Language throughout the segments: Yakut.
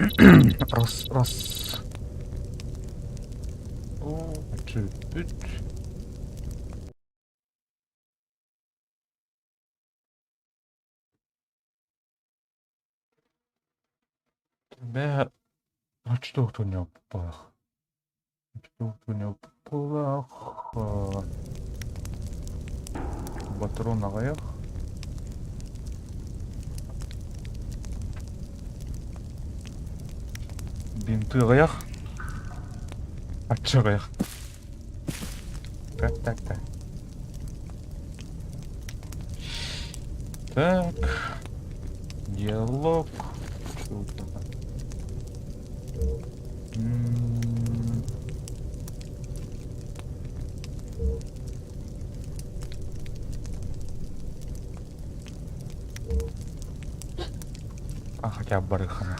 Раз, раз. О, бүт. Бээ, очтуохтун Очтуохтун Батарон аҕыйах. Бинты аҕыйах. Ачча аҕыйах. Так, так, так. Так. Диалог. Что там? А хотя бы барыхана.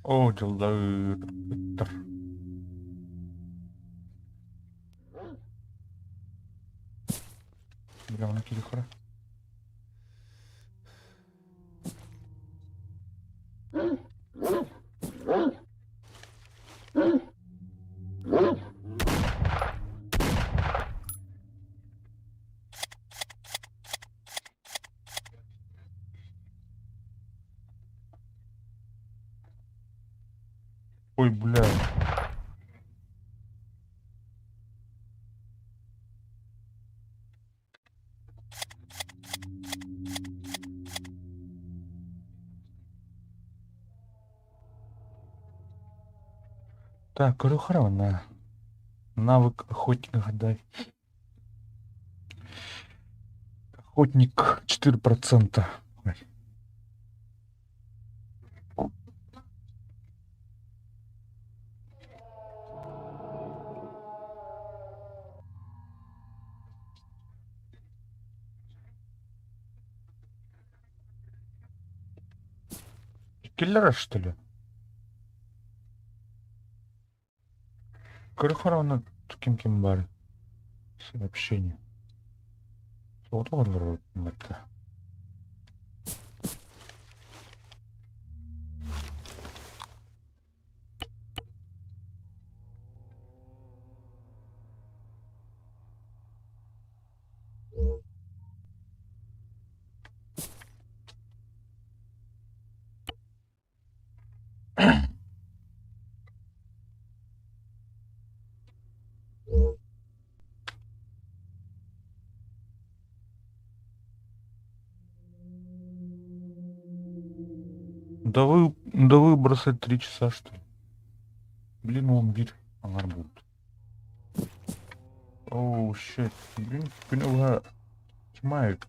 Оо, дьыллар ыттар. Бля, она киһи Ой, бля. Так, көрү Навык охотника дай. Охотник 4%. Ой. Киллера, что ли? Көрө ким ким бар сообщение. Соҕотох олорор. До выброса 3 часа, что ли? Блин, он биир аҥар будет. Oh, shit. Блин, күн тьма это.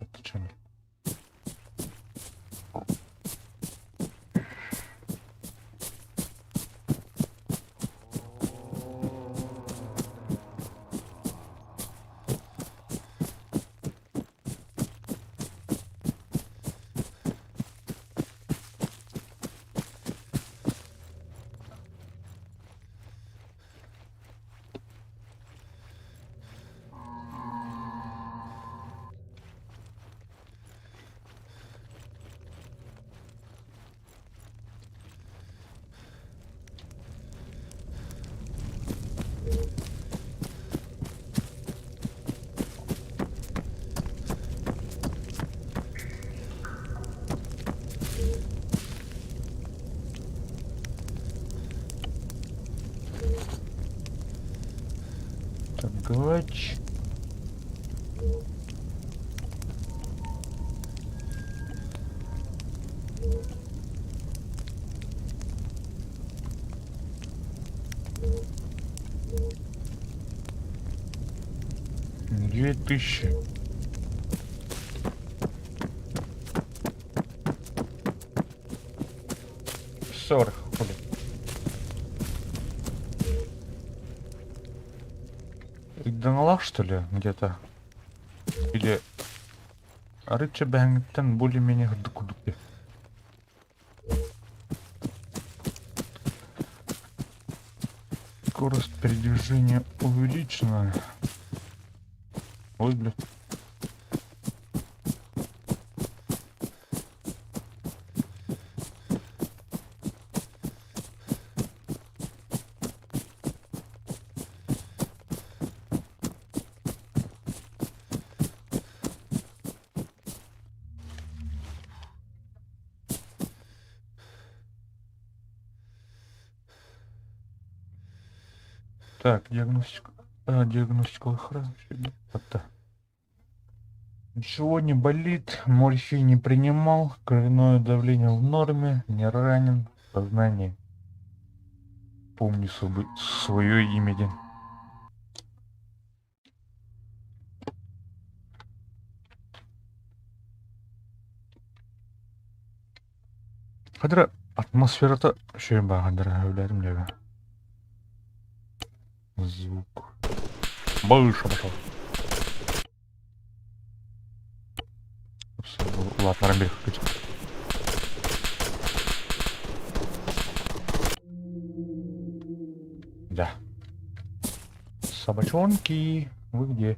Ебать. 2000. 40, хули. Ыйдаҥалаах что ли где-то? Или арыычча бэһэҥҥиттэн более-менее сырдык курдук дии. Скорость передвижения увеличена. Ой, блядь. Так, диагностика. А, диагностика хрен. Ничего не болит, морфий не принимал, кровяное давление в норме, не ранен, в сознании. Помню свое имя. Хадра атмосферата үчүгэй бааһырдара сөбүлээтим диэбэ. Звук. Выше пошел. Улаатыннаран биир Да. Собачонки, вы где?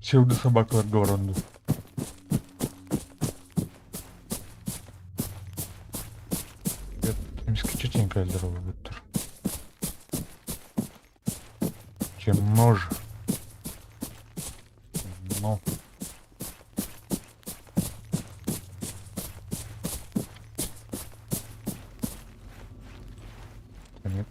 Псевдособакаларга баран дуу? Эмискэ чеченкэллэр буолбуттар. Темно же. Темно. Нет.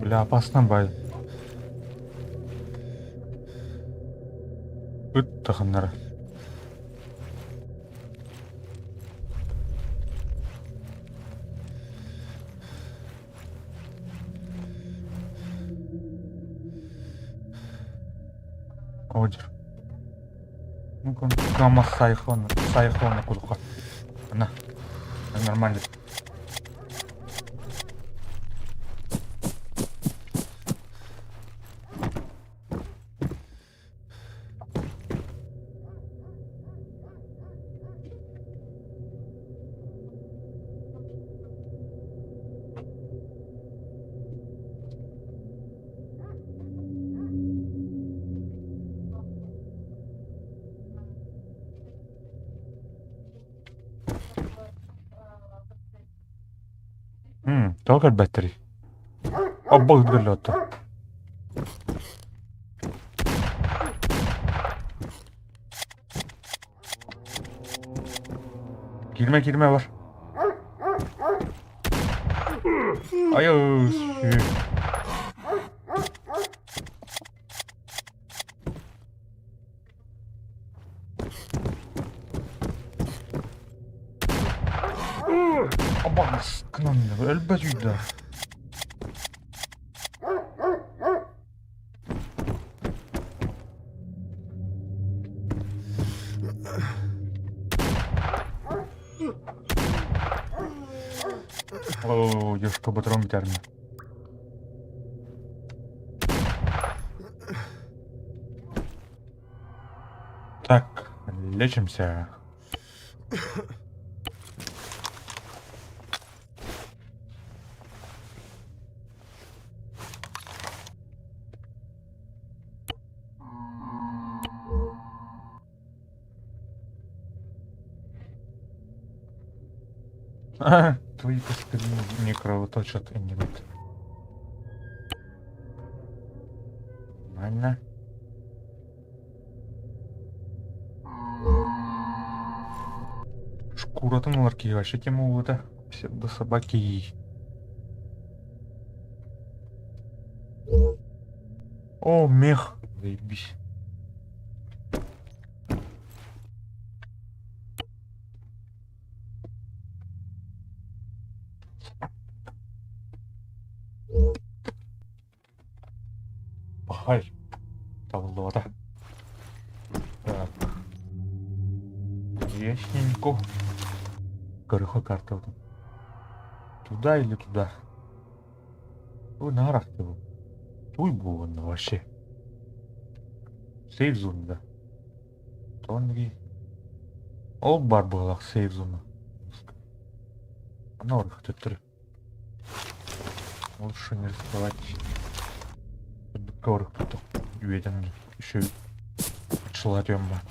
Бля, опасно бай. Ыт тахыннара. Одер. Ну-ка, кама сайхона, сайхона кулуха. На, нормально. Тоҕо көрбөттөрүй? Оббо ыытыллыбыт дуо? Киирмэ, киирмэ бар. Айыы, Абаҕаскынан өлбөт үйдэ. О, девушка патрон бүтэрмэ. Так, лечимся. А, твои костыли не кровоточат и не вот. Нормально. Шкуратын ылар киһи вообще тема буолбута. Псевдособаки. О, мех. Заебись. Пахай. Табыллыбата. Так. Ясненько. Көрөхө картабытын. Туда или туда? Ой, нарах ты. Туй буолла вообще. Сейф зона да. Тонги. Ол бар буолах сейф зона. Ана төттөрү. Лучше не рисковать. Көрүк үөдэн еще шла тема.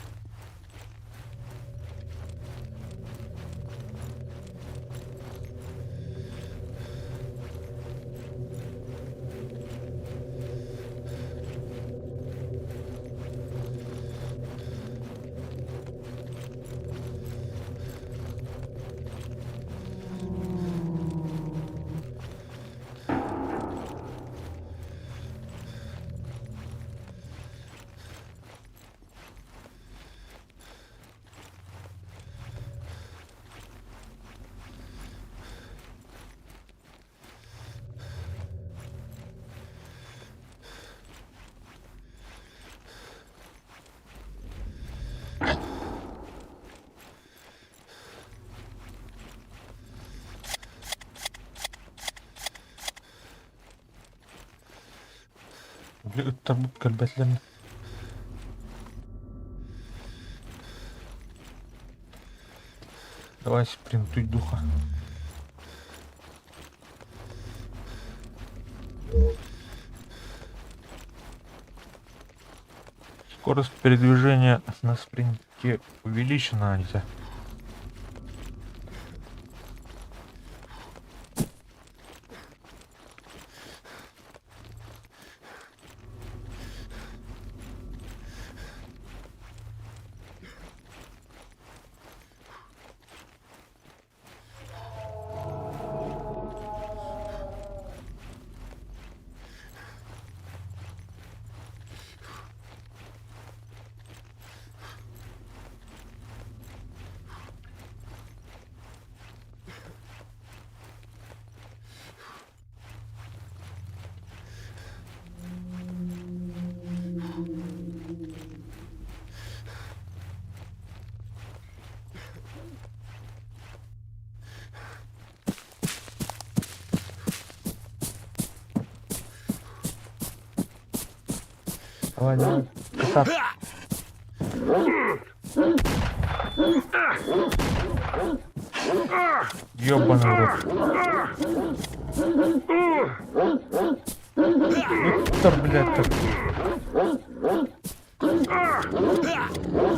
Били ыттарбыт кэлбэтилэр. Давай спринтуй духа. Скорость передвижения на спринте увеличена, нельзя. Давай, давай. Кытаат. Ёбаный в рот. Ыттар, блядь, так.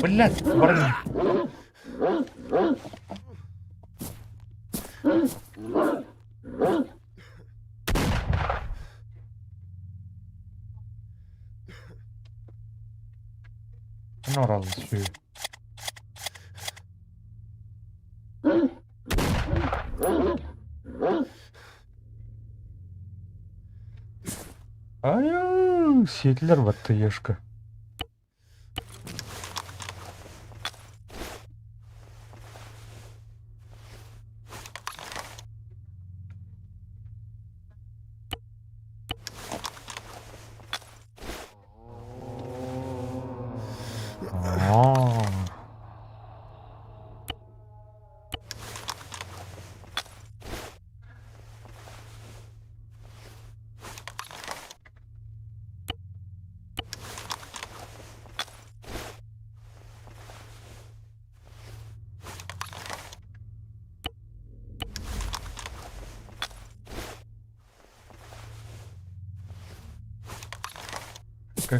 Блядь, баран. Норал сү. Ай, сиэтилэр баттыйашка. Аа.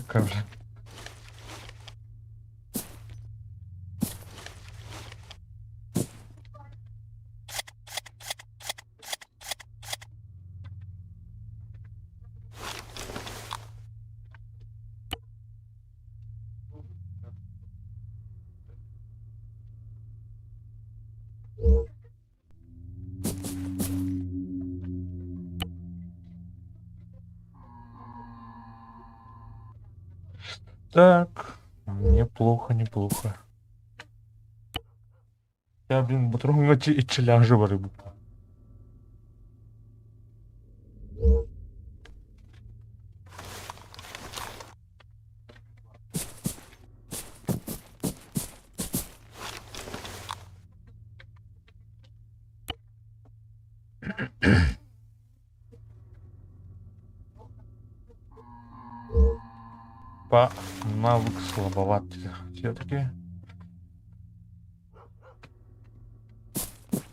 Как же. Так, неплохо, неплохо. Я, блин, батруҥҥа иччилээх жыбары буппа. По навык слабоват все-таки.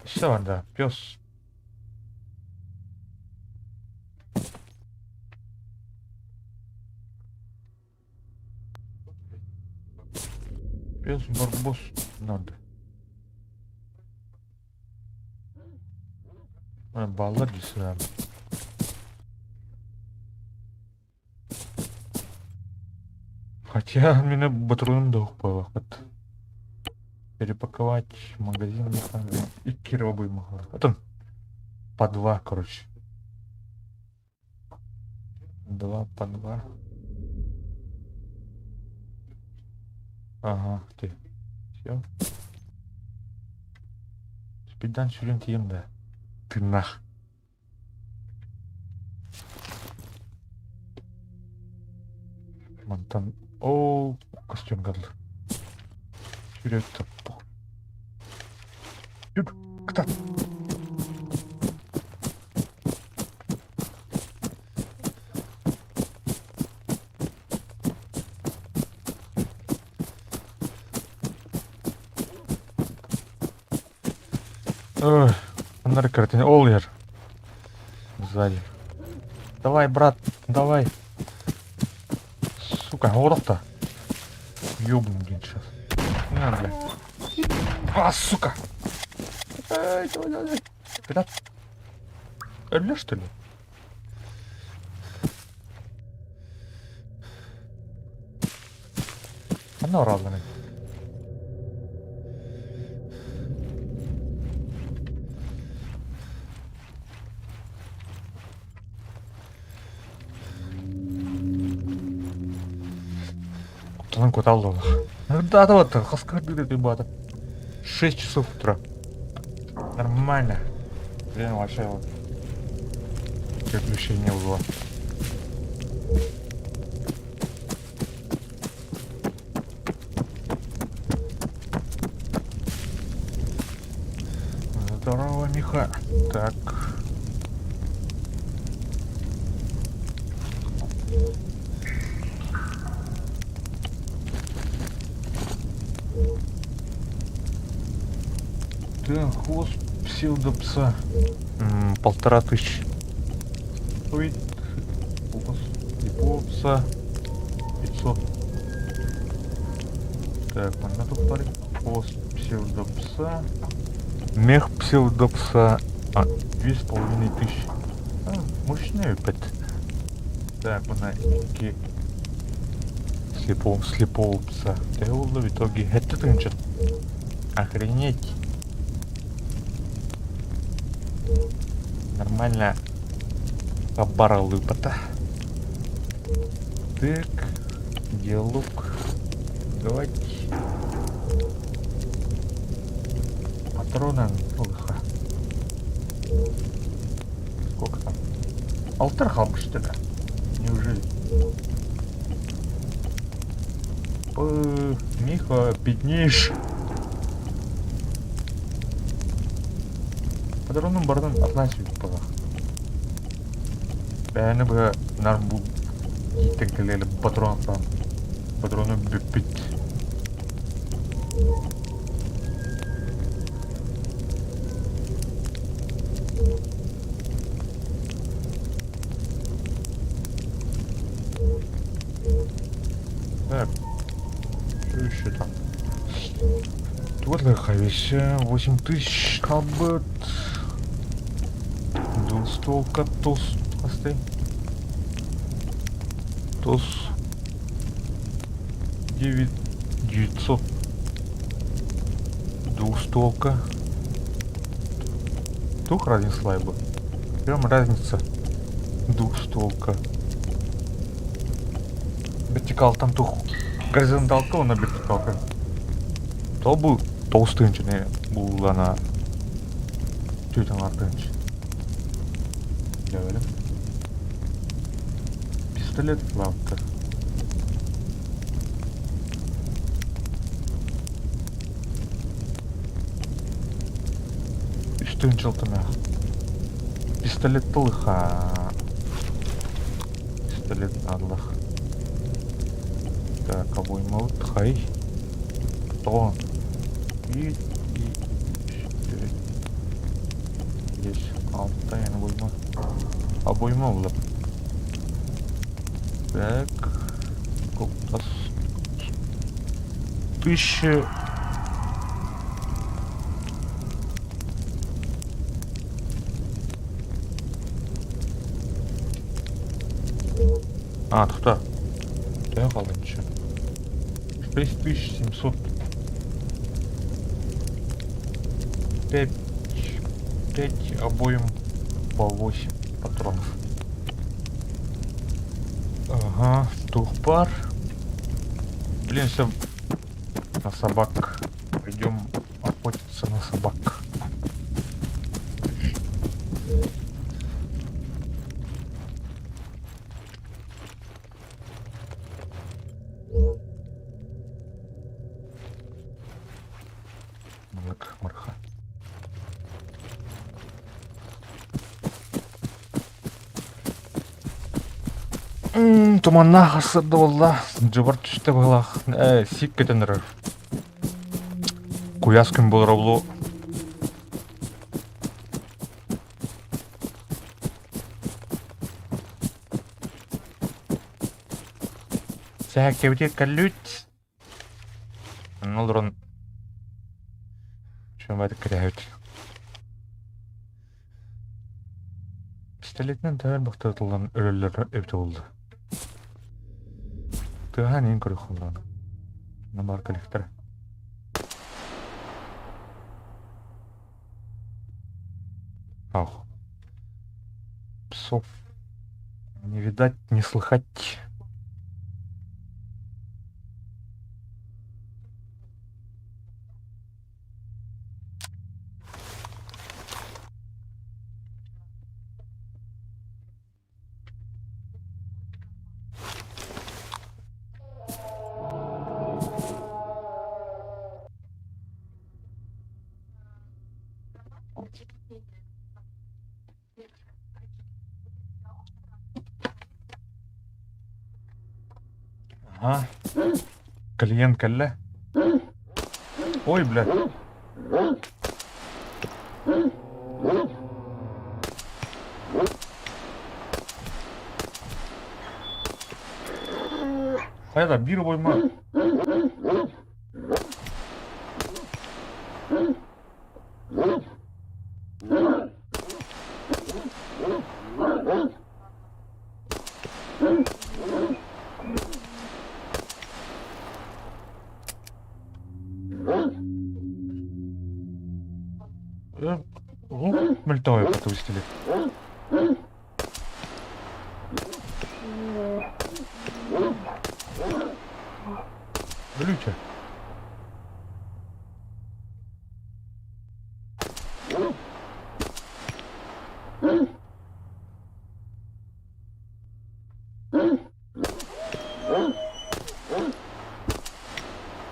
Все, да, пес. Пес барбос надо. Баллар десем. Хотя меня батруным да укпалахат. Перепаковать магазин и кировый могла. Потом по два, короче. Два по два. Ага, ты. Все. Спидан сүрүн тиийэн да. Тыыннаах. Мантан оо костюм гадлы. Сүрүн топпу. Сүр кытат. Ой, фонарь картина. Ол иһэр. Сзади. Давай, брат, давай. Сука, оҕорохто. Ёбну, блин, сейчас. На, бля. А, сука! Эй, давай, давай, давай. Куда? Өллө, что ли? Ханна оралланый? Куттанан куталлалах. Да, вот, хаскарды ты бата. 6 часов утра. Нормально. Блин, вообще вот. Приключение было. Здорово, Миха. Так. Так, хвост псевдопса. 1500. Стоит хвост слепого пса 500. Так, манна туттар хвост псевдопса. Мех псевдопса 2500. А, мощный опять. Так, мына икки слепого, слепого пса. Төһө буолла в итоге? 7 тыһыынча. Охренеть. Нормально хабаралыпата. Так, диалог. Давайте. Патронан ылыха. Сколько там? Алтар хаалбыт да? Неужели? Миха, беднеешь. Патронун барытын атынан сүүйбүт буоллах. Бэйэни быһа нар бу ииттэн кэлиэлэ патронтан патрону бүппүт. Так, что еще там? Туох вещь 8000 хаалбыт. Двустволка тос хастай. Тос 9900. Двустволка. Туох разница бы. Прям разница. Двустволка. Вертикалтан туох горизонталка уонна вертикалка. То бу 9 тыһыынчаны буллана 4 тыһыынча. Дьэ Пистолет лавка. 3 тыһыынча алтынаах. Пистолет ылыха. Пистолет наадалаах. Так, обоймабыт хай. Тоҕо? Биир, икки, үс, төрт, биэс, алта, yani обойма. Обойма буолар. Так. Куттас. Тысяча. А, тохтоо. Төһө хаалла 6700. 5, 5 обоим по 8 патронов. Ага, туох баар. Блин, все на собак. Пойдем охотиться на собак. Маннык марха. Туманнаах сырда буолла. Дьыбар түстэ быһыылаах. Ээ, сиик көтөн эрэр. Куйаас күн буолара буолуо. Сэһэккэбитигэр кэллибит. Онно олорон үчүгэйдик кэтэһэбит. Пистолетинэн төһө элбэхтэ ытыллан өлөллөрө эбитэ буолла. Тыаһаан иһин көрүөх буоллаҕына. Онно баар кэлиэхтэрэ. Ах. Псов не видать, не слыхать. Ага. Клиент кэллэ. Ой, блядь. Хайа да биир обойма Мөлтөҕөй пистолет. Өлүүчэ.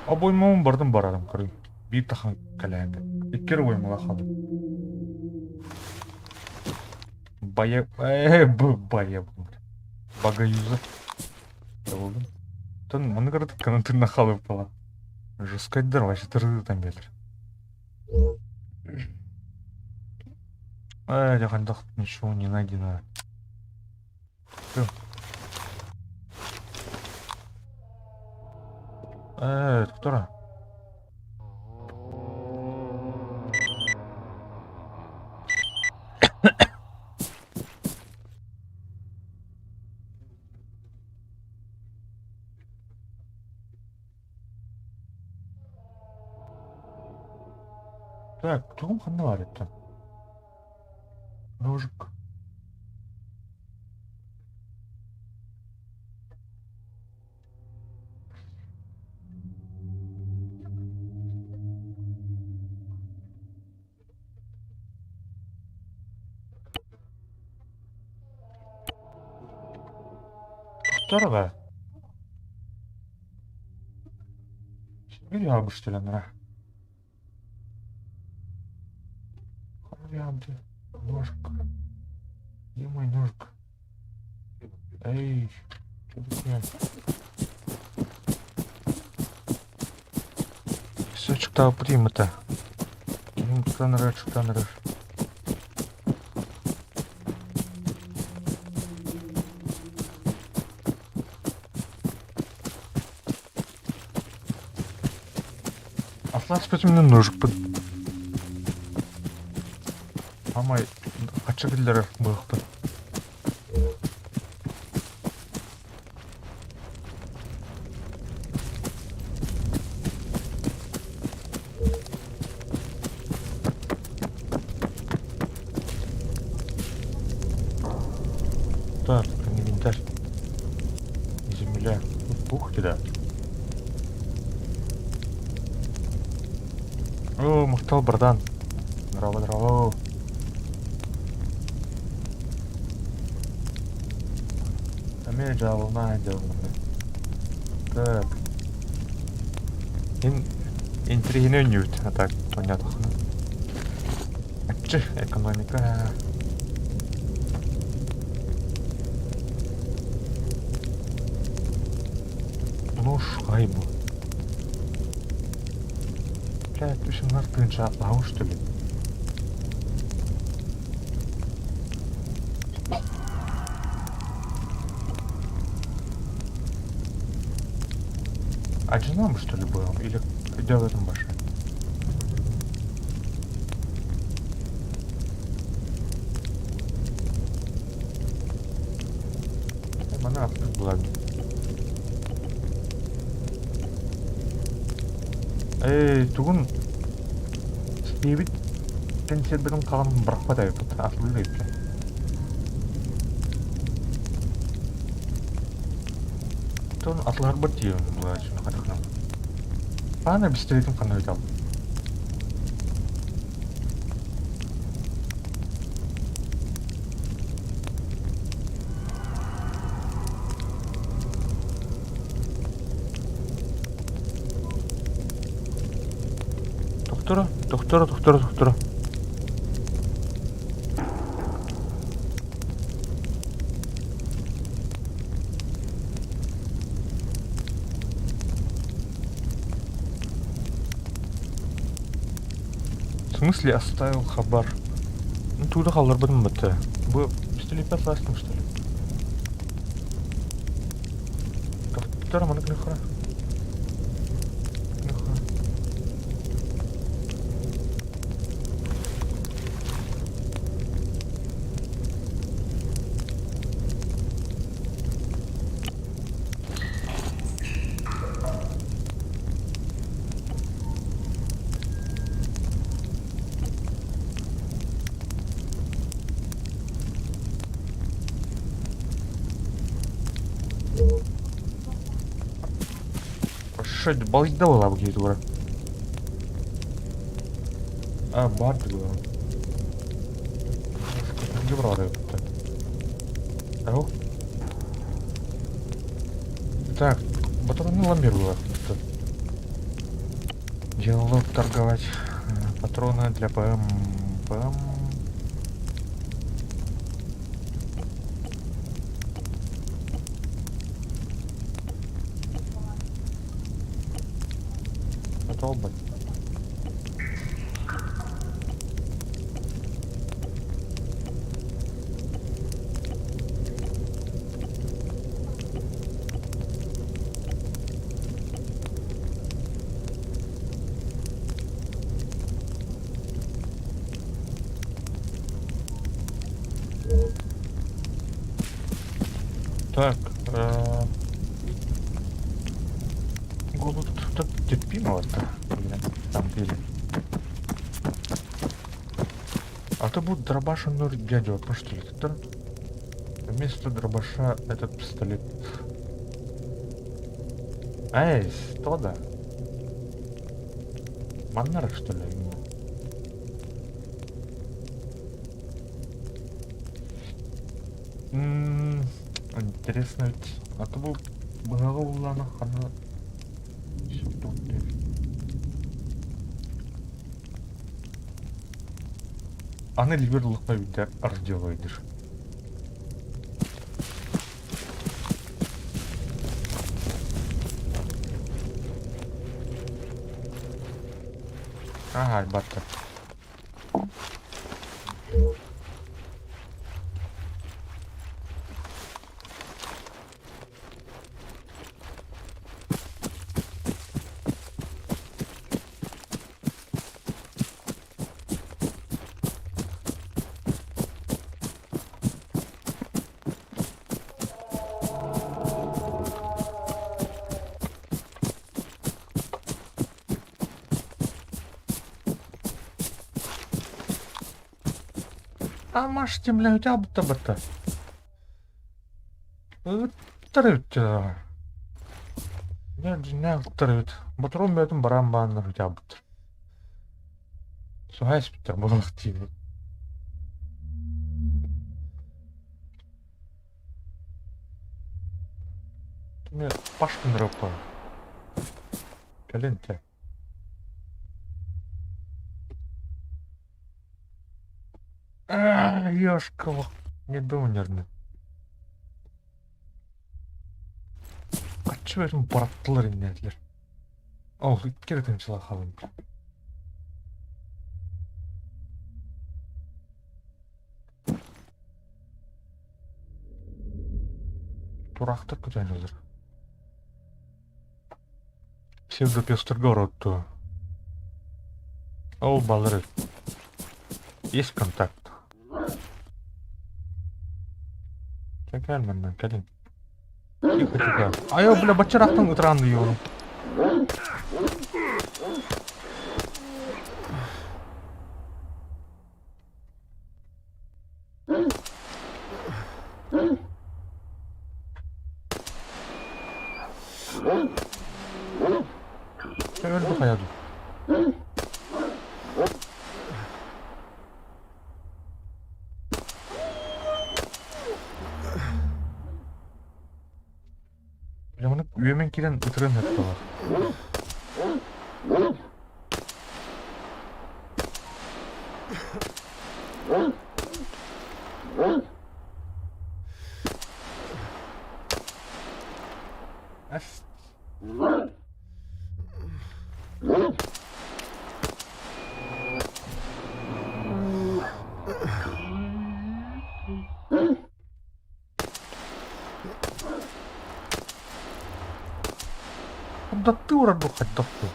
Обоймабын бардым барарым көрүҥ. Биир тахан кэлээнгэ. Икки эрэ обоймалаах хаалым. Бая... Э, бая... Багаюза. Болдум. Тон маны кырытык тынна халып бала. Жесткайдар вообще тырыытан биэлэр. Э, дьахандах ничего не найдено. Э, кто? Так, тугум ханна баар эттэн? Ножик. Тохтор Видео Ножик. Где мой ножик? Эй, что такое? Песочек-то это. Чуктаныраш, чуктаныраш. Атлас мне ножик под... Амай, хача киллерер быахпын. Так, инвентарь. Земля. Ух ты да. О, махтал братан. Здорово, здорово. Эмиэ дьаалына дьаалына. Так. Ин интриһинэ үннүбүт, а так понятно. Аччы, экономика. Ну шайбу. Блядь, 18 тыһыынча аҕыс что ли? Одином, что ли, был? Или где в этом башня? Мана была. Эй, тугун сиэбит кэнсиэрбитин хаҕан бырахпат эбиппит, атылыыр эбиппит. Тон атыларбыт диэн буолааччыны хатыхнам. Паана бистэритин ханна ыытал. Тохторо, тохторо, тохторо, тохторо. В смысле оставил хабар? Ну туда халларбытым бытты. Бу пистолет ластым что ли? Тура маны кыныхха. Кыныхха. Шо балыйда буолаабы киһи туора. А, баар буолан. Ау. Так, патроны ламбер Дело торговать. Патроны для ПМ. ПМ. Отобы. Так, Голод так терпимо-то, блин, там деле. А то будет дробаш нур дядю, что ли, это? Вместо дробаша этот пистолет. Эй, что да? Монарх, что ли? М -м интересно ведь. А то был быһаҕа хана Аны либер лыкпай битэ разделайдыр. Ага, батта. А маш бля, абыта бата. Ыттар Дьиҥнээх ыттар эбит. Ботуруон бэйэтин бараан бааннар утаабыттар. Суһай испиттэр буолуох диибин. Эмиэ пашкын эрэ Кэлин те. Ёшка, не думай Каччы бэрин бараттылар иннээтилэр. Ол икки эрэ тыһыынчалаах хаалым. Тураахтар көтөн ылар. Псевдопестерга оротту. Ол балары. Есть контакт. Чэ кэл манна, кэлин. Тихо, тихо. Айо, бля, бачарахтан ытыраан дыйону. Чэ өлбү хайа дуу. Бля, үөмэн киирэн ытырыан сөп Эс. уурар бу хайдах бу?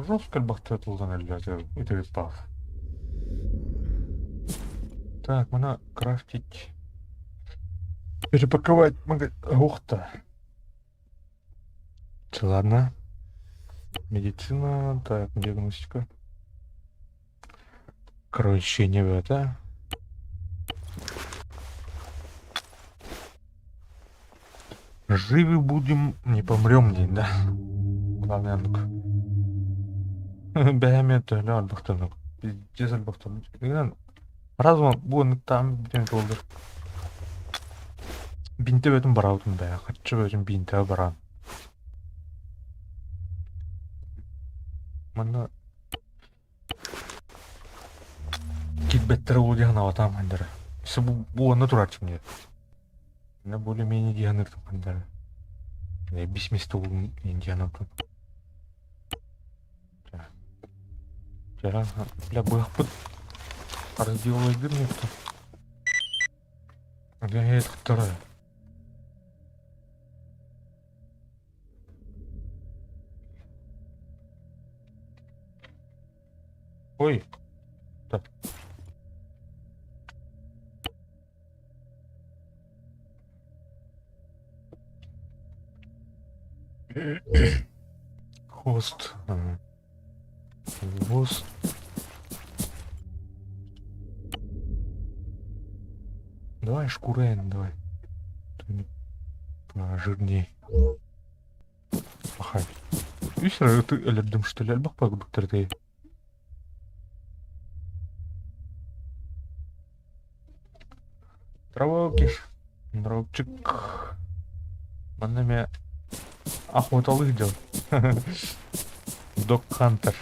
Жестко элбэхтэ тылдан элбээтэ итириппаах. Так, мана крафтить. Перепаковать Ух-то. Ладно. Медицина, так, диагностика. Короче, не в это. Живы будем, не помрем день, да? Главное, оннук. Бэйэм төһөлөөх элбэхтэнок. Пиздец элбэхтэнок. Разум бу оннук таам бүтэн туоллар. Бинте бөтүн бараабытым бэйэ. Хаччы бөтүн бинтэ бараан. Манна кирбэттэрэ ол диэн аватаам хандара. Бу, бу онно турааччым диye. На более-менее диэн ыртым хандара. Бис место булун диэн ыртым. Бля, быһахпыт радиолайдыр никто. Бля, это вторая. Ой. Так. Хост. Хвост. Давай шкурен, давай. Жирней. Пахай. Үс өлөрдүм что ли элбэх курдуктар Травокиш. Дровчик. Манна эмиэ охоталыы дьон. Дог Хантер.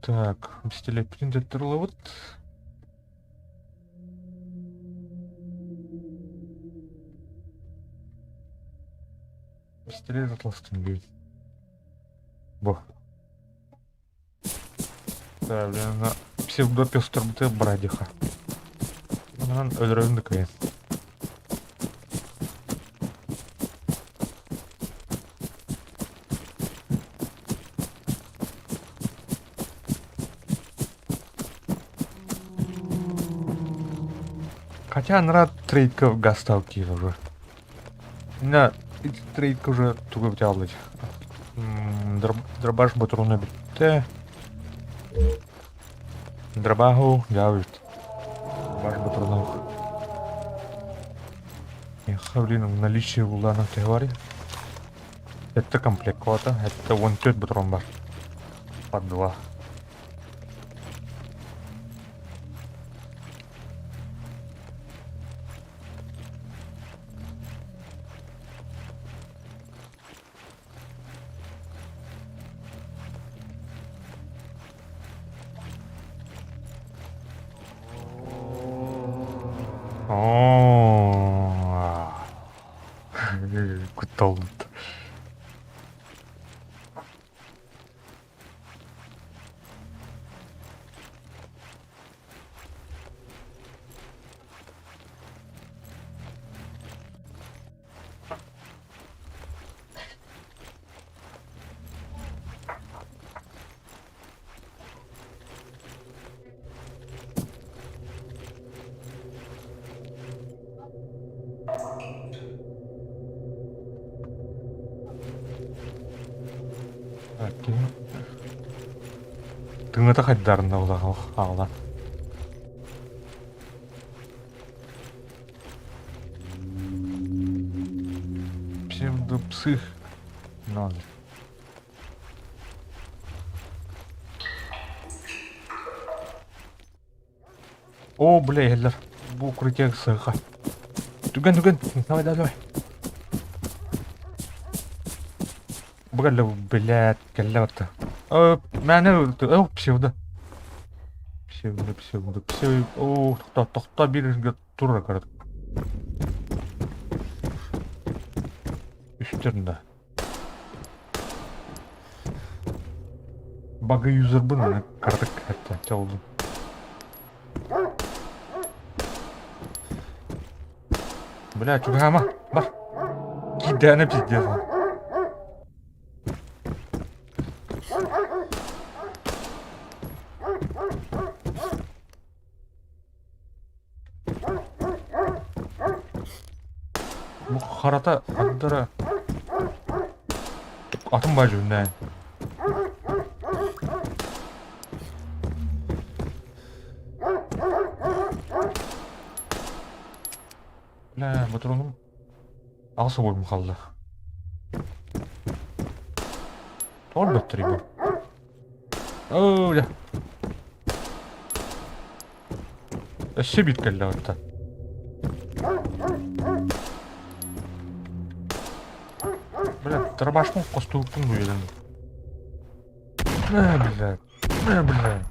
Так, пистолеппитин төттөрү ылабыт. Пистолет атластын диибит. Бу. Да, блин, псевдопёстарбыты брадиха. Онон өлөрөбүн да кыайан. Хотя анараа трейдка гастал киир уже. На трейдка уже тугу бүтэ Дробаш ботуруна бүттэ. Дробаху дьаабыт. Дробаш ботуруна. Эх, блин, наличие буллаана төһө барый? Это комплект квота, это 14 патрон бар. Под два. О, Кутталбыт. Тыҥата хайдарына хаалан. Псевдопсих. Ноль. Оо, бля, иһэллэр. Бу укрытие сыаха. Түгэн, түгэн. Давай, давай, давай. Бу кэллэ, блядь, кэллэ батта. Мээнэ, о, псевдо. Псевдо, псевдо, псевдо. О, тохто, тохто, биир турар көрөт. Үстэрин да. Бага юзербын аны кыратык эттэ чалдым. Бля, чугаһаама, бар. Киирдээнэ пиздец. Бу харата ардара атын баа дьүһүннээн. Бля, ботуруонум аҕыс обойму хаалла. Тоҕо өлбөттөрүй бу? Оо, бля. Өссө биир кэллэ оттон. Бля, дробашпын хостуукпун буйдан. Э, бля. Э, бля.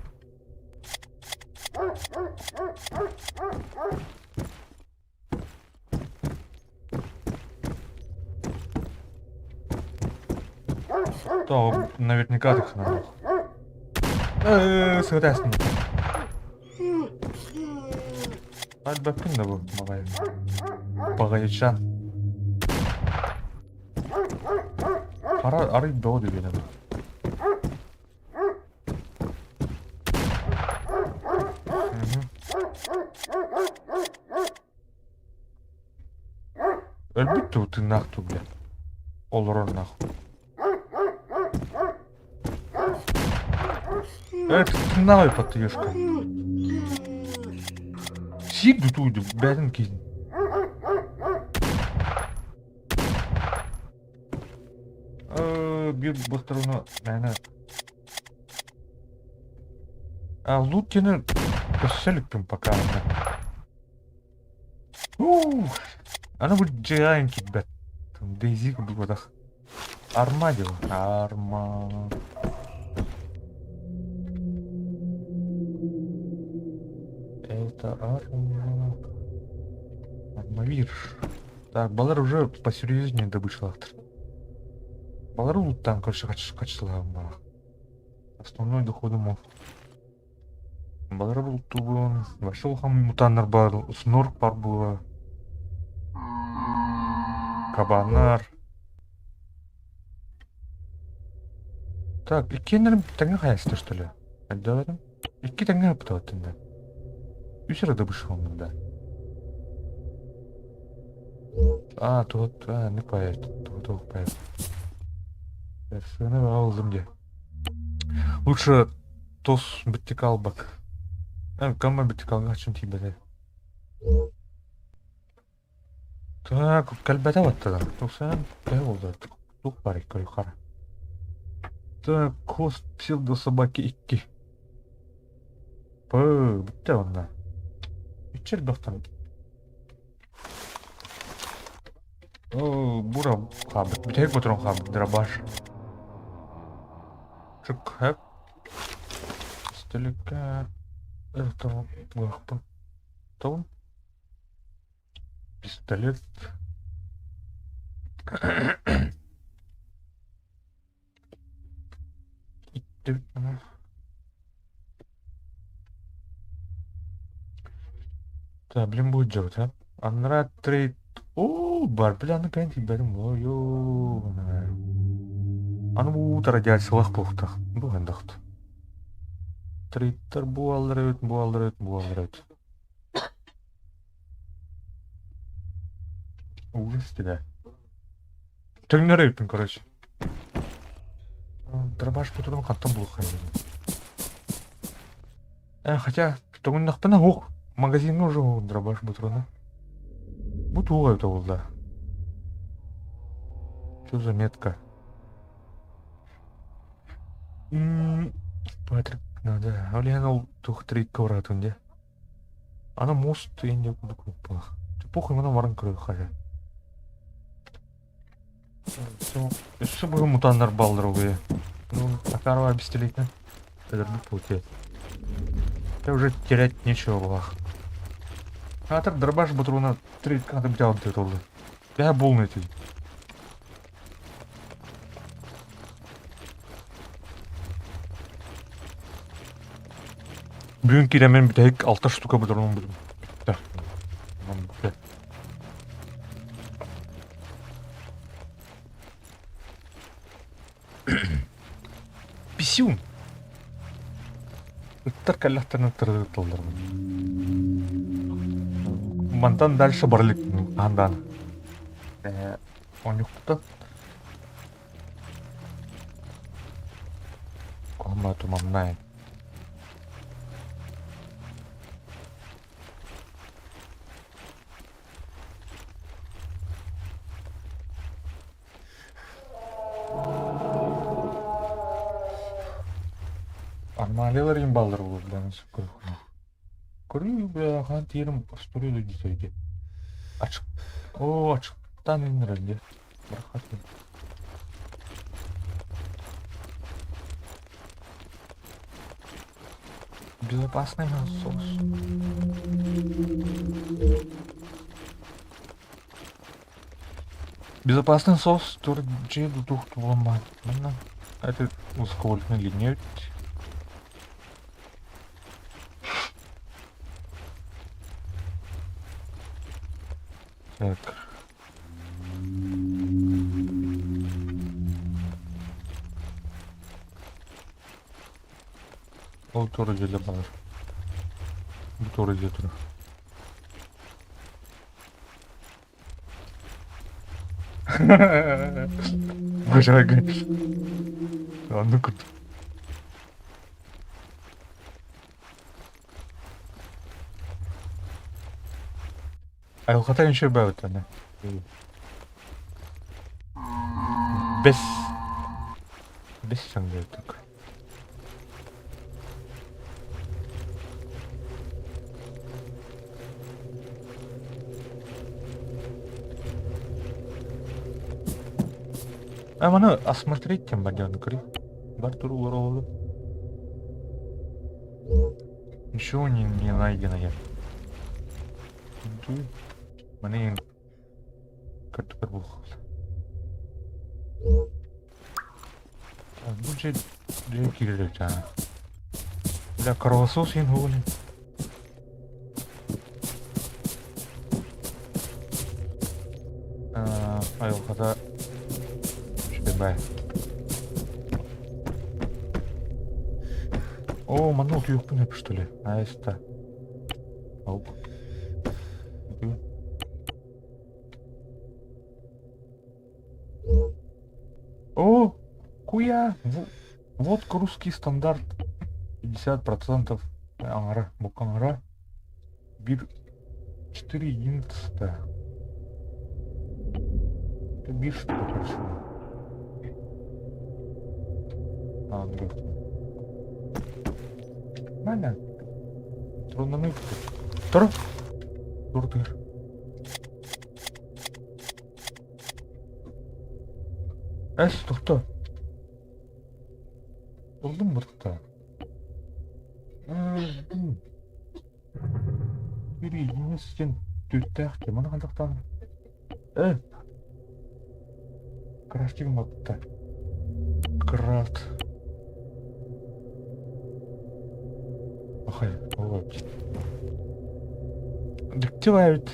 То наверняка так надо. Э, сыгытасын. Альбакын да бу багай. Багайчан. Хара арый бөҕө дебенем. Өлбүт дуу, тыыннаах дуу, бля. Олорор нахуй. Э, тыыннаах өлбөт ёшка. Сиик дутууду, бэйэтин киһин. Биир быстарыны мээнэ А лут диэни өссө иликпин пока Ух, аны бу дьиэҕэ киирбэт. Дейзи курдук буолбатах. Арма диэн. Арма. Это арма. Армавир. Так, балар уже посерьезнее добычалаахтар. Балары луттаан короче хаччылаабын баҕа. Основной доходум ол. Балары бултуубун. Вообще улахан мутаннар баар, снорк бар була. Кабаннар. Так, иккиэннэрин тэҥҥэ хайаста что ли? Өйдөөбөтүм. Икки тэҥҥэ ыппытабыттын да. Үс эрэ добышыгым да. А, тут, а, не поет. Тут туох поет. Сыны ылдым дии. Лучше тос вертикал бак. Кама вертикалга чын тиийбэтэ. Так, кэлбэтэ баттадан. Туксан төһө буолла? Тух бар икки хара. Так, хвост псевдособаки икки. Пы, бүттэ онно. Иччи элбэхтэн. О, бура хаалбыт. Бүтэһик ботурун хаалбыт дробаш. Чук хэп. Стөлүккэ это лыахпын. Тоҕун? Пистолет. Так, блин, будет делать, а? Аннара трейд... О, бар, бля, аны кайын тиийбэтим буо, ёбаная. Аны бу радиациялаах буолуохтаах. Бу хандахт. Трейдтар буолаллар эбит, буолаллар эбит, буолаллар эбит. Ужас тебя. Төҥнөр эбиппин, короче. Дробаш путурун хантан булуоххайын Э, хотя, тоҥуннахпына уох, магазиҥҥа уже уох дробаш бутуруна. Бу туох эбитэ буолла? Что за метка? М, Патрик надо. Ол иһин ол туох трикка бараатын дии. Аны мост инде курдук буолбатах. Похуй манан баран көрүөххэ. Өссө быһы мутаннар баллар угуйа. Ну, Акарова пистолетин өлөрбүт получается. Это уже терять нечего было. Атыр дробаш батруна три ката биталды толды. Я полный ты. Бүгүн киирэммин бүтэһик алта штука бодоруун бүттэ. Бүттэ. Писюн! Ыттар кэллэхтэринэ тырытталлар. Мантан дальше бара илик хаһан даҕаны. Оонньуохпуттан. Куһаҕан туманнаайын. Аномалиялар им баллар буолуо Көрүү бля тиэрим остуруй дии Ачык Оо ачыктаан иҥнэрэр дии Барахат Безопасный насос. Безопасный соус тур дьиэ тутух туламмаат. Манна это высоковольтная линия. Так. Ол туора дьиэлэр баар. Бу туора дьиэ турар. Божага. Оннук курдук. Айылҕата үчүгэй аны. Бэс бэс саҥарбытык. А маны осмотреть тем бадьан көрүй. Бар турулар оҕолу. Ничего не найдено я. Маны кырдыкыр буолуохха. Бу дьиэ дьиэ киирэр чаана. Бля, кровосос иһин уһугун. Айылҕата үчүгэй. Оо, манна утуйуохпун сөп что ли? Айста. Оп. О, куя! Вот русский стандарт 50% аҥара, бука аҥара. Биир 4 единицы. Это биир штука, короче. А, друг. Нормально. Трудно Тур. Тур, тур. Эс, тохто. Булдум бутта. Биир единиц диэн түттээх дии. Маны хантахтаан Э! Крафтинг матта. Крафт. Охай, вот. Дьиктилээбит.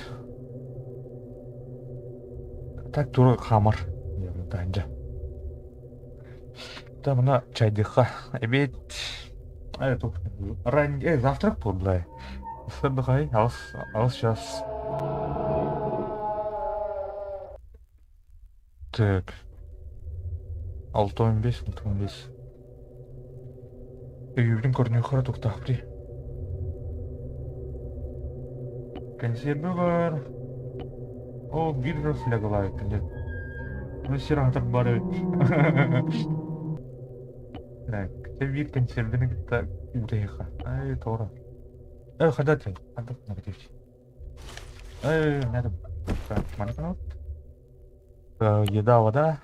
Так тура хаамар. Таһырдьа. Та мына чайдыха. Эбиэт. Ран... завтрак буолла. Сырдыхай, алыс, алыс час. Так. 6.15, 6.15. Өйүүрүн көрүнүөххэ туктаахпытый. Кэнсиэрбэ бар. Оо, биир флягалаабыппын дьэ. Ну, сир аһатар бар эбит. Так, дьэ биир кэнсиэрбэни кытта үүтэһиэххэ. Ай, тоҕо. Эй, хайда этиҥ? Хайдах негативчик? Эй, надо. Так, манна Еда, вода.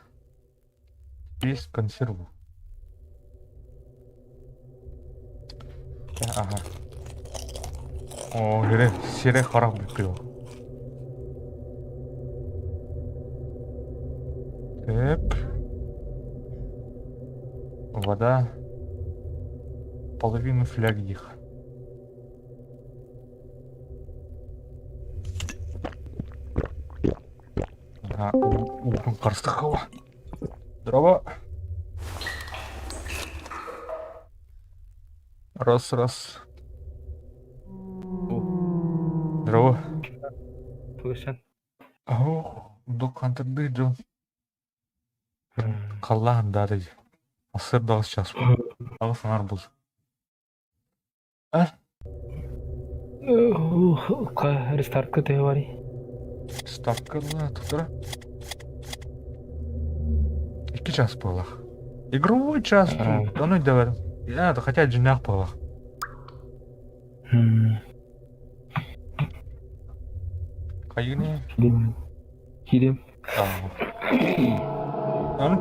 Есть консерву. Ага. Оо, сире, сире харах бүккү. Так. Вода. Половину фляги их. Уутун харыстыххала. Здорово. Раз, раз. Здорово. Слышен. Ох, док хантырдыы дьон. Халлаан даатый. Сырдаҕас час. Аҕыс аҥар был. А? Рестартка төһө барый? Ставка тутара. 2 час буоллах. Игровой час тут, ону өйдөбөтүм. Хотя дьиҥнээх буоллах. Хайыны? Киирим. Аны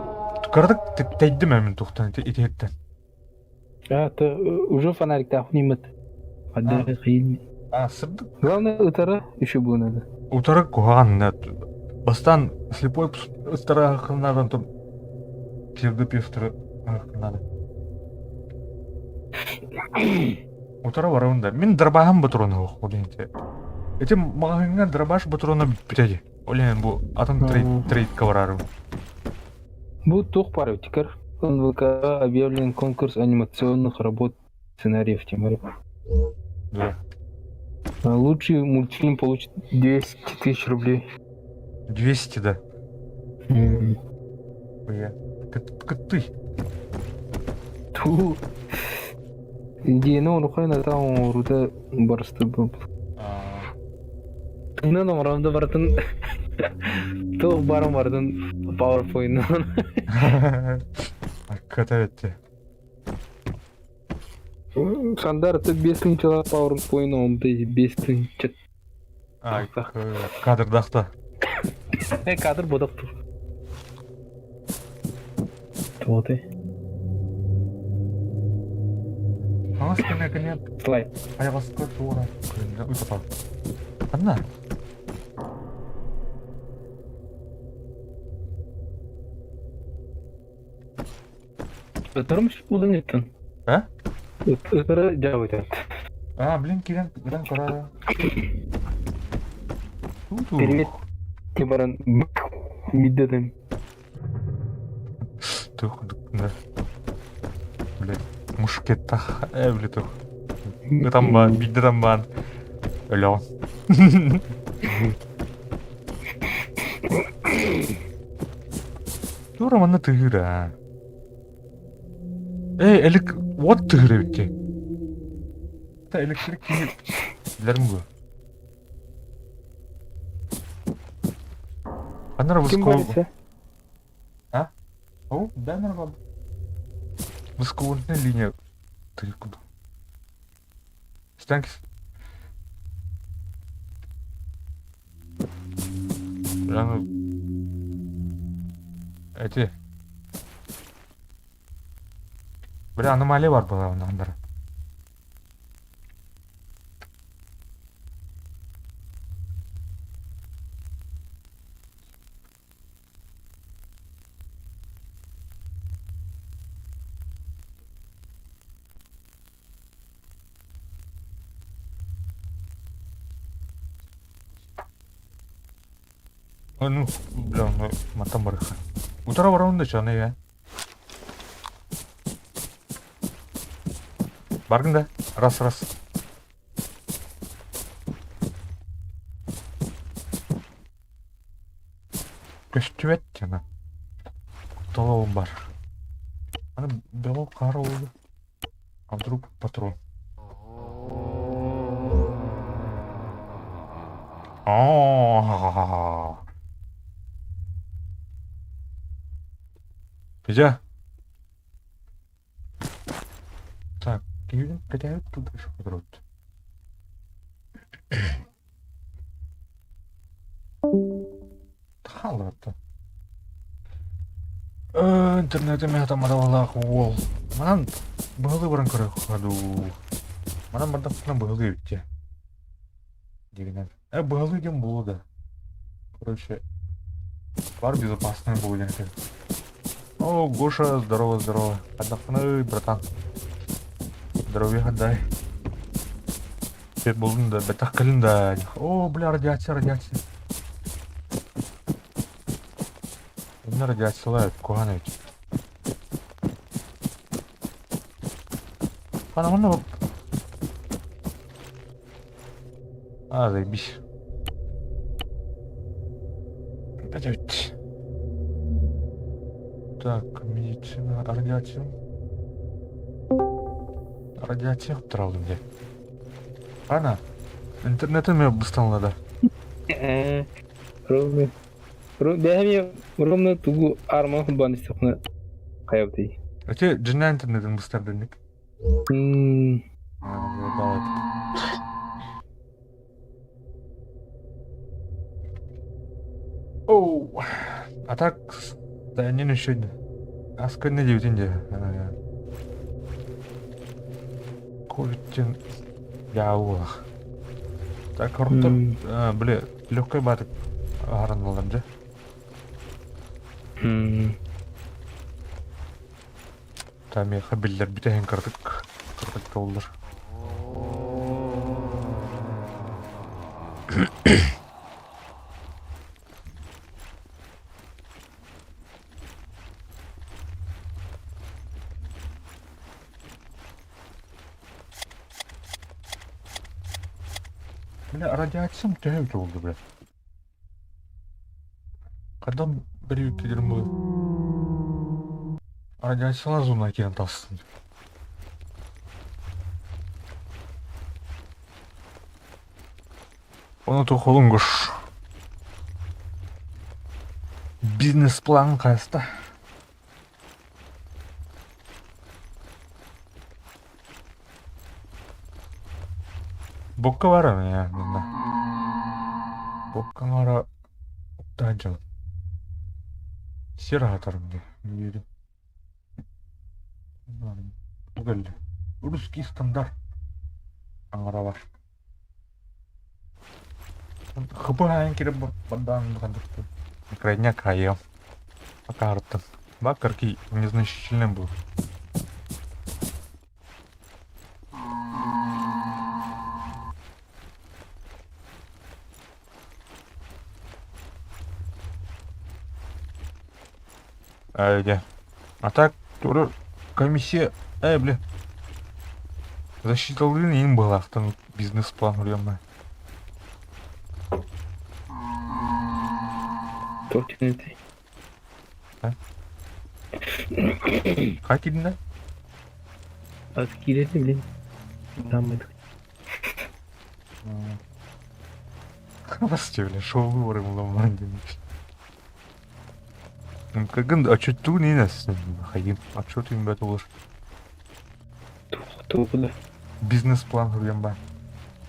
кыратык тэйдим эмин тухтан итиһиттэн. А, то уже фонариктаах ниммит. А, сырдык. Главное, ытара еще было надо. Утары куһаҕан бастаан слепой ыстара надо там псевдопевтары надо. Утары барабын да. Мин дробаһым ботуруона суох ол иһин Ити маҕаһыыҥҥа дробаш ботуруона бүппүтэ дии. Ол иһин бу атын трейдка барарым. Бу туох баар эбитигэр НВК объявлен конкурс анимационных работ сценариев Тимур. Да. Лучший мультфильм получит 200 тысяч рублей. 200, да? Бля. Ты. Ту. Диэни оҥоруоххайын ата оҥоруута барыста бу. Тыңнан оҥорон да барытын туох баарын барытын PowerPoint-нан. Акката этти. Сандар ты 5 тыһыынчалаах PowerPoint оҥорбута 5 тыһыынча. Ай, кадрдахта. Э, кадр бодох тур. Туоты. Хаҥас кэнэ кэнэ Слайд. Хайаҕаска туора күндэ утапал. Ханна? Ытырым булын еттин. А? Ытыры жабыт. А, блин, кирен, кирен кора. Привет. Ти баран миддедим. Тух, да. Блядь, мушкеттах, э, тух. Ытан баан, биирдэ ытан баан. Өлөҕүн. Тура манна тыһыыр аа. Эй, элек вот тыһыыр эбит Та электрик киһи билэрим бу. Ханна Ким высоко... А? О, да, нормально. Высоковольтная линия. Ты куда? Станкис. Прямо... Эти... Бля, аномалия бар была оннар. Ну, бля, ну, матан барыха. Утара барабын да чаны я. Баргын да? Раз, раз. Көстүбэт дьоно. Толоҕум бар. Аны бөҕө хаар уолу. А вдруг патрон? А-а-а. Федя. Так, киһибин кэтэһэбит тут еще патрон. Хаалларта. Интернетим тамадалаах уол. Манан быһылыы баран көрүөххэ дуу. Манан бардахпына быһылыы эбит дигинэн. Э, быһылыы диэн буолуо да. Короче, бар безопасный буолуо диэн этэр. О, Гоша, здорово, здорово. Отдохнуй, братан. Здоровья отдай. Булдун да, бэтэх кэлин да. О, бля, радиация, радиация. Итиннэ радиациялар куһаҕан эбит. Хана А, заебись. Опять. Так, медицина, радиация. Радиация туралым дии. Ана, интернетим эмиэ бысталла да. Ровно. Бэйэм ровно тугу арман холбоон истэхпинэ хайабытый. Эти дьиҥнээх интернетин быстар дэнник. Оу, а так, да не еще Аскын диэбитин дии. Ковидтен дьаабылах. Так, орто, били, легкой баатык аһаранылар дьэ. Та миэхэ биллэрбит иһин кыратык кыратык толлор. Бля, радиациям төһө эбитэ буолла, бля? Хайдах бэрийбиттэрин бу радиациялар зона киирэн тахссын. Ону тухолунгуш. Бизнес-план хайста. Бокка бар эмиэ манна. Бокка аҥара уктаан дьон. Сир аһатарым дии диирим. Бу кэллэ. Русский стандарт аҥара бар. Хыбаайын киирэн бардаан Крайняк айыам. Акаарыттан. Бакарки незначительный был. Айде. А так, туру комиссия... Эй, бля. Засчиталын им была, там бизнес-план время. Туох түнэтэй? Хай киирдин Ас киирэрин блин. Там это. Здравствуйте, бля, шоу выборы муламан Кагын отчеттуу нинес хайым отчет им бет olur. Туох да. Бизнес-план хуруйан ба.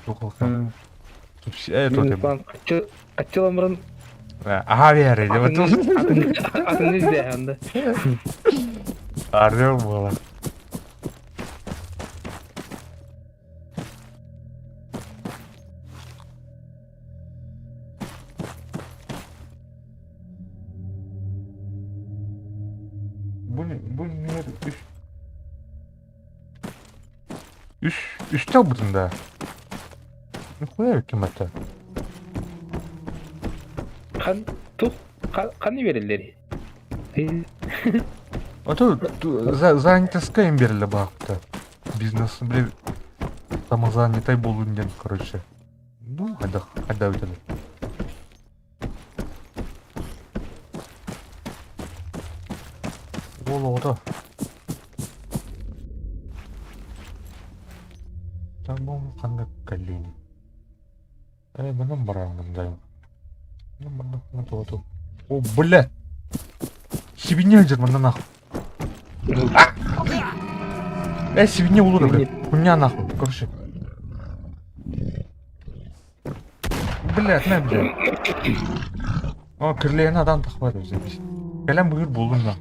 Туох Бизнес-план хаччыламырын Аха биэрэ атын издэһэн Орел буолар. Бу бу үс үс үстэ ылбытым да. Нихуя ким это? Хан тух ханны береллери? А то занятоска им бериле баахпыта. Бизнес, блин, самозанятай буолун диэн, короче. Ну, хайдах, хайда бүтэлэр. Уол оҕото. Там ханна кэллиини. Э, манан бараҥҥын да. Манна тоҕото. О, бля! Сибинья сылдьар манна нахуй. Э, сибинья улура, бля. Хуйня нахуй, короче. Блядь, на, блядь. О, кирлэйэн адан тахпат заебись. Кэлэн быгыр буллум да.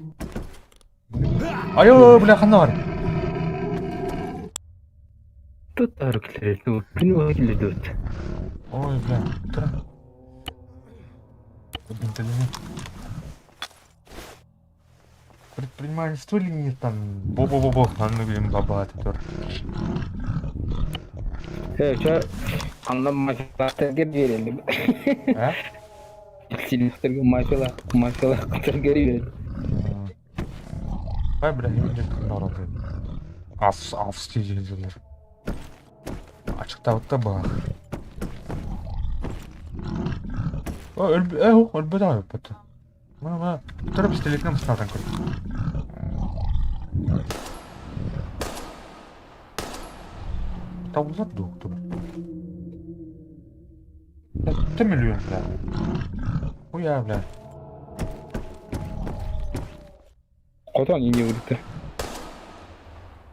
Айо, бля, ханна бар? Тут арыклер, ну, күн килер Ой, бля, тра. Предпринимательство или нет там? Бо-бо-бо-бо, анны билим баба тур. Э, чё, анна мафиаттарга биэрэллэр. А? Сильнэхтэргэ мафиялаах мафиялаахтарга эрийэр. Бай бля, Ас ас дииллэр. Ачыктаабыттар баар. О, өлбөтөх өлбөт. Мына мына тура пистолетинэн ыстаатан көр. Табыллар дуо тур. Сэттэ миллион бля. Хуя бля. Хотон ине өлдө.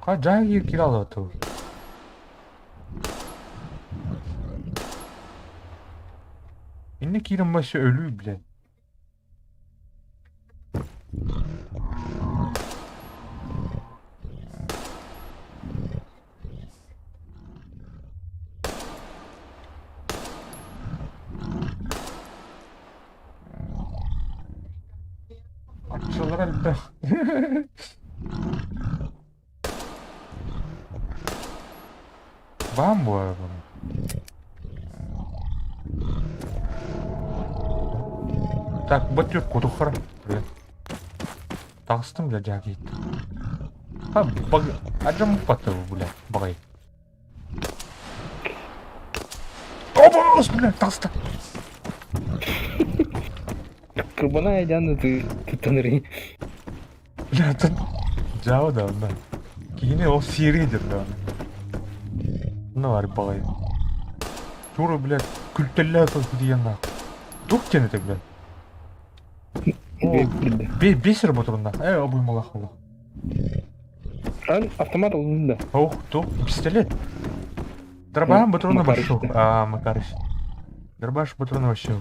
Ха жай кире алат ол. Инне киирэн башы өлүү блядь. Акчалар элбэх. Баам буолар буну. Так, бу түр кутухара. Привет. Таҕыстым бля дьаакит. А, баг... Аджам паты, бля, багай. Обос, бля, таҕыста. Кырбана айдан ты тутанырый. Бля, тут дьаабы да онно. Киһини ол сиэри диэн да. Ну бар балай. Тура, блядь, күлтэллээх диэн нах. Тух диэн этэ, блядь. О, бесер ботурунна. Э, обуймалах олох. Ан автомат ылдым да. Ох, тух, пистолет. Дробаш патроны вообще. А, Макарыч. Дробаш патроны вообще.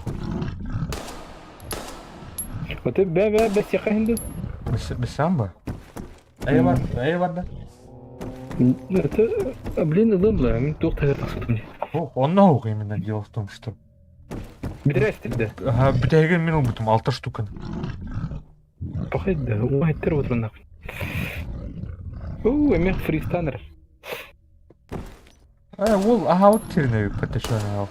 Вот это бә бә бә сиха инде. Бесамба? Әйе бар, әйе бар да. Это, блин, ылым бла, мин туох тагы тахсытым. Ох, онно ух именно дело в том, что. Бүтерәстер Ага, бүтәген мин ул алты штуканы. Похайда, уңайттыр отырнақ. Уу, эмех фристанер. Э, ол аха вот терне патешаны ал.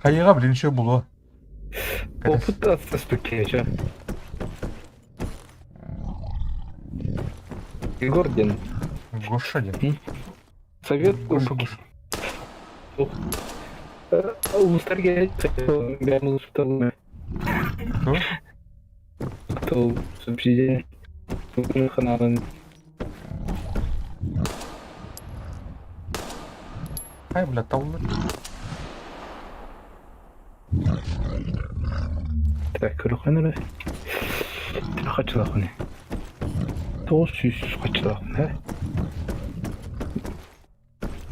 Хайыга блин еще було. Опыт астаспыккече. Егор ден. Гоша ден. Совет Гоша, Гоша. Улустарга Кто? Кто субсидия ханадан Хай, бля, таулар. Так, көрөхөнөрө. Хачылахыны. 900 хачылахыны.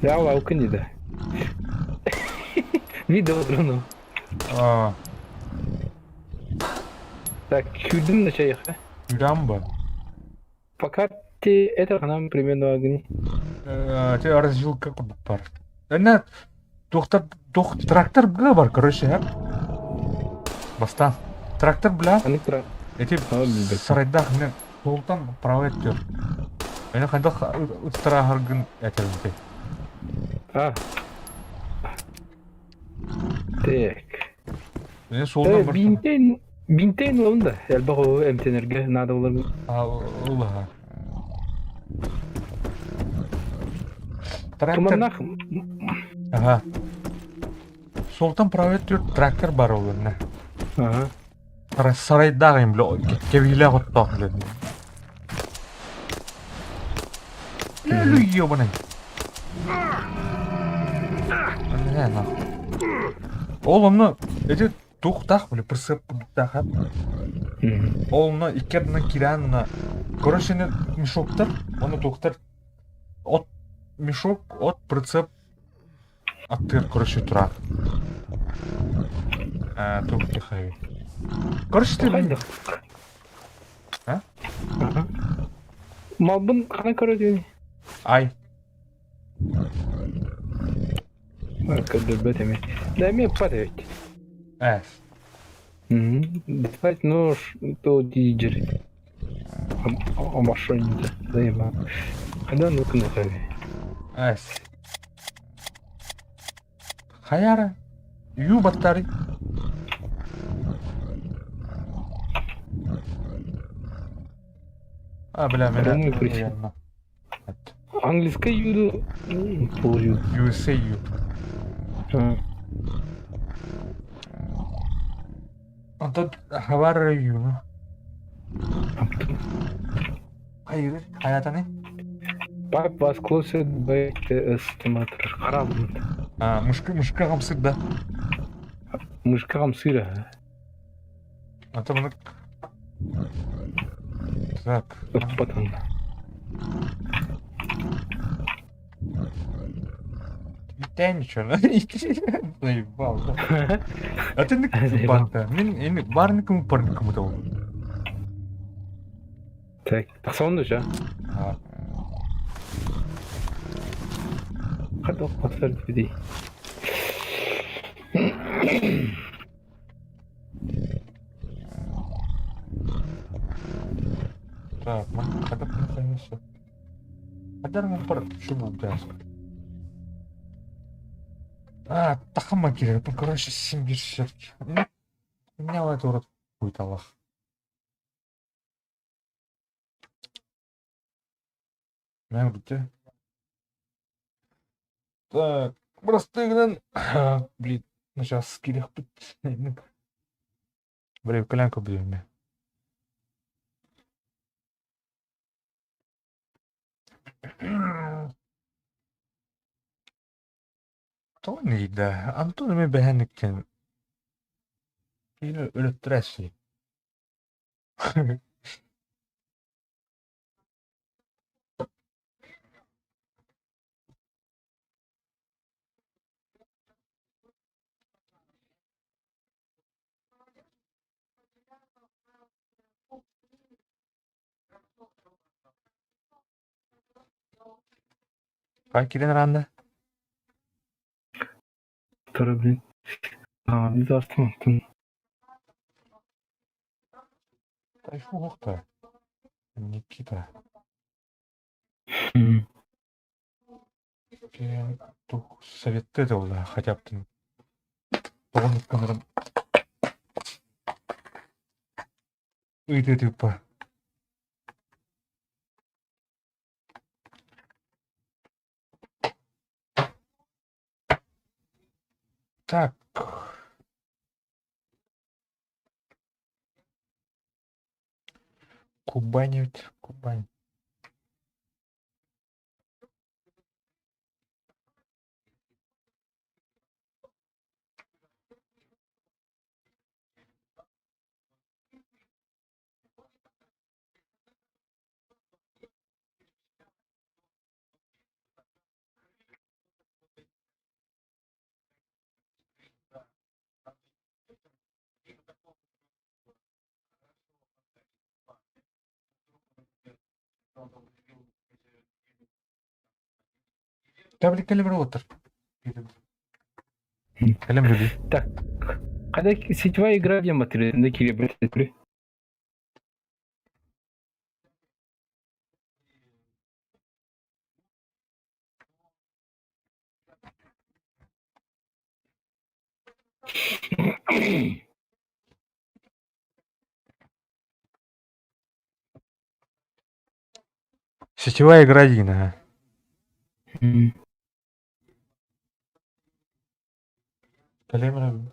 Я лаукын диде. Видео дрону. А, Так, күрдүм на чайха. Рамбо. Пока ты это нам примерно огни. Те развилка бар. Ана доктор дох трактор бля бар, короче, а? Бастан. Трактор бля. Аны тра. Эти сарайдах не толтан право өттөр. Эне хандах устара харгын этелинте. А. Так. Эне солдан бар. Бинтен бинтен лонда. Элбах эмтенерге надо было. А, улаха. Трактор. Туманнах. Ага. Солтан право өттөр трактор бар ол эмне. Ага. Сарайдах им бля кевиле хоттох бля. Лю ёбаный. Не, нахуй. Ол онно эти тухтах бля присып курдуктах Ол онно икки ардынан кирээн на короче не мешоктар оны тухтар от мешок от прицеп аттыгар короче турар. А, тух тихай. Короче ты А? Ага. Малбын қана көрөдүн. Ай. Көдөрбөт эме. Да эме падает. Эс. Достать нож, то диджер. Машине, да еба. Когда ну-ка Эс. Хаяра. Ю баттаары. А, бля, меня... Думаю, причина. Английская Ю... Пол Ю. USA Ю. А, Онтон хабар Юну. Хайыр, хаятаны? Pipe was closed by the estimator. Харабын. А, мышка, мышка хамсык да. Мышка хамсыра. А то мы... Так. Потом. Да ничего, заебал, да. А ты не банта. Мин барником парником это. Так, тахсаҕын дуо? А, Хата патсар дии. Так, когда конечно. Когда мы пар чего да. А, тахама кирер, ну, короче, 70. Ну, у меня это урод будет Аллах. Где? Так, просто блин, ну сейчас скилях. Блин, коленку блин. Тони да, Антон ми бэһэниктен киини өлөттөрөөсүй. Хай кирен ранда. Тура, блин. А, не астым. Тайфу Никита. Кирен тух советты да хотя бы тоҕун ыйты типа. Так. Кубань, Кубань. Табли калибр отыр. Калем люби. Так. Когда сетевая игра в материале, кире Сетевая игра один, ага. Калем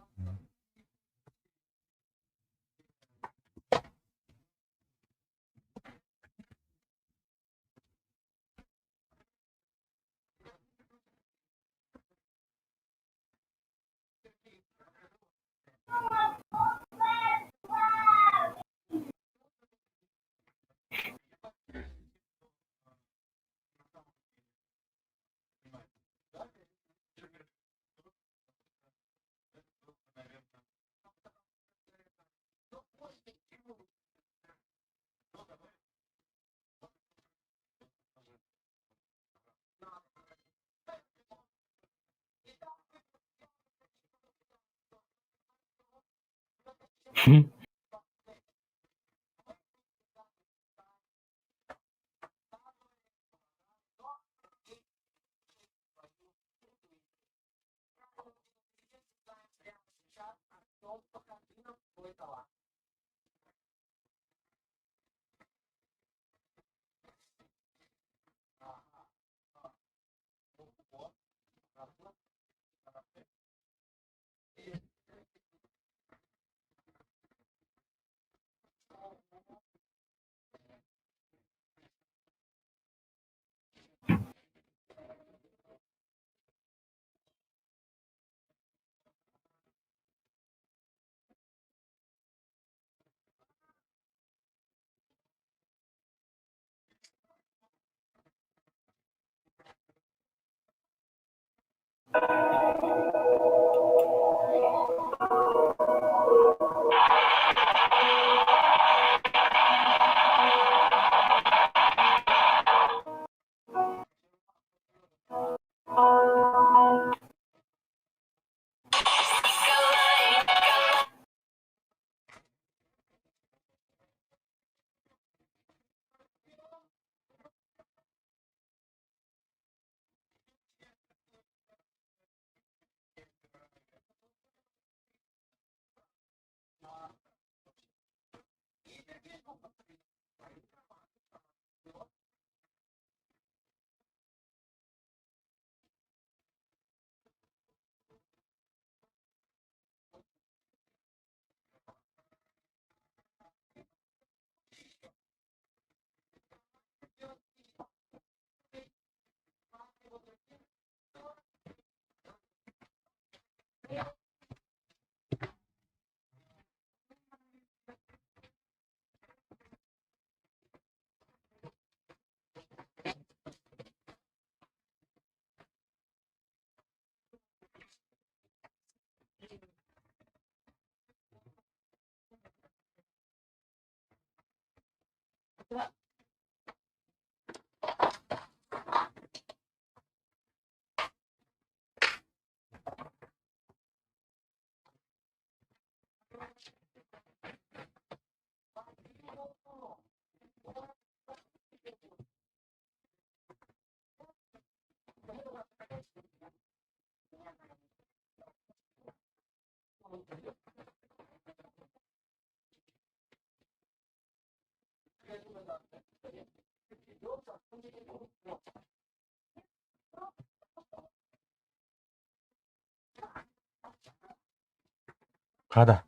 Хада.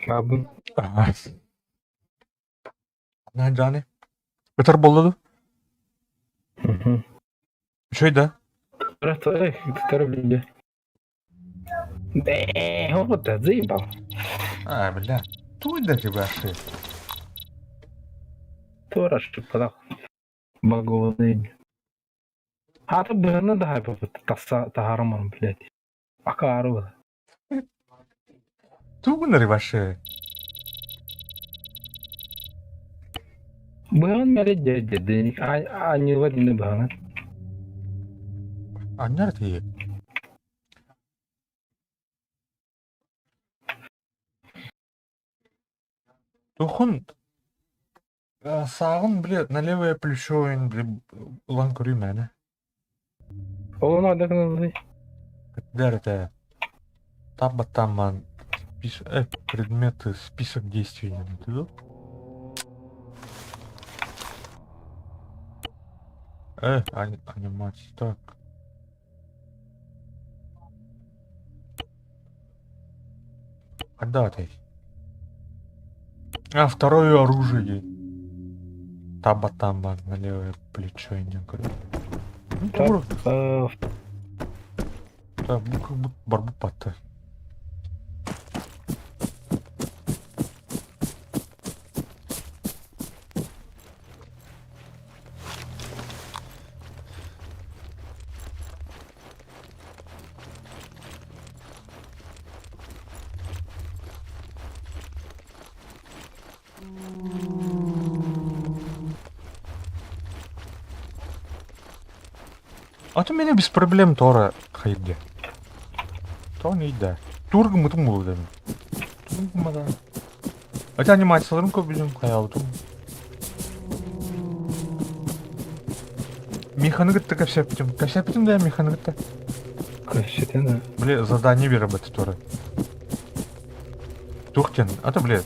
Бабын. На Джани. Ытар буолла дуу? Үчүгэй да? Эй, Бээ, вот это заебал. А, бля. Туй да тебя ошибка. Туора ошибкалаах. Багованный. Аата быһаны да хайпапыт тахса таһаарыман, блядь. Акаары была. Тугунары вообще. Быһан мэрэ дьэ аньыыла дини быһанан. Аннар тиийэ. Тухун сааҕын, бile, на левое плечо, бile, ылан көрүү мээнэ. Ол ону ада гыналлый. Кытдар это таб-баттаамман предметы, список действий ты анимация, так. Когда ты? А, второе оружие. Таба-таба на левое плечо, я не говорю. Ну, Так, Так, ну как будто барбу патта. А то меня без проблем тора хайде. То не да. Тургы мытым булды. Тургы Хотя анимацияларын көп білем, хаялытым. Механы кытта кэпсэппитим. Кэпсэппитим да механы кытта. Кэпсэтэн Бля, задание беребет тура. Тух диэн, ата бля,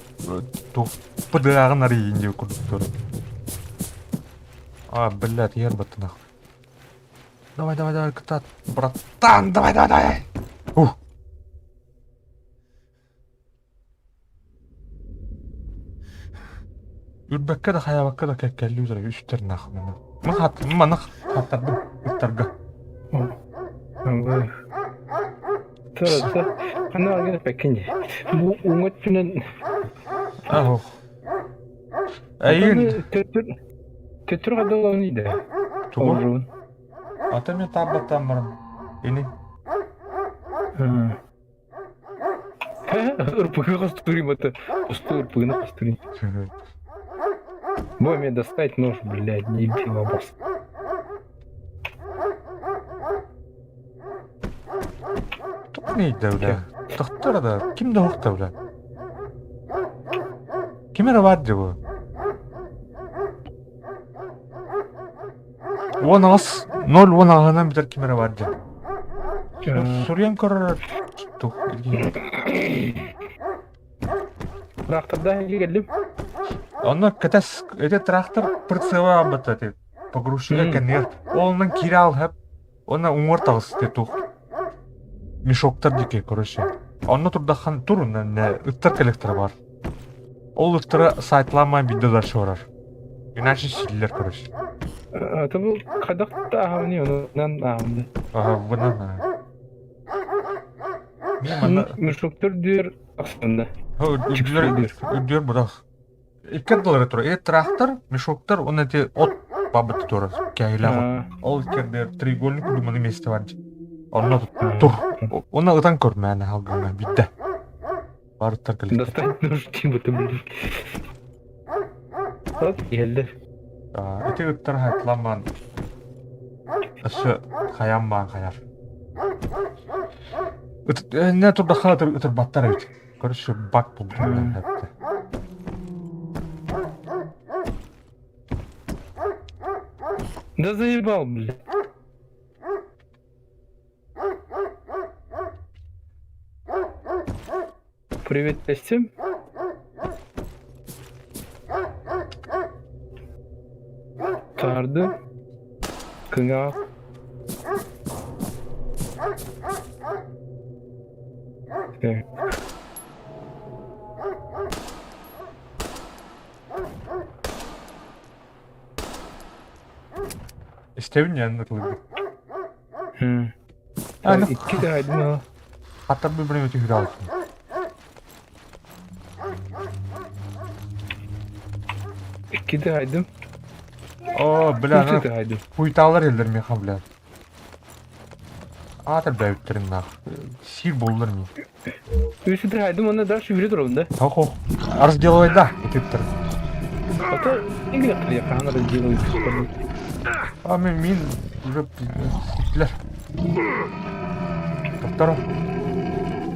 тух пыдыаҕын арыйын диye курдук тура. А, блядь, ер батты нахуй. Давай, давай, давай, кытат, братан, давай, давай, давай. Ух. Үрбэккэ да хайаабакка да кэккэллии утары үстэр нахуй маны. Маны хаттардым ыттарга. Тура, ханна агын пекин. Бу уҥа өттүнэн Ах. Эйин төттүр хадалан иде. Тугу? Ата мен табаттан барам. Ини. РПГ костурим это. Пустую РПГ на костурим. Бой мне достать нож, блядь, не била бас. Нейдэ, бля. Тохтор да, ким да охта, бля. Ким эрэ баар дии бу? 18 0 18-ынан бүтэр ким эрэ баар дии. Суруйан көрөр тух Тракторда кэллим. Онно кэтэс эти трактор прицева абыта ти погрузчига кэннигэр ол онон киирэ алһап уонна уҥуор таҕыс ти тух мешоктар диэки короче онно турдаххан тур ыттар коллектора бар ол ыттара сайтлаамаан биирдэ дальше барар иначе силлэр короче. Это был хайдах ааҕабыный онунан ааҕабын. Ага, бынан. Мин манна Мешоктор дүөр ахсында. Үрдүлэр үрдүөр бырах. Икки ардылары турар. Э трактор, мешоктар, он эти от бабыт турар. Кэһилээх от. Ол иккердер треугольник курдук месте бар. Онно тур. Онно ытан көр мээнэ халгыҥҥа бидде. Барыттар кэликтэр. Достать нож типа ты блин. Вот келді. Ити ыттар хайтламан өссө хайан баан хайар. Не турдахха ытырбаттар эбит. Короче, бак булдум хәтта. Да заебал, блядь. Привет, всем. Тарды. Кыҥаах. Истэбин дьэ ытылыгы. Икки да айдын Хаттар bir bölüm ötü alsın. Икки да айдым. О, бля, Үчү да айдым. Хуйталар элдер меха, бля. Аатыр бәйүттерин нах. Сир боллар ми. Үчү да айдым, онно дальше жүрө турабын да. Хох, хох. Разделывай да, ититтер. А то игре я разделывай. А мен мин уже ситтилер. Тохторо.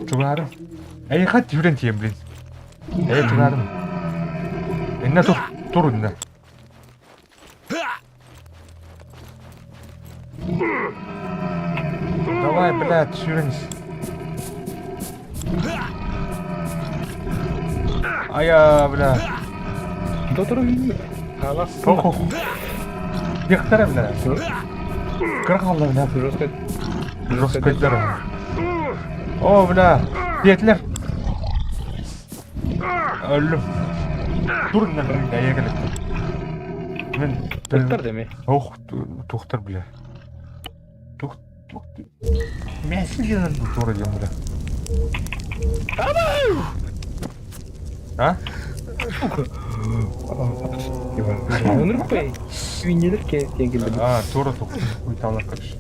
Чугаарым. Эйха тюрен тием, блин. Эй, чугаарым. Инна тур, тур инна. Давай, блядь, сюренс. Ая, бля. Дотору Халас. Хох, Дехтара, бля. Кыра хаалла, бля. Жестко. Жестко О, бля. Диэтилэр. Өллүм. Турунна бля, кэлэттим. Мен Ыттар деме. Ох, тухтар, бля. Тух, тух. Мясо диэн тура диэн, бля. А? Сука. Өнүрпэй. Свиньелер киэн кэллим. А, тура тух. Хуйталар, короче.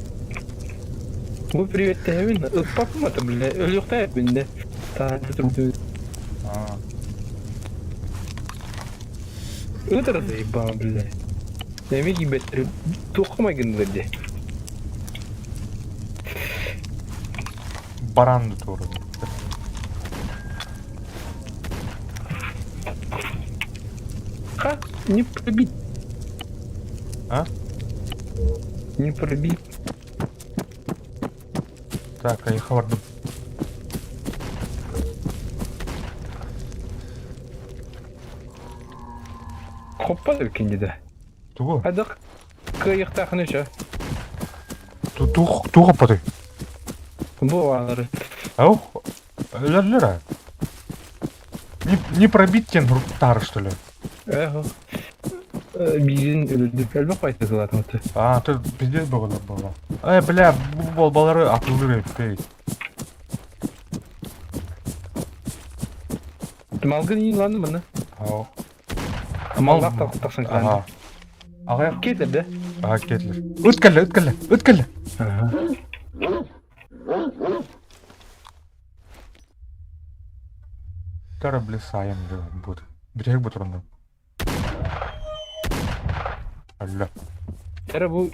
Бу приветтэһэбин ыппаппын ата бля өлүөхтээхпин да таһырдьа турдум А. Ытыр заебал бля Эми киирбэттэр туохха майгыннылар дии Баран тура. Как не пробить? А? Не пробить. Так, а я бардым. Хоппа киндиде. Тугу? Хайдах кыайыахтаахын еще. Тух, тух хоппотой? Бу аалары. Ау, өлөрлөр а. Не, не пробить тен тары, что ли? Эхо. Биирин өлөрдүм. Элбэх байта сылаатым. А, ты пиздец было было. Э, бля, бу балары атылыр эппей. Малгын иин мына. Ау. Маллаах тахсан Ага. Ага, Кетер да? ага, кетлер. Ыт кэллэ, ыт кэллэ, ыт кэллэ. Ага. Тара, бля, сайын будет. Бүтэһик бутурунда. Алла. Тара бу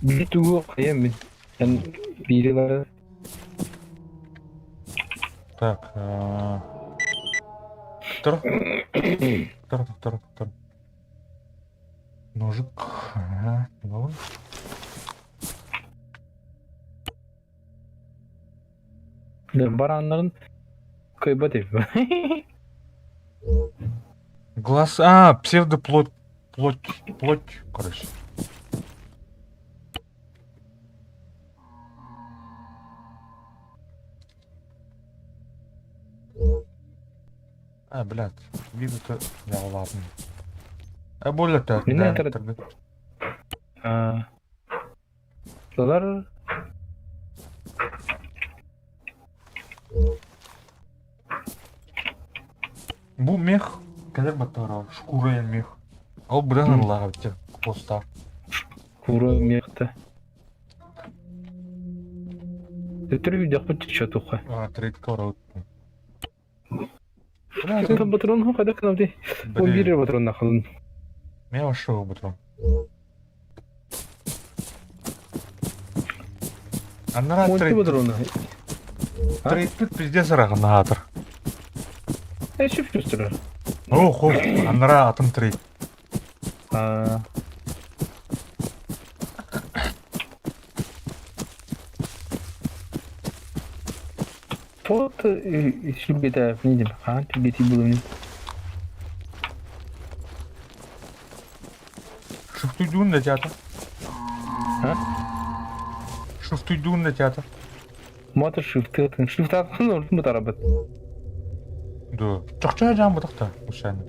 биир тугу хайа мин. Эн биири бары. Так, Тур. Тур, тур, тур. Ножик. Ага, новый. Бараннарын кыайбат эбит. Глаз... А, псевдоплоть. Плоть, плоть, короче. А, блядь, видно-то... Я ладно. А более-то... Мин этэр- А, Лар Бу мех, кэлэр баттара, шкура мех. Ол быдан ыллаҕа поста. Кура мехта. Төттөрү видеохпут чотуха. А, трейдка орут. Там патрон хо када кнопти. Он бире патрон нахалын. Мен вообще патрон. Аннара Монти патрон. Трейдпит пиздец арагнаатыр. Э, шөп чувствую. Ох, ох, аннара атын трейд. А. Тот сүргэтэ нидим хаан түргэтий булуни. Шуфтуйдуун да театр. А? Шуфтуйдуун да театр. Мото шифтатын. Шифтатын ордун бутарабыт. Да. Чахча жаан бутахта ушаны.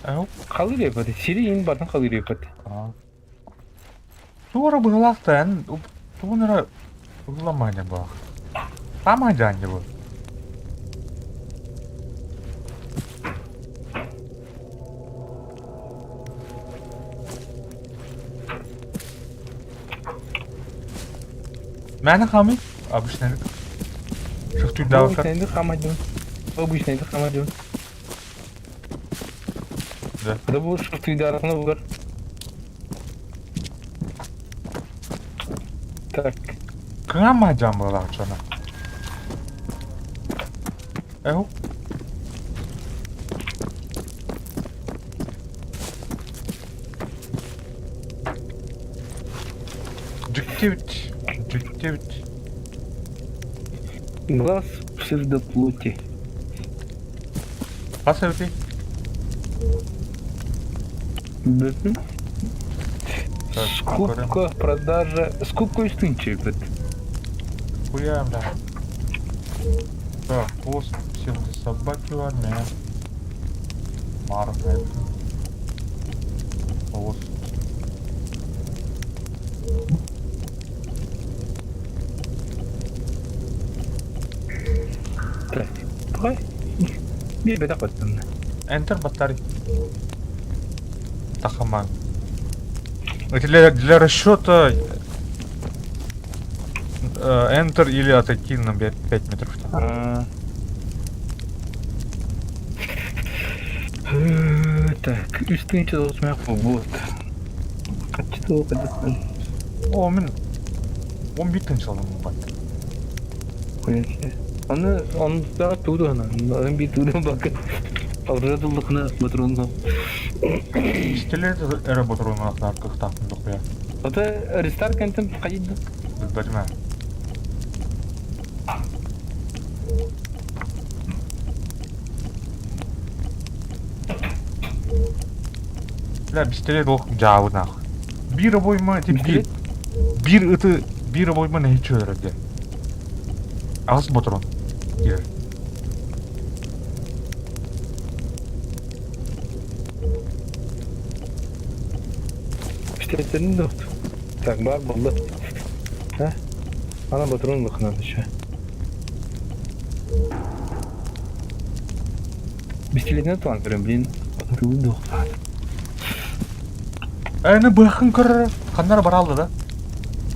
Ау. Халыр епат. Сири ин батын халыр епат. Туора быһылаахта эн тугун эрэ ылламаня баах. Саамай дьаанньа бу. Мээнэ хаамый обычный шахтуйдаабакка Обычный хамадюн. Обычный хамадюн. Да. Да бу шахтуйдарахна бугар. Так. Кыама дьаан быһылаах дьоно. Эһу. Дьикти эбит. Дьикти эбит. Глаз псевдоплоти. Хас эбитий? Бүтүн. Так, Скупка, продажа. Скупка үстүнче эбит. Хуя, бля. Так, пост псевдособаки в армии. Марк, Пост. Так. Давай. Биир бэтэх баттанна. Enter батарей. Тахаман. Это для расчета Enter или отойти на 5 метров. А. Так, үстүнче досмақ вот. Качты кадыстан. О, мен 11 тынчалым бат. Аны аны да туду ана. Аны би туду бакы. Алжадылдыкны батронга. Пистолет эрэ ботурунаахтар кыхтаахпын дохуя. Ата рестарт кентем кайды. Билбэтим ээ. Бля, пистолет олох дьаабынаах. Биир обойма ити биир биир ыты биир обойма нэһииччэ өлөрөр диэн. Аҕыс ботурун киирэр. Пистолеттерин да Так, бар болды. А? Ана патрон надо еще. Пистолетин туан көрөм, блин. Патрон Эни быһахын көрөр ханнара баралды да.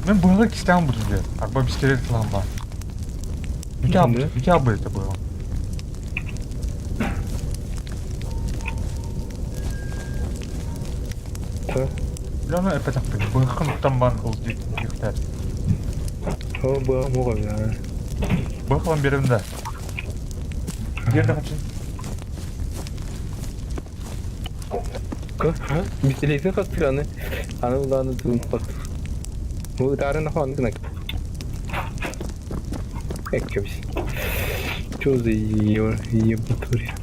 Мен быһаҕы кистээн бутум диэн. Арба пистолет ылан баар. Бүтэ абы это было. Та. Бля, ну эппэтэхпин. Быһахын уктан баан ыл диэхтээр. О, быһа муга бля. Быхлан берем да. Где хочу? Бистилейсин хастыр аны. Аны улааны туун хастыр. Бу ытаарын хон гына. Эккебис. Чё за ебатурия?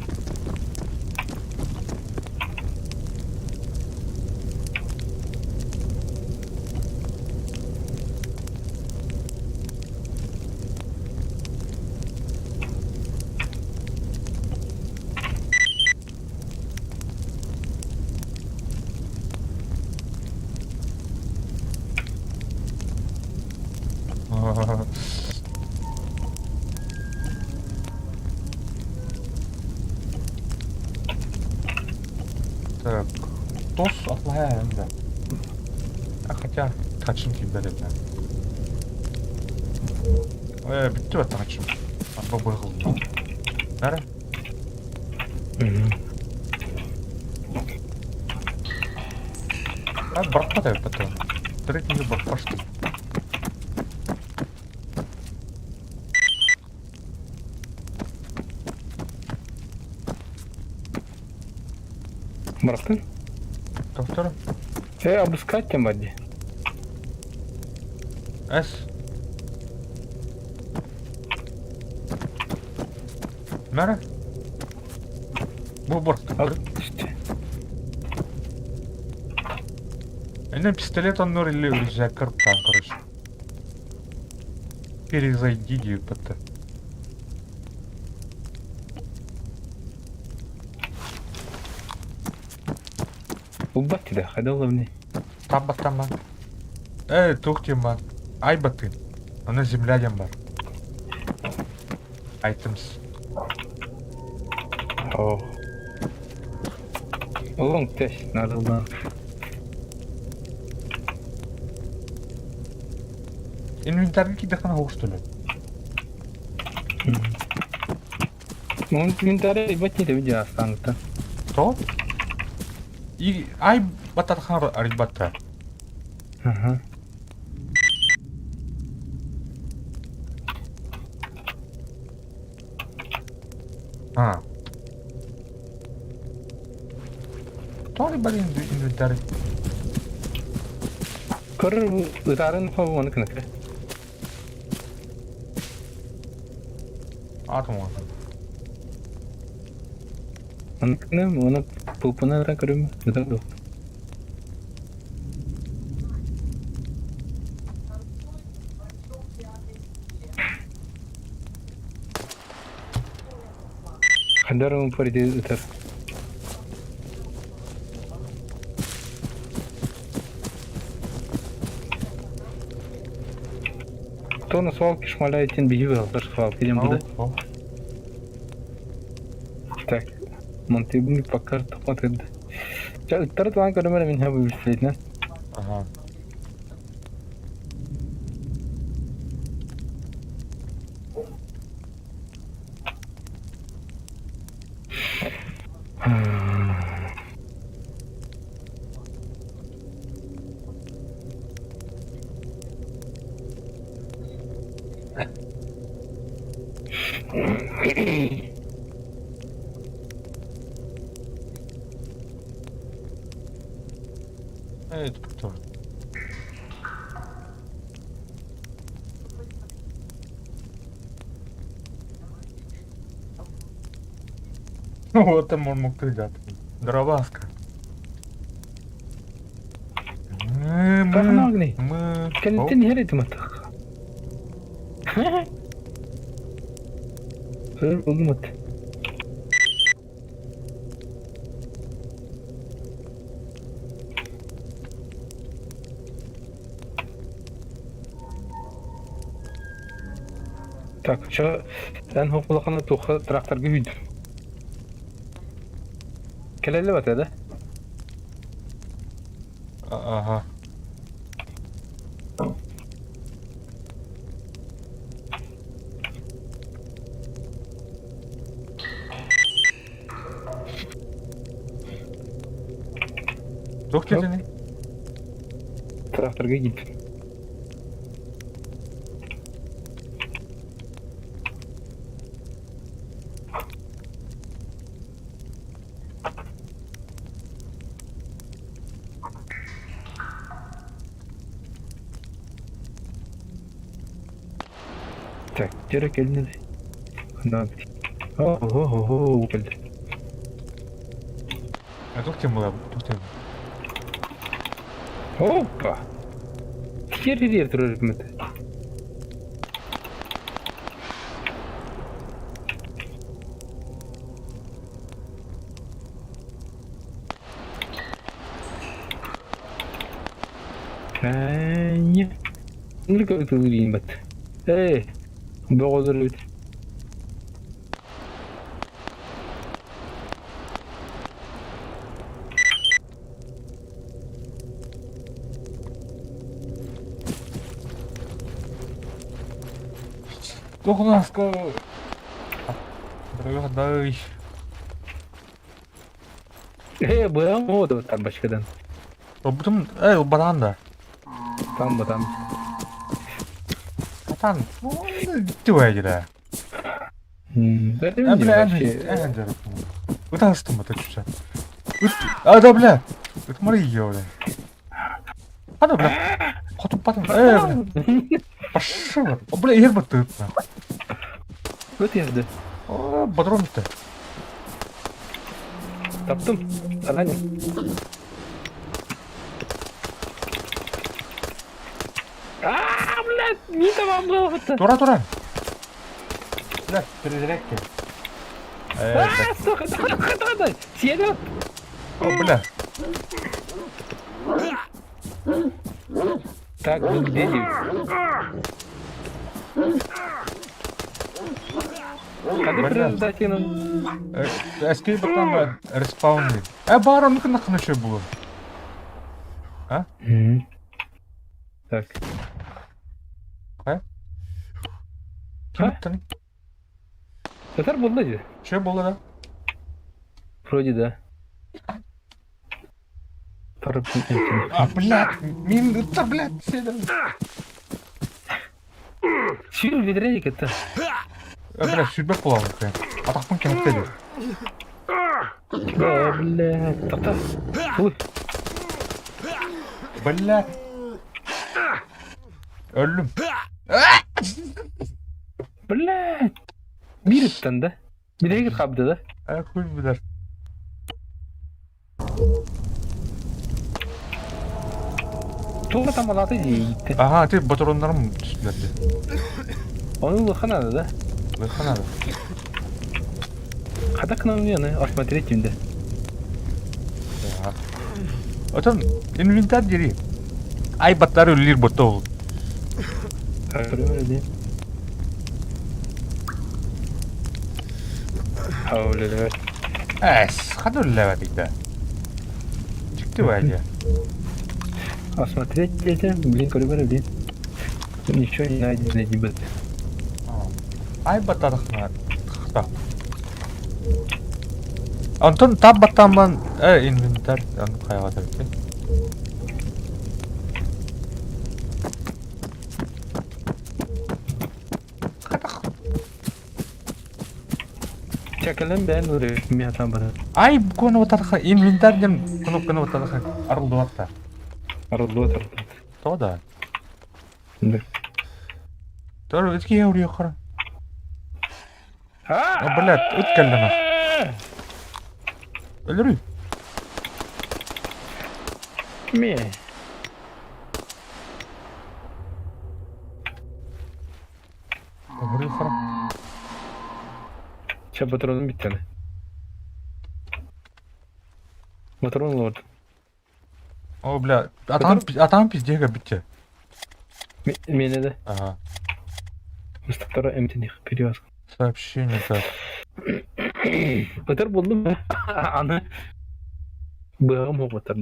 Так, тос отлагаем, да. А хотя, хачым кибер это. Бүттү бат хачым. Арба быгыл. Нара? А, бырахпат эбит потом. Третий бырахпашты. Бырахтын? Доктор? Обыскать тем бади. С. Нара? Бу бырахтын. Эне пистолет оннор или рюкзак там, короче. Перезайди, епта. Убать да, ходил мне. Тамба тамба. Эй, тух тема. Ай баты. Она земля бар. Items. О. Лонг тест надо было. Инвентарь кидахана что ли? Ну, инвентарь ебать не видео останутся. То? И ай батархан арибата. Ага. А. То ли блин инвентарь? Кыр ытарын ховон кныкы. Атом. Оныкны, оны пупына да көрүм, ыта дух. Хадарым париде ытар. Кто на свалке шмаляет, тем беги в свалке, идем туда. Так, Монтегуми пока смотрит. Ыттары туан көрөмөр мин хабы билсейтин. Ага. Это кто? Ну вот там он мог придать. Дробаска. Кахнагни. Мы... Кэлтин херит матах. Сыр угмат. Так, чо эн хокулахана туха тракторга үйдүм. Келеле бат да? Ага. Туох кетини? Тракторга киттим. Так, дьэрэ кэллин. О-хо-хо-хо, кэллэ. А туох тем была? Туох тем? Опа! Хер турар эбит. Аня. Ну как ты бат. Эй, бөҕөлөр эбит. Туох унаска Дай. Э, быам оду там башкадан. Ылбытым, эй, ылбатаҕын да. Там ба там. Атан, түбэйдирэ. М, А, бля, эн дьарыктым. Ытаһыстым бата чуча. А, да, бля. Ытмары ее, бля. А, да, бля. Хотуппатым. Э, бля. Пошел. О, бля, иһэр баттыгыт. Өт ярды. О, патрон битте. Таптым. Ранен. А, блядь, не там было. Тура, тура. Бля, перезарядки. Э, бля. А, сука, давай, давай, давай. Съедем. О, бля. Так, вы где? Когда Бля. переждать нам? Эскей баттан респаунный. Э, баар, оннук нахна было. А? Так. А? Ким ыттан? Татар болды же. Че было, да? Вроде да. А, блядь, мин ыттар, блядь, седем. Сүүр ведрейк это. Э, бля, сүүрбэт буолабын кыайан. Атахпын кэһэттэ диир. Да, блядь, татар. Ой, Бля. Өллүм. блядь. Биир ыттан да. Бирэйгит хабды да. Э, хуй билэр. Тула там алаты диэйиттэ. Ага, ты патроннарым түстүлэр дии. Ону улахан надо да. Лыха надо. Хата к нам не, осмотреть им да. Так. Отон инвентарь дери. Ай баттары үллир ботта ол. Эс, хады үллэбэтик да. Дьикти баайдьа. Осмотреть это, блин, коридор, блин. Ничего не найдено, не будет. Ай баттадахна. Онтон тап баттамман э инвентарь аны хайаҕа эбит. Чакалын бән уры миатан бара. Ай куну батаха инвентарь дем кнопканы батаха арылдыбатта. Арылдыбат арылдыбат. То да. Да. Тор өтке яурия хара. А, блядь, ыт кэллэ Өлөрүй. Ме. Өлөрүй хара. Ча патроным биттени. Патрон лорд. О, бля, атам атам пиздега битте. Мене да. Ага. Мустаптара эмтених перевязка. Сообщение так. Ытыр булдум. Аны быгым хоботар.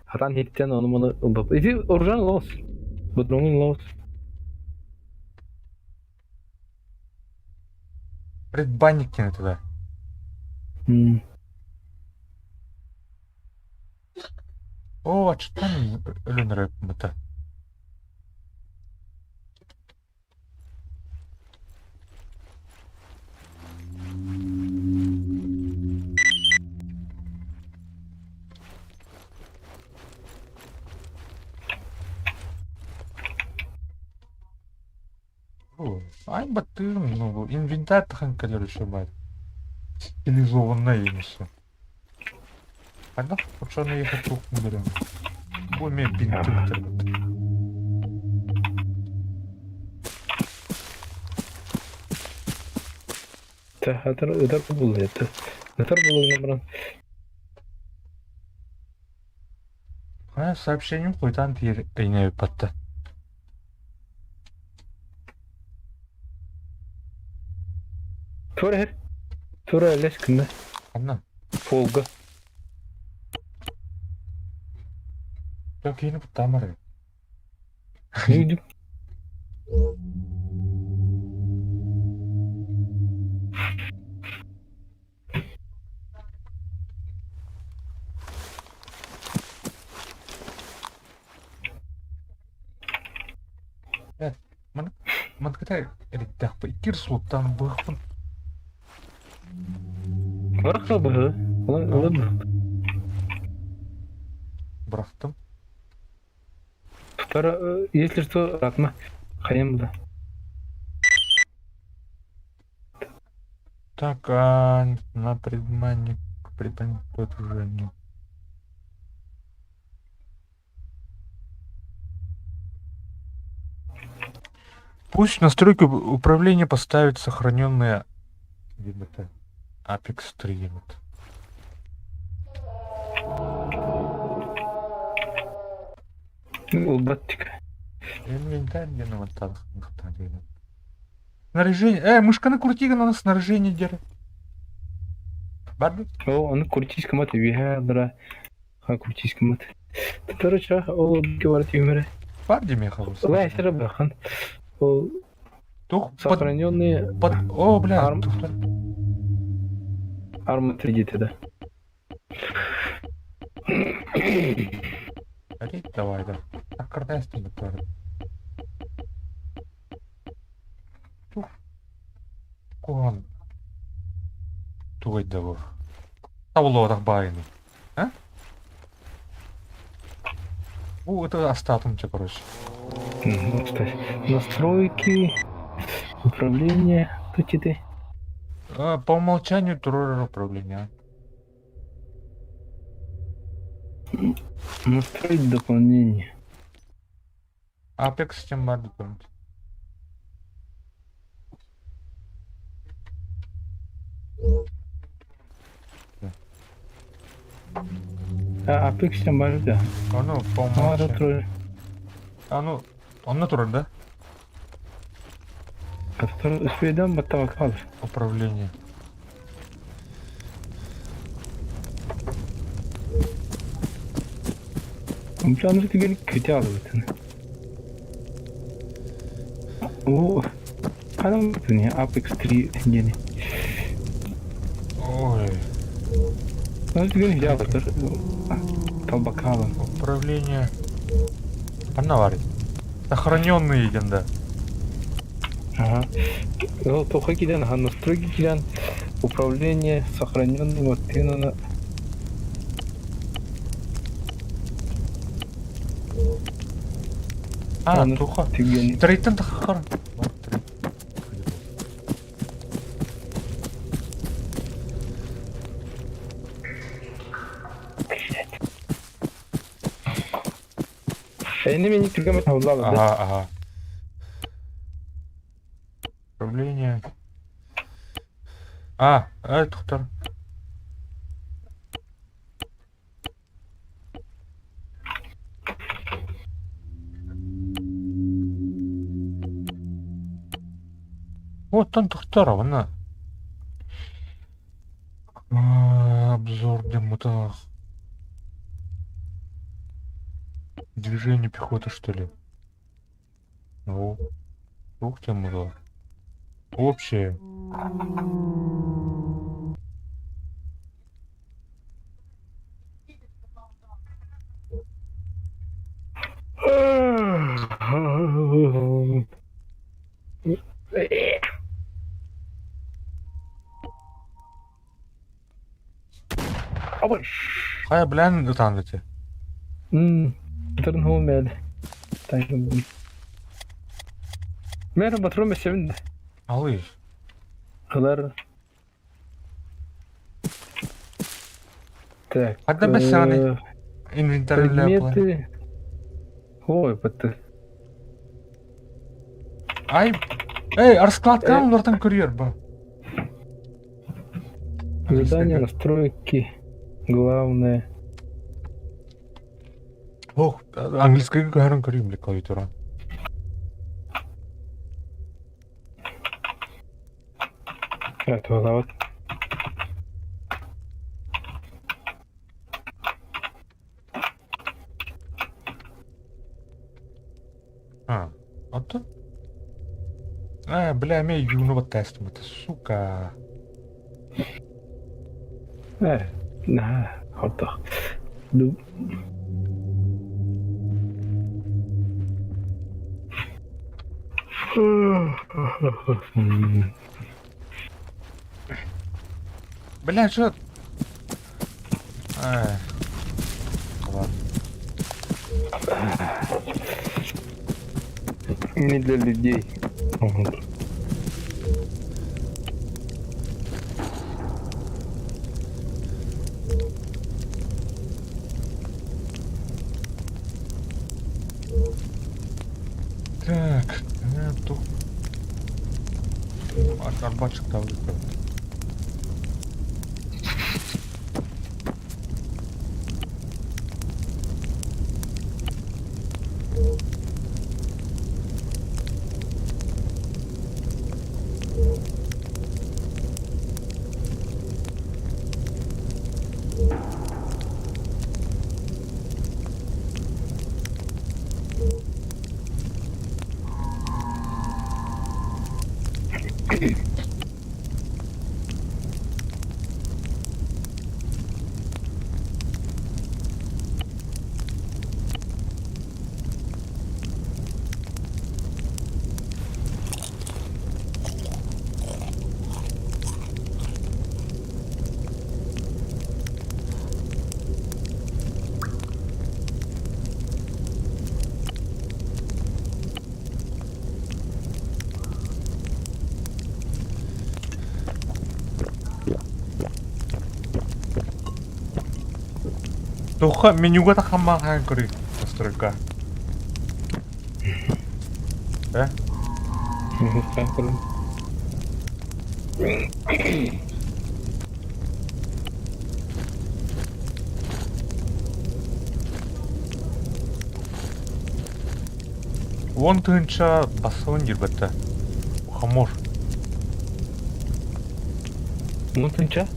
Атан хиттен оны мұны ылбап. Ити оружан лоос. Патронун лоос. Предбанник кине туда. О, ачтан өлөнөр мыта. Ай баттыырым, ну, инвентарь тахан кэлэр еще баар. Стилизованная именно. Хайдах оччону ехать туохпун берем. Бу эмиэ бинти бытырбыт. Ытар ытар булла это. Ытар булугуна баран. А, сообщением хуйтан тиер эйнэбиппатта. Тура иһэр. Тура элэс гынна. Ханна? Полга. Дьэ киһини куттаамар. Үйдүм. Маны манкыта эриттэхпэ иккир суоттаан быһахпын. Бырахта быһы. Ылын. Бырахтым. Тутара, если что, ратма. Хайым да. Так, а на предманник, предманник уже не. Пусть настройки управления поставит сохраненные это Apex 3 вот. Ылбаттык. Инвентарь где на вот Снаряжение. Мышканы крути на снаряжение дер. Барды? О, аны крутись мат виһа дра. Ха крутись мат. Короче, ол говорит юморе. Барди меха. Лайсера бахан. Ол Тух сохраненные под... О, бля, Арм... Арма 3D да. Давай, да. Так, картайстан тоже. Тух. Куан. Тугай да бу. Табылуотах баайыны. А? Бу это остатымча, короче. Настройки, управление, тут ты. А, по умолчанию турор управления. Настроить дополнение. Apex тем бар документ. А, Apex тем бар да. Ону по умолчанию. А ну, онно турар да? Который үспейден баттабак алыр. Управление. Планыр түгел көтө алып О, канам не Apex 3 диэни. Ой. Ну түгел я алып Талбакалан. Управление. Анна варит. Сохраненные един, да. Ага. Ну, тоха киден, ага, настройки киден, управление, сохраненный, вот ты на... А, туха. Трейтен тахар. Эни мени түргәмә табылалы. Ага, ага. Управление. А, тухтар. Вот он тухтар, она. Обзор демутах. Движение пехоты, что ли? Ну, ух ты, мудо. Общее. Хайа блин ытаан эти. Ытарын хоу мәл. Мэр патрон бэссэбин да. Алый. Ылар. Так. Хадда бэссэҕиний? Инвентарь Предметы. Ой, пыты. Ай, эй, раскладка олортон көрүөр бу. Задание, настройки, главное. Ох, английскайга көһөрөн көрүүм бile клавиатура. Туһалаабат. А, оттон? А, бля, эмиэ юуну баттаастым это, сука. Э, наһаа хордох. Бля, что? Ай. Ладно. Не для людей. Так, эту. Арбачык табылып. Туха менюга тахаммаан хаан көрүй настройка. Э? 10 000 басылын диирбэттэ. Хамор. 10 000?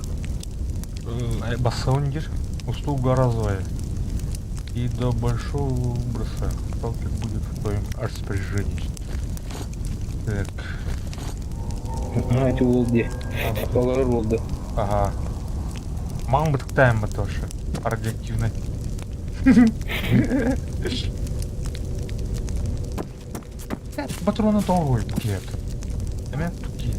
Басылын диир. Услуга разовая. И до большого выброса сталкер будет в твоем распоряжении. Так. А, эти уол дии. Олорор буолду. Ага. Маҥ бытыктаан тоже. Радиоактивный. Патроны тоҕуй букет. Эме туки.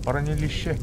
Хранилище.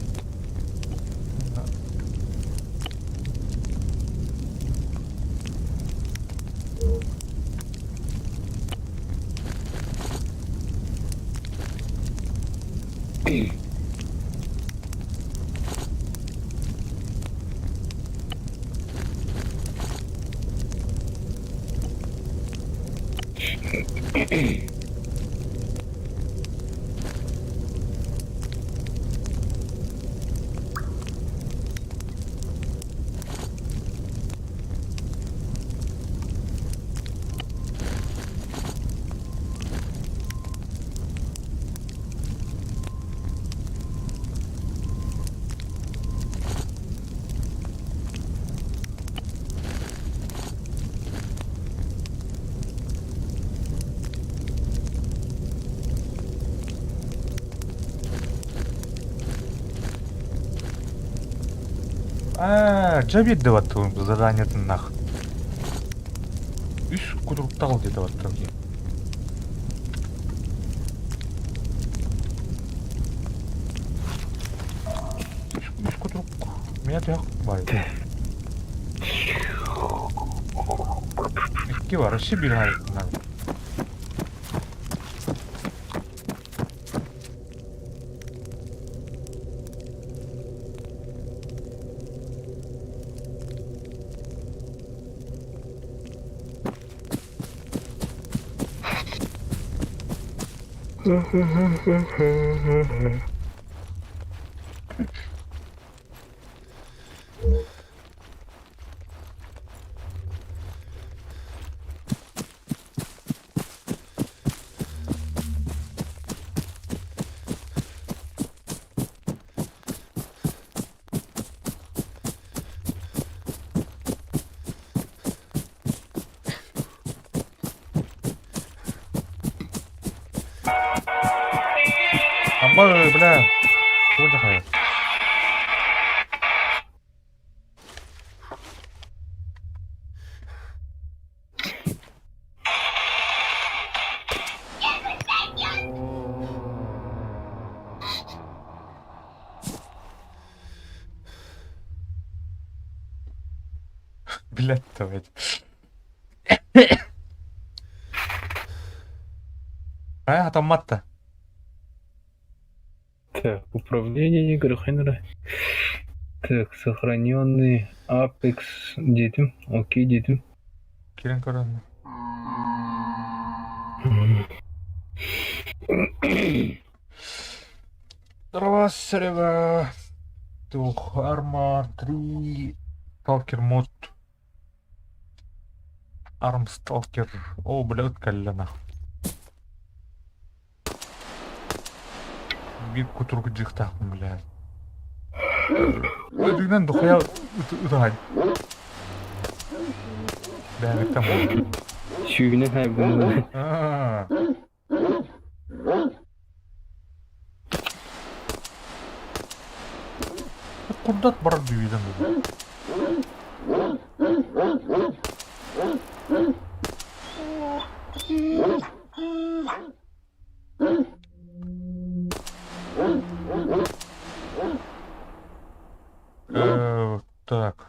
А, дьэ биэрдэ баттыбын заданиетын нах. Үс кутуруктаах диэтэ баттым дии. Үс кутурук. Меня туох баар Икки бар, өссө биир хаайыттан. Амма, бля, тугун дьахайар? Блядь, давайте. Э, хатамматта. Так, управление Грохенера. Так, сохраненный Apex диэтим. Окей диэтим. Кирен көрөн. Здорово, Серега. Тух, Арма 3, Сталкер мод. Арм Сталкер. О, блядь, кэллэ нах. Биир кутурук дьыктаахпын, блядь. Өтүгүнэн духуя ытаһай. Бэйэҕиттэн буолар. Сүүнэ хайбын. Аа. Курдат барар дүйүдэн буолар. Так.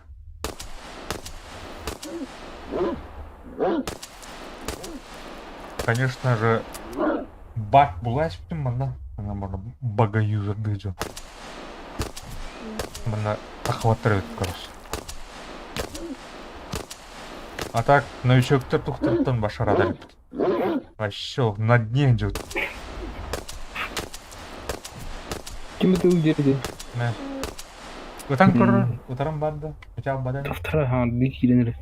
Конечно же, баг була испитим манна. Ана можно бага юзер дыджу. Манна охваттар короче. А так, новичоктар тухтарыттан башарада Вообще, на дне идет. Ким это диэри? Мэ. Ытан көрөр, ытаран барда. Хотя бадан. Тафтара хаҥардыы киирэн эрэ.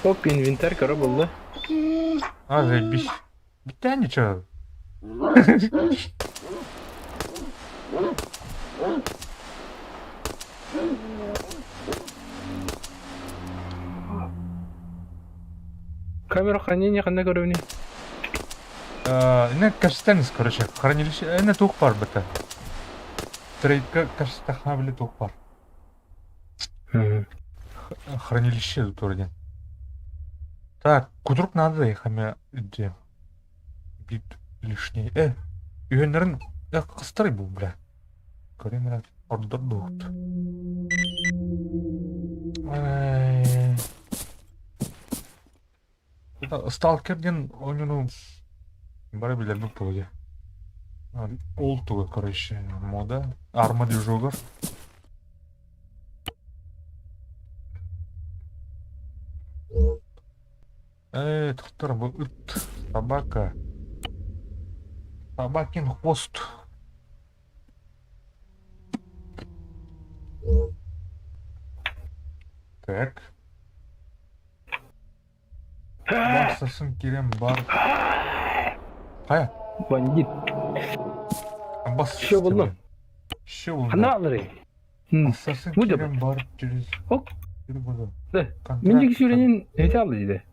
Оп, инвентарь кыра буолла. А, заебись. Бүттэ ничего. Камера хранения ханна көрөбүнүй? Не кэпсэтэнис, короче, хранилище, не туох бар быта. Трейдка кэпсэтэххэ били туох бар. Хранилище тут вроде. Так, кудрук надо их где бит лишний. Үһүннэрин кыстарый бу, бля. Көрүн эрэ ордор дуут. Сталкер диэн оонньууну бары билэрбит буолуо дии. Ол туга, короче, мода. Арма движогар. Ээ, тохтор бу ыт, собака. Собакин хвост. Так. Барсасын киирэн бар. Хайа? Бандит. Бас. Все буллум. Все буллум. Ханна алырый? Ассасин киирэн бар через... Ок. Да. Мин диэки сүүрэнин эти алды диде.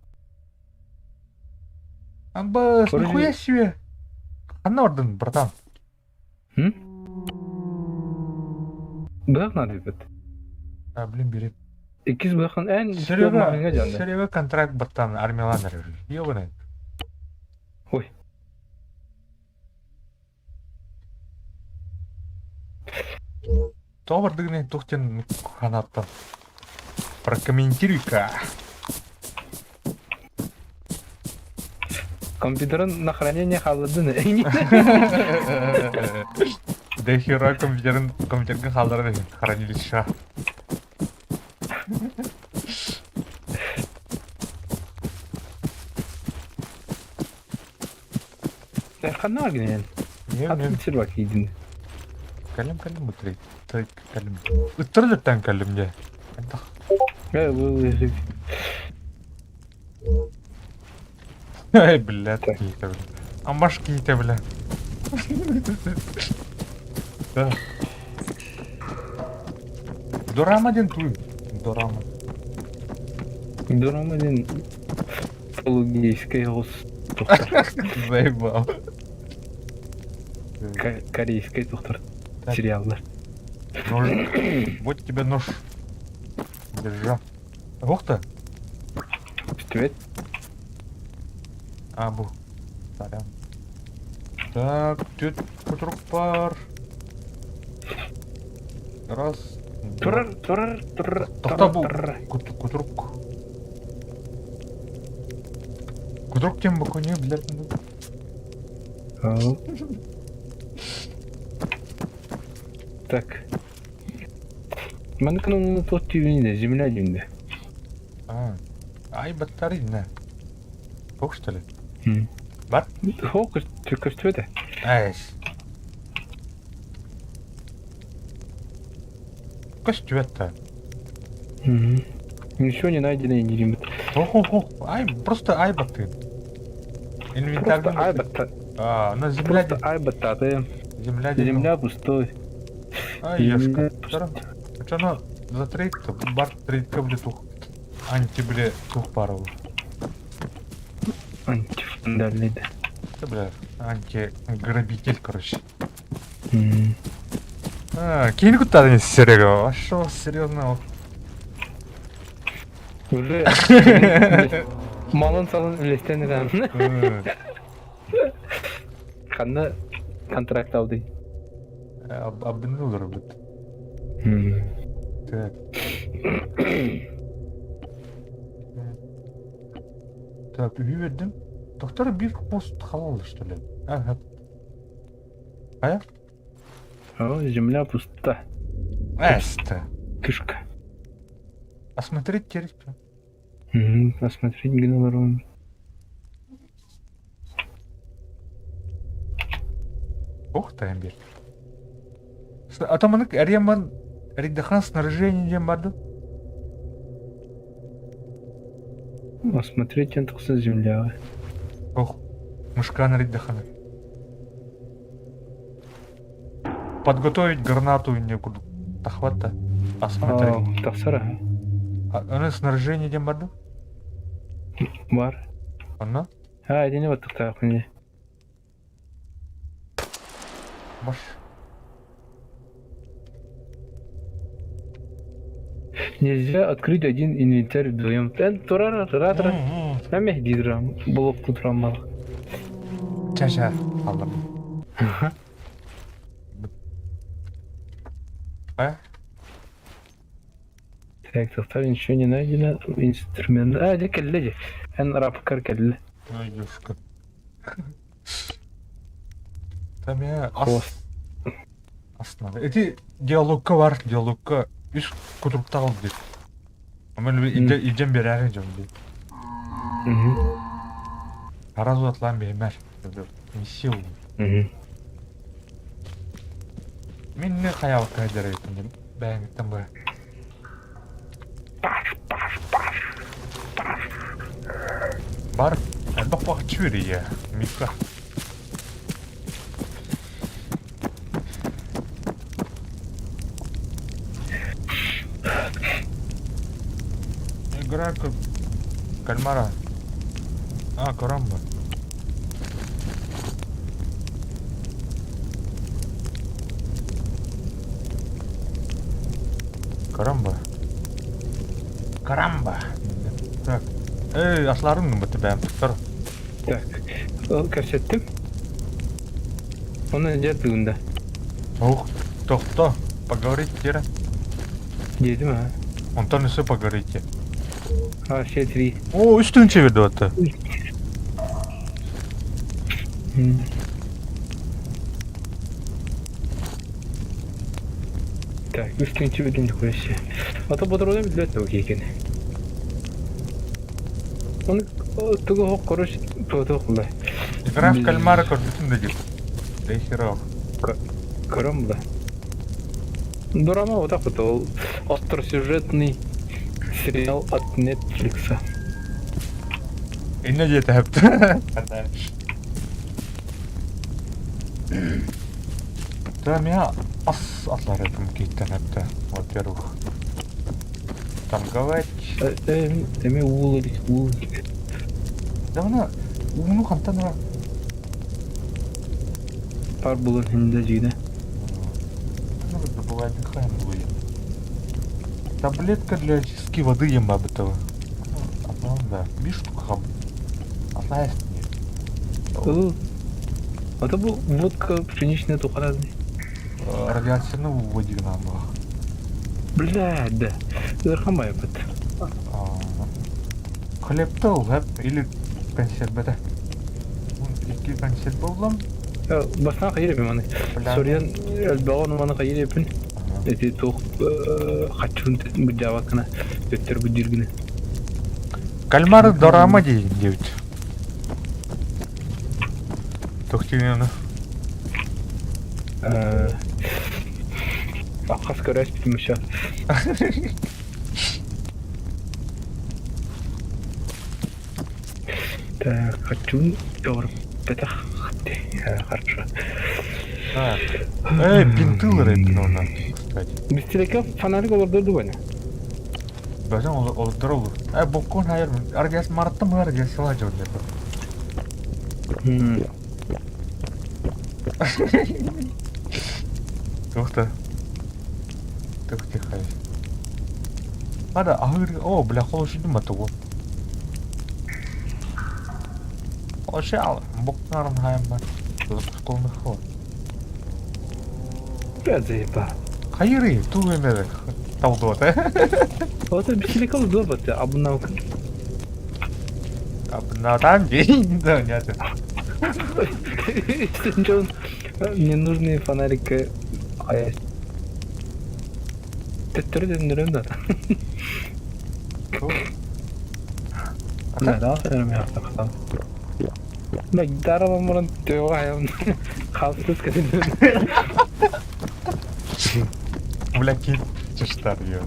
Амбас, нихуя себе. Ханна бардын, братан? Быһах надо бит. А, блин, бери. Иккис быһахын эн Серега, Серега контракт баттан армияланар. Ёбаный. Ой. Тоҕо бардыгын туох диэн ханааттан прокомментируй-ка. Компьютерын на хранение хааллардын. Да хера компьютерин компьютерге хаалларар хранилище. Ханна гинэн? Мен Атын сир бар киидин. Кэлим кэлим бу трейд. Трейд кэлим. Ыттар өлөртөн кэлим дьэ. Хайдах? Э, бу Эй, блядь, киһитэ бля. Амбаш киһитэ бля. Да. Дорама диэн туй. Дорама. Дорама диэн полугейскай оҕус тухтар. Заебал. Корейскай тухтар Так. сериаллар. Нож. Вот тебе нож. Держа. Ух ты. Привет. А, бу. Сорян. Так, тут кутурук бар. Раз, два. Турар, турар, турар, Тоқта бу. турар. Кутурук. Кутурук тем бу коне, блядь. Ал. Так. Маннык ну тот тювинде, земля дюнде. А, ай, батарейна. Бог что ли? М. Бар? Хо, көстүбэтэ. Ай. Көстүбэт Ничего не найдено и не римит. Ох, ох, ох. Ай, просто ай баты. Инвентарь. Просто ай бата. А, на земля. Просто ай бататы. Земля. Земля пустой. Ай, ешка. Что за трейд-то? Бар трейдка, блин, тух. Анти, бля, тух парову. Антифундальный, да. Это, бля, антиграбитель, короче. А, кинь куда Серега. А шо, серьезно? Уже малын салын үлестен иран. Ханна контракт алды. Обманул робот. Так. Так, үһү Доктор бир пост халал, что ли? Ага. А? О, земля пуста. Эста. Кышка. Осмотреть территорию. Угу, осмотреть генолорон. Ух ты, амбир. А там он Реман Ридхан снаряжение дем барду. Осмотреть тахса земля. Ох, мышкан Ридхан. Подготовить гранату некуда. Тахвата. Осмотреть. Тахсара. А она снаряжение дем барду? Бар. Она? А, это не вот так мне. Баш. Нельзя открыть один инвентарь вдвоем. Турара, тура. Намех дидрам, блок тут мал. Ча-ча. Аллам. А? Так, состав ничего не найдено. Инструмент. А, где келледи? Эн рапкар келле. Ой, ёшка. Там я Хвост. Основа. Эти диалогка бар, диалогка үс кутуруктагыл дейт. Мен идем берәрин жон дейт. Аразу атлан беймер. Не сил. Мен не хаялка дерек бәңиттен бу. Паш, паш, паш. Паш. Бар, элбэх бах чүрие. Мика. Игра как кальмара. А, карамба. Карамба. Карамба. Так. Эй, асларың бу тебя. Тур. Так. Көрсөттүм. Оны дер бүгүндө. Ух, тохто. Поговорить теперь. Дедим а. Онтон все поговорите. А, все три. О, үстүн чебирди атты. Так, үстүн чебирдин нихуя А то бодрода билет окей экен. Оны тугу хок короче тугу кулай. Граф кальмара көрбүтүм да дип. Да херов. Көрөм да. Дорама вот так вот ол остросюжетный сериал от Netflix. Инне диэтэ хэпт. Да, меня ас атларытым кейттен хэпті, во-первых. Торговать. Эми уул илик, уул илик. Да мына ууну хантан ара Пар булан хинде жине. Таблетка для очистки воды ем бабытова. Да, биш штук хаб. Атлая А то бу водка пшеничная тухара. Радиацияны вводигна была. Бля, да. Ыарахан байбыт. Хлеб-то ылһап или консервата. Икки консерв буллам. Бастан хайыр эпин маны. Соруйан элбэҕи маны хайыр эпин. Эти туох хаччын быдьаабаккына төттөр быдьыргына. Кальмар дорама диэбит. Тохтуйаны. Аккас көрөспүтүм еще. Так, хочу петах. Хорошо. Так. Эй, бинтылар эпин оны, кстати. Бистилеке фонарик олордорду бана. Бәзен олордор olur. Э, боккон хайыр. Аргас марттым аргас сала жон деп. Туохта. Тух тихай. Ада аһыр о бля холошидым батугу. Ошал, бокнарым хайым бар. Колны хо. Бля, заебал. Хайыры, ту эмеде. Талдуот, э? Вот бистилеке олордор бат, абынаука. Абнатан день, да, нет. Ненужные фонарики. А я... Төттөрү да. Да, да, сэрм яхта. Да, гитара мурун төөгө хаалсыз кэтин. Бля, кит чештар ё.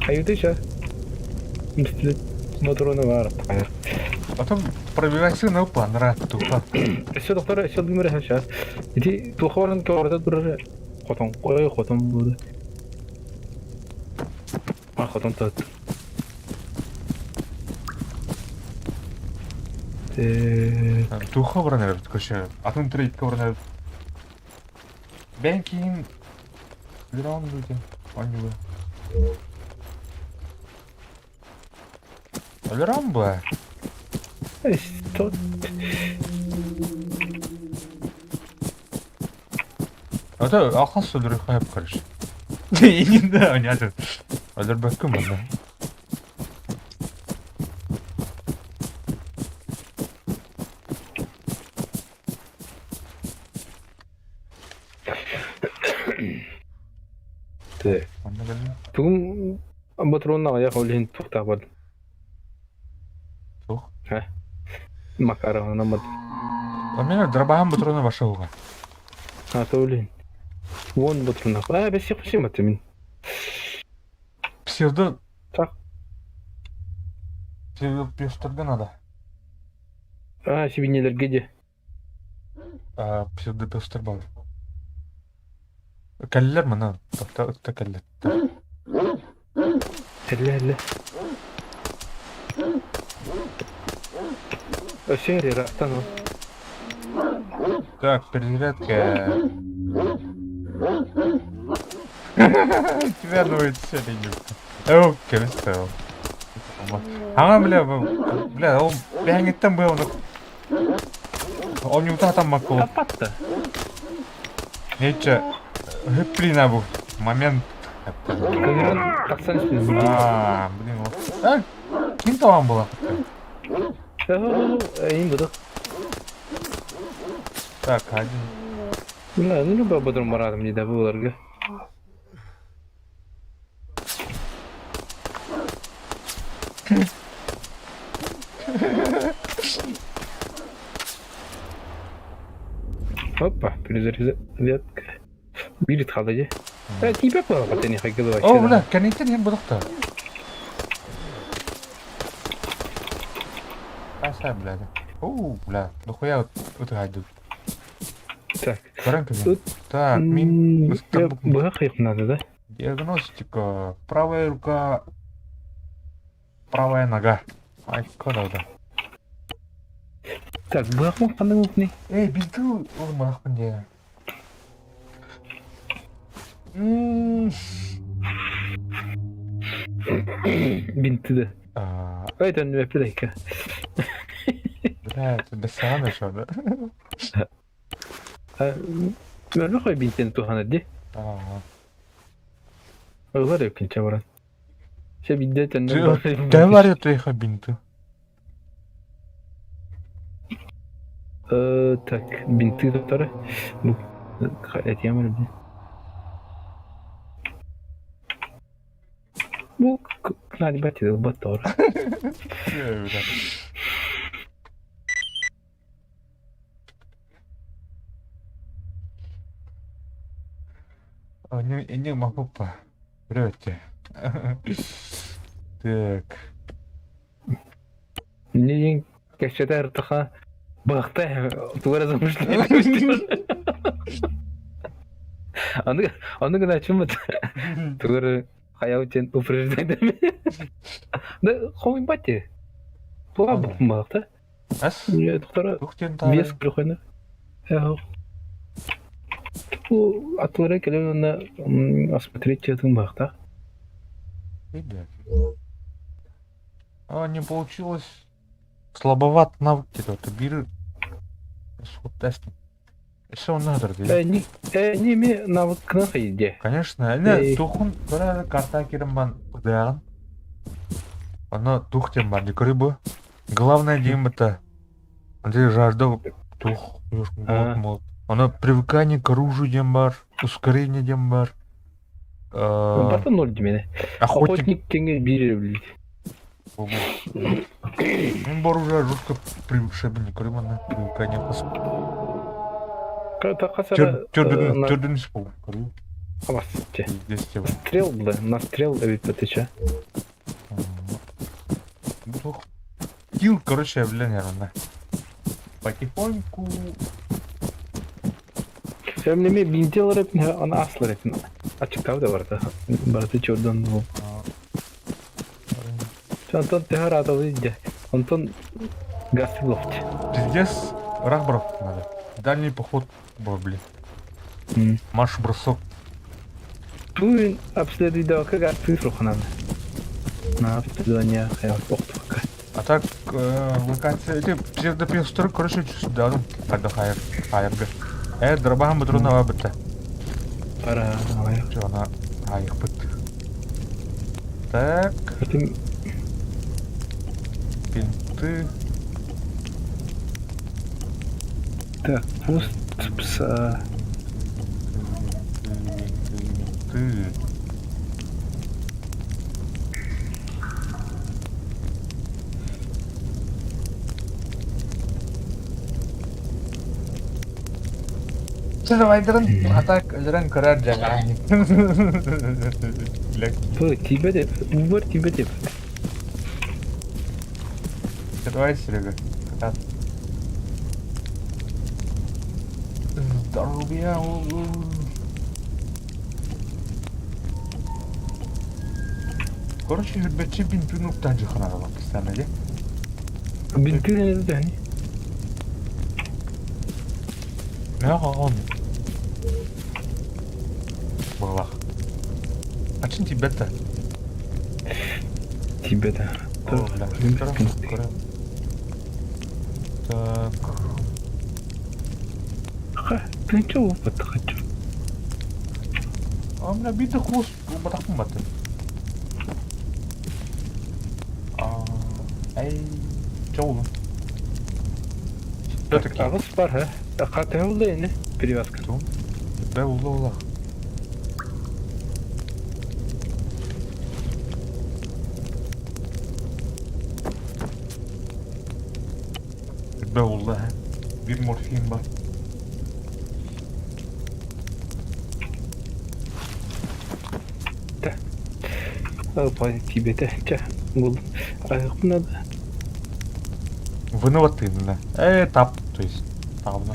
Аюты еще. Моторону бар. Потом пробивайся на план, рад туха. Өссө доктор, өссө дымыр сейчас. Ити тухорын көрдө турар. Хотон кой, хотон буду. А хотон тот. Туха баран эбит көшө. Атын трейдке баран эбит. Бен кийин Лерон люди. Онюлы. Лерон бы. Что? Это ахас өлөрү хайп короче. Да, понятно. Өлөрбөккүн мында. Онно кэллим. Бүгүн батронна аяк олин тухта бар. Тух. Макаровна мат. А меня дробаһым батроны баша уга. А то олин. Вон батронна. А, бес яқшы мат мин. Псевдо... Так. Псевдо пестерге надо. А, сибинелерге де. А, псевдо пестер бар. Кэллэр мына. Тохта ытта кэллэр. Элле элле. Өсөр ирактан ол. Так, перезарядка. Тебя дует все ленивка. О, кемистел. Ага, бля, бля, ол бэҥиттэн быа оны. Он не там макул. Тапатта. Нече, хөпплина бу. Момент. Кагыран тақсан үстін. А, блин, вот. А, ким талан была? Эйин бұдық. Так, один. Бля, ну любой бодрум барадым не да буларга. Опа, перезарядка. Биир хаалла дии. Э, тиийбэт буолла тэниэхэ кылы О, бля, кэнниттэн иһэн бодохто. Аса, блядь. Оу, бля, дохуя ытыгайдык. Так. Көрөн кэлин. Так, мин Быһа хайых надо, да? Диагностика. Правая рука, правая нога. Ай, да. Так, быһах ханнык мукни? Эй, бинты ылмаахпын диэ. Бинты да. Ой, төннүбэппит айка. Блядь, бэссэҕэн еще, да? Мөрмөх ой бинтен туһанар ди. Ылар өкүнчэ баран. Все бидде төннөр. Төһө бар твоих бинты? Так, бинты доктора. Бу этиэм эрэ Бу надо ылбат тоҕо. Не могу по. Врете. Так. Не диэн кэпсэтэ ыртаха быахта тугу эрэ замышляет. Аны аны гынааччыммыт тугу эрэ хайа диэн упреждать. Да хомуйбат дии. Туга бахта. Ас? Доктора вес көрөхөнө. Бу атылара кэлэн уонна осмотреть чатын бахта. А, не получилось. Слабоват навык где-то. Бир Что надо дии? Не ме навык иде. Конечно, не тухун көрөр карта кирим бан пыдыагын. Оно тух тем бар, не бу. Главное диим это Андрей жажда тух мол. Оно привыкание к оружию диэн бар, ускорение диэн бар. Барта ноль димене. Охотник. Охотник теңе биир блин. Мен бар уже жестко привыкший не көрөм аны привыкание Төрдүнүс бол көрүү. Стрел да, на стрел эбит батыча. Килл, короче, блин, наверное. Потихоньку. Эмнеме бинтел репин, аны асыл репин. Ачыктабы да барда. Барда чордон бу. Онтон төһөр аталы идде. Онтон гастроловт. Пиздец, рах бросок надо. Дальний поход был, блин. Марш-бросок. Туин обследуй как цифру надо. На обследование охтука. А так, локация, эти псевдопестр, короче, сюда, тогда хайр, хайр, дробахан бутрuna бабыта. Пара, Что она, хайр, быт. Так. Бинты. Так, пуст пса. Бинты. Давайдырын, а так өлөрөн көрөр жаңа. Бу тебе деп, убар тебе деп. Давай, Серега. Здоровья. Короче, хүрбэтчи бинтүн уктан жыханара кистана же. Бинтүн это не. Мә аған. Балах. А чин тебе-то? Тебе-то. Так. Ты чего опыт хочу? А у меня битый хвост, батахпын баты. Эй, чоулу. Все-таки. Ағыс бар, ха? Қаты улы эне перевязка. Бә улы ула. Элбэх улла bir морфин бар. Тибете, чэ, был. Надо. Выныват именно. Тап, то есть. Тавна.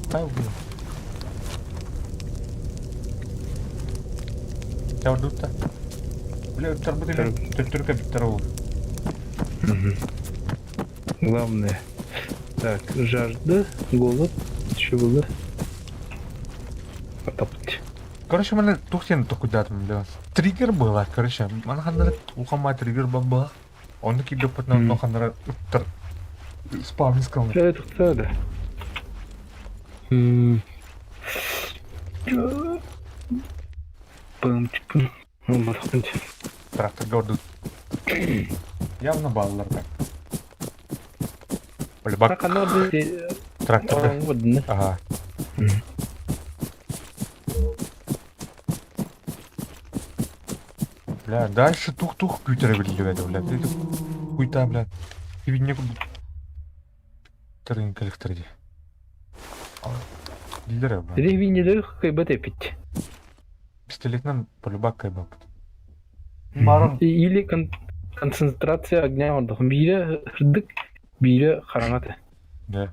Тавна. Чавдутта. Бля, ыттарбыт эмэ төттөрү кэбиттэр ол. Главное. Так, жажда, голод, что было? Потопать. Короче, маны тух сен токуйдаатым бля. Триггер было, короче, маны ханнара улахаммаа триггер баббаах. Онно киирдэхпитинэ онно ханнара ыттар спавнискалны. Э, это да. М. Пым, пым. Ну, Тракторга ордут. Явно баллар так. Полибак тракторга. Ага. Бля, дальше тух-тух күүтэрэ биллибэт, бля. Ты хуйта, бля. Кибинне курдук кэлэхтэр дии. Биллэр бля. Ревинелер кыйбат эпит. Пистолетынан полюбак кайбаппыт. Марон Или концентрация огня ордох. Биирэ сырдык, биирэ хараҥа Да.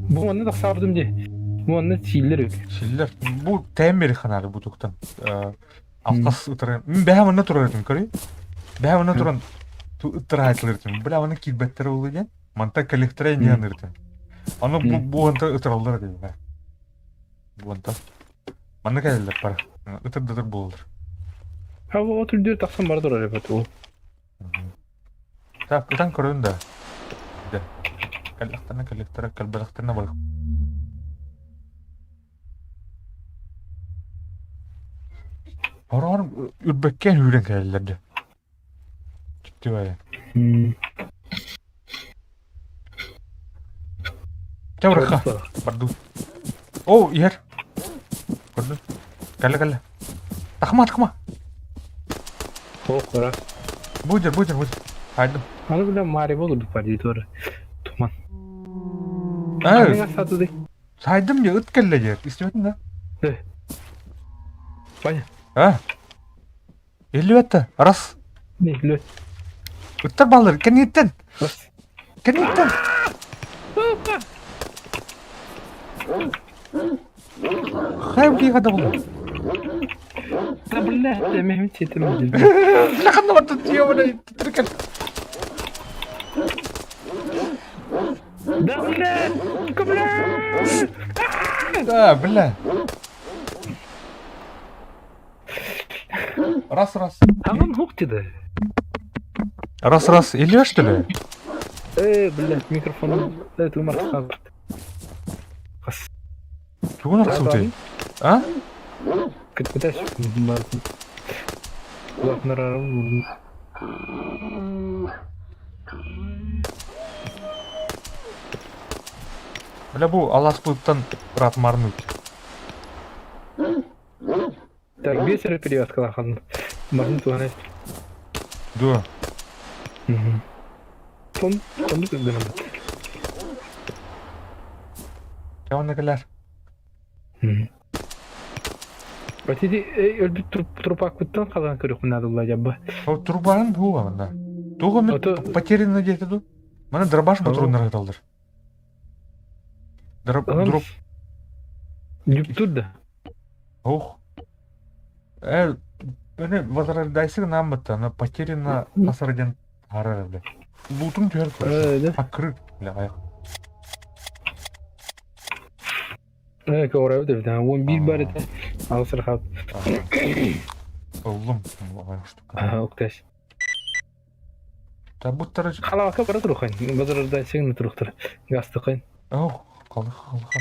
Бу манна тахсаабытым дии. Бу манна сииллэр эбит. Силлер. Бу тэммери ханары бу туктан. Алқас ытыран. Бэһэ манна турар этим, көрүй. Бэһэ манна туран ыттыраайтылыр этим. Бля, манна киирбэттэр ол диэн. Манта коллекторе диэн ырытым. Аны бу бу онта ытыраллар диэн. Бу онта. Манна кэлэллэр пара. Ытыр да буолалар. А вот үрдүөр тахсан бара турар эбит ол. Так, ытан көрөн да. Дэ. Кэллэхтэринэ кэллэхтэрэ, кэлбэтэхтэринэ барых. Хороҕор үрбэккээн үүрэн кэлэллэр дьэ. Дьикти баайа. Чэ барыахха. Бардуу. Оо, иһэр. Көрдүн. Кэллэ кэллэ. Тахма, тахма. Ох, ура. Будер, будер, будер. Хайдым. Аны бля Мари болду пари тура. Туман. Э, сайдым дьэ ыт кэллэ дьэ. Истибэтин да? Ваня. А? Эллибэттэ. Раз. Не, лө. Ыттар баллар. Кэнниттэн. Кэнниттэн. Хайа бу хада булла. Да бля, эмэһим сиэтим. Бля, ханна барда тиэ түркэн. Да бля, бля. Да, бля. Раз, раз. Хаҥан хук диде. Раз, раз. Илья, что ли? Э, блядь, микрофоном. Э, тумар Тугун арахсыбытый? А? Кытпыташ. Улахнарарым. Бля, бу аласпыттан ыраатмарныть. Так, бес эрэ перевязкалахан. Марын туһана. Дуо. Тон, тонду гынан. Кавана кэлэр. Бати өлбүт трупакпыттан халан көрүөхпүн наадалла дьабба. Ол трубаан буга манна. Туга мен потерянно диэти ду. Мана дробаш патроннар ыталлар. Дроп дроп. Дюптур да. Ох. Э, эне возрождайсың нам бытта, но потеряно хасар диэн харар бля. Лутун түһэр короче. Аккырык бля аяк. Э, көҕүрээбит эбит. 11 бар этэ. Аҕыс рахат. Ыллым. Штука. Окташ. Та буттары... Халавака бара турухайн. Возрождайсың турухтар. Гастыкын. Ох, халыха, халыха.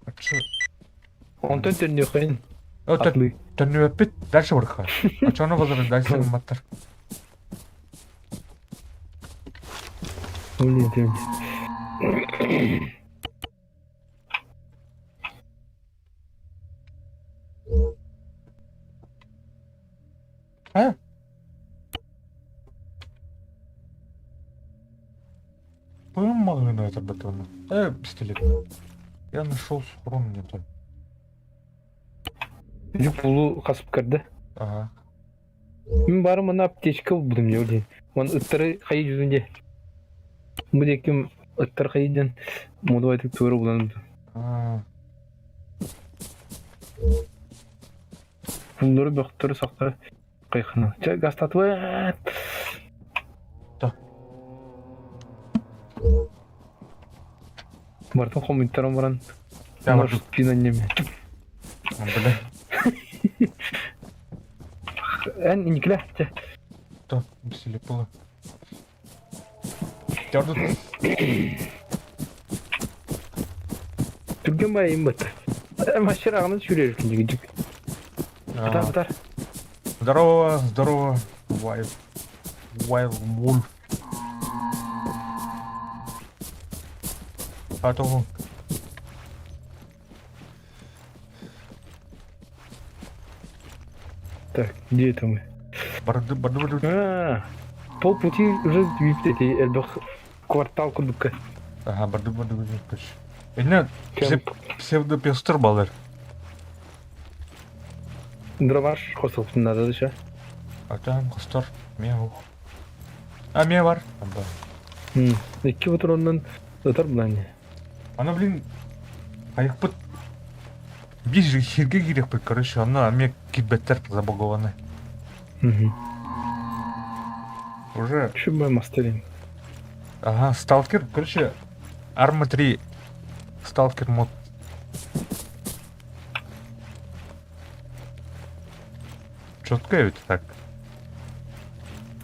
Ачы. Онтон төннүөххүн. Төннүөппүт дальше барыха. Очону возрождайсың маттар. Блин, Пым маҕаһыына ытырбатыбына. Пистолет. Я нашел схрон где-то. Ити пулу хасып көрдө. Ага. Мин бары мана аптечка булбутум дьэ диэн. Уон ыттары хайы дьүдүн дьэ. Бу диэким ыттар хайы диэн модуайтык туора булан А, Пуллары бөхтөрү сахтары кайхана. Чэ гастатыбыт. Да. Бартын хомуйтаран баран Я может пина неме. Бля. Эн иникилэ. Чэ. Да, слепила. Дьордут. Түргэн байым бат. Мастер ағынан сүйрер күндегі Бытар, бытар. Здорово, здорово, Wild, Wild Wolf. А то Так, где это мы? Барды, барды, барды. А, полпути уже эти элбэх квартал курдукка. Ага, барды, барды, барды. Инна псевдопестр балар. Дроваш хосылсын надо еще. А там хостор, мяу. А мия бар. Икки патроннан ытар булан. Ана, блин, айықпыт. Биир сиргэ киириэхпит, короче, онно эмиэ киирбэттэр забагованы. Уже... Чубай мастерин. Ага, сталкер, короче, Арма 3, сталкер мод. Четко ведь так.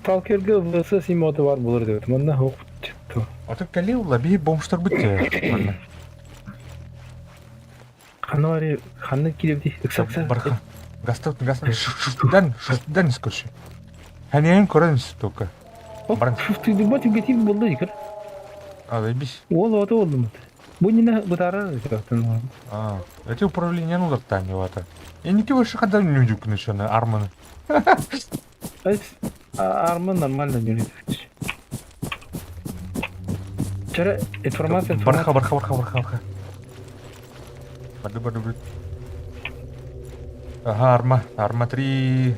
Сталкерге ВС моды бар булар деп. Манна хоқ чытты. А то кэлии ула биһи бомжтар бүттэ. Ханна бари ханна кииребди ыкса Барха. Гастат, гастат, шуфтан, шуфтан короче. Ханьян көрөн только. Баран. Шуфтыйдыба түгетип болды икер. А, заебись. Ол оты болду. Бу нина бытара А, эти управление ну это. Я не больше когда не удюк на арманы. Арман нормально жүрөт. Чара информация Барха, барха, барха, барха, барха. Барды, барды, барды. Ага, арма, арма 3,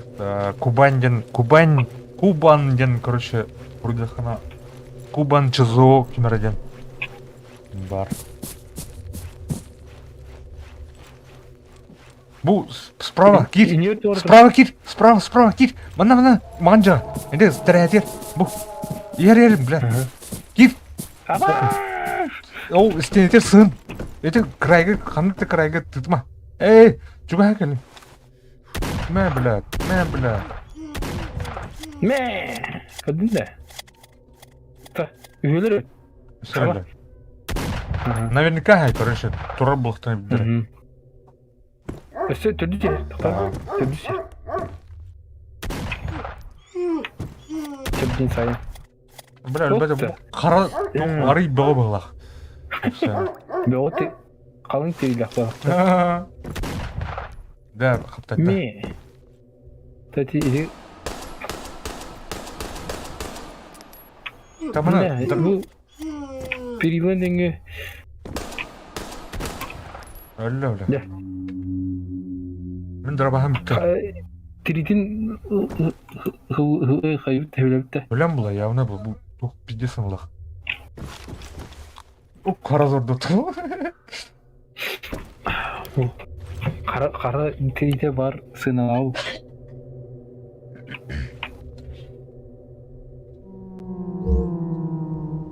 Кубань, Кубань, Кубан, короче, Рудахана. Кубан ЧЗО кимер Бар. Бу, справа, кир, справа, кир, справа, справа, кир, манна, манна, манжа, иди, стреляй, бу, ер, ер, бля, кир. Ол стенетер сын. Это крайга, ханнык крайга тытма. Эй, чуга кэлин. Мэ, бля, мэ, бля. Мэ, көрдүн да. Та, үһүлэр. Сөрөлө. Наверняка, короче, турар булуктан билдер. Өссө төрдү сир, тоқтар. Төрдү сир. Чөбдин сайын. Бля, ребята, хара, арый бөҕө быһылах. Бөҕө қалың тирилэх Да, хаптатта. Ме. Кстати, или... Там она... Бу перилен деңге... Өллө, өллө. Мин дробаһым бүттэ. Тиритин хайып тэбилэбитте. Өлөм була, явно бу. Бу тух пиздец ылах. О, хара зордоту. Хара хара тирите бар сыналау.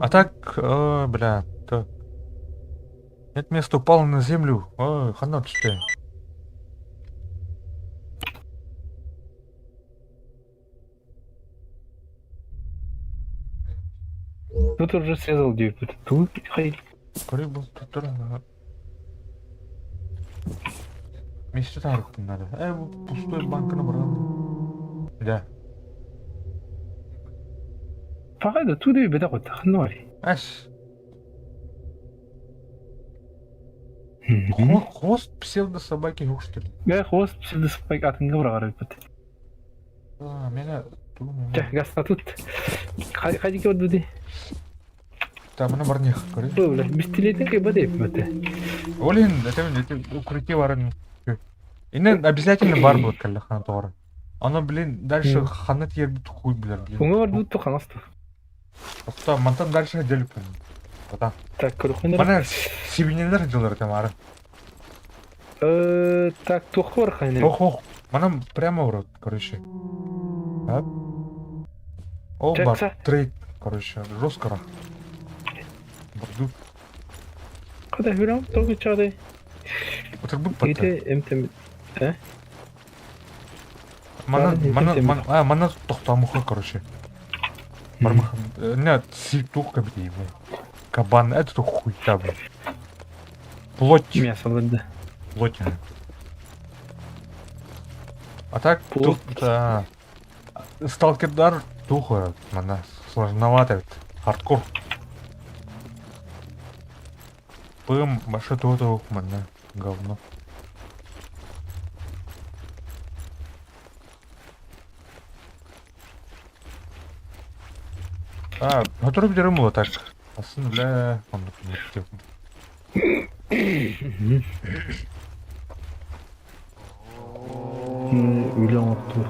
А так, бля, так. Нет места упал на землю. Ой, хана түсте. Тут уже срезал дверь. Тут хай. Корей был тут Месте тарыхтын надо. Бу пустой банканы барган. Да. Пагайда ту беда қойды. Ханна бар. Әс. Хвост псевдо-собаки что ли? Га хвост псевдо-собаки атыңга бір қарап бит. А, меня... Жа, гаста тут. Хайди көрді де. Тамына барниах көрүй. Бля, бистилетин кыйба дейпмете. Олин, это укрытие барын. Инен обязательно бар будет каллахан тоҕор. Оно, блин, дальше ханна тиэрбит хуй билэр, блин. Уҥа барбыт ту хаҥас ту. Тохто, мантан дальше делюкпун. Ота. Так, көрөххүн Мана сибинелер дьыллар тамара. Так, туохха бар хайны? Ох, ох. Манам прямо в рот, короче. А? Ол бар, трейд, короче, жестко. Барду. Када хүрам только чады. Отырбыт патта. Ите эмтем. Э? Мана, мана, мана, а, мана тохтоомуха, короче. Бармаха. Не, тух кабити, Кабан, это хуйта, блин. Плоть. Мясо да. Плоть. А так, тут сталкердар тухо, мана, сложновато, хардкор. Пым, баша тух, мана, говно. А, готовы берем так. Асын, бля, он Үлэ оҥортубут.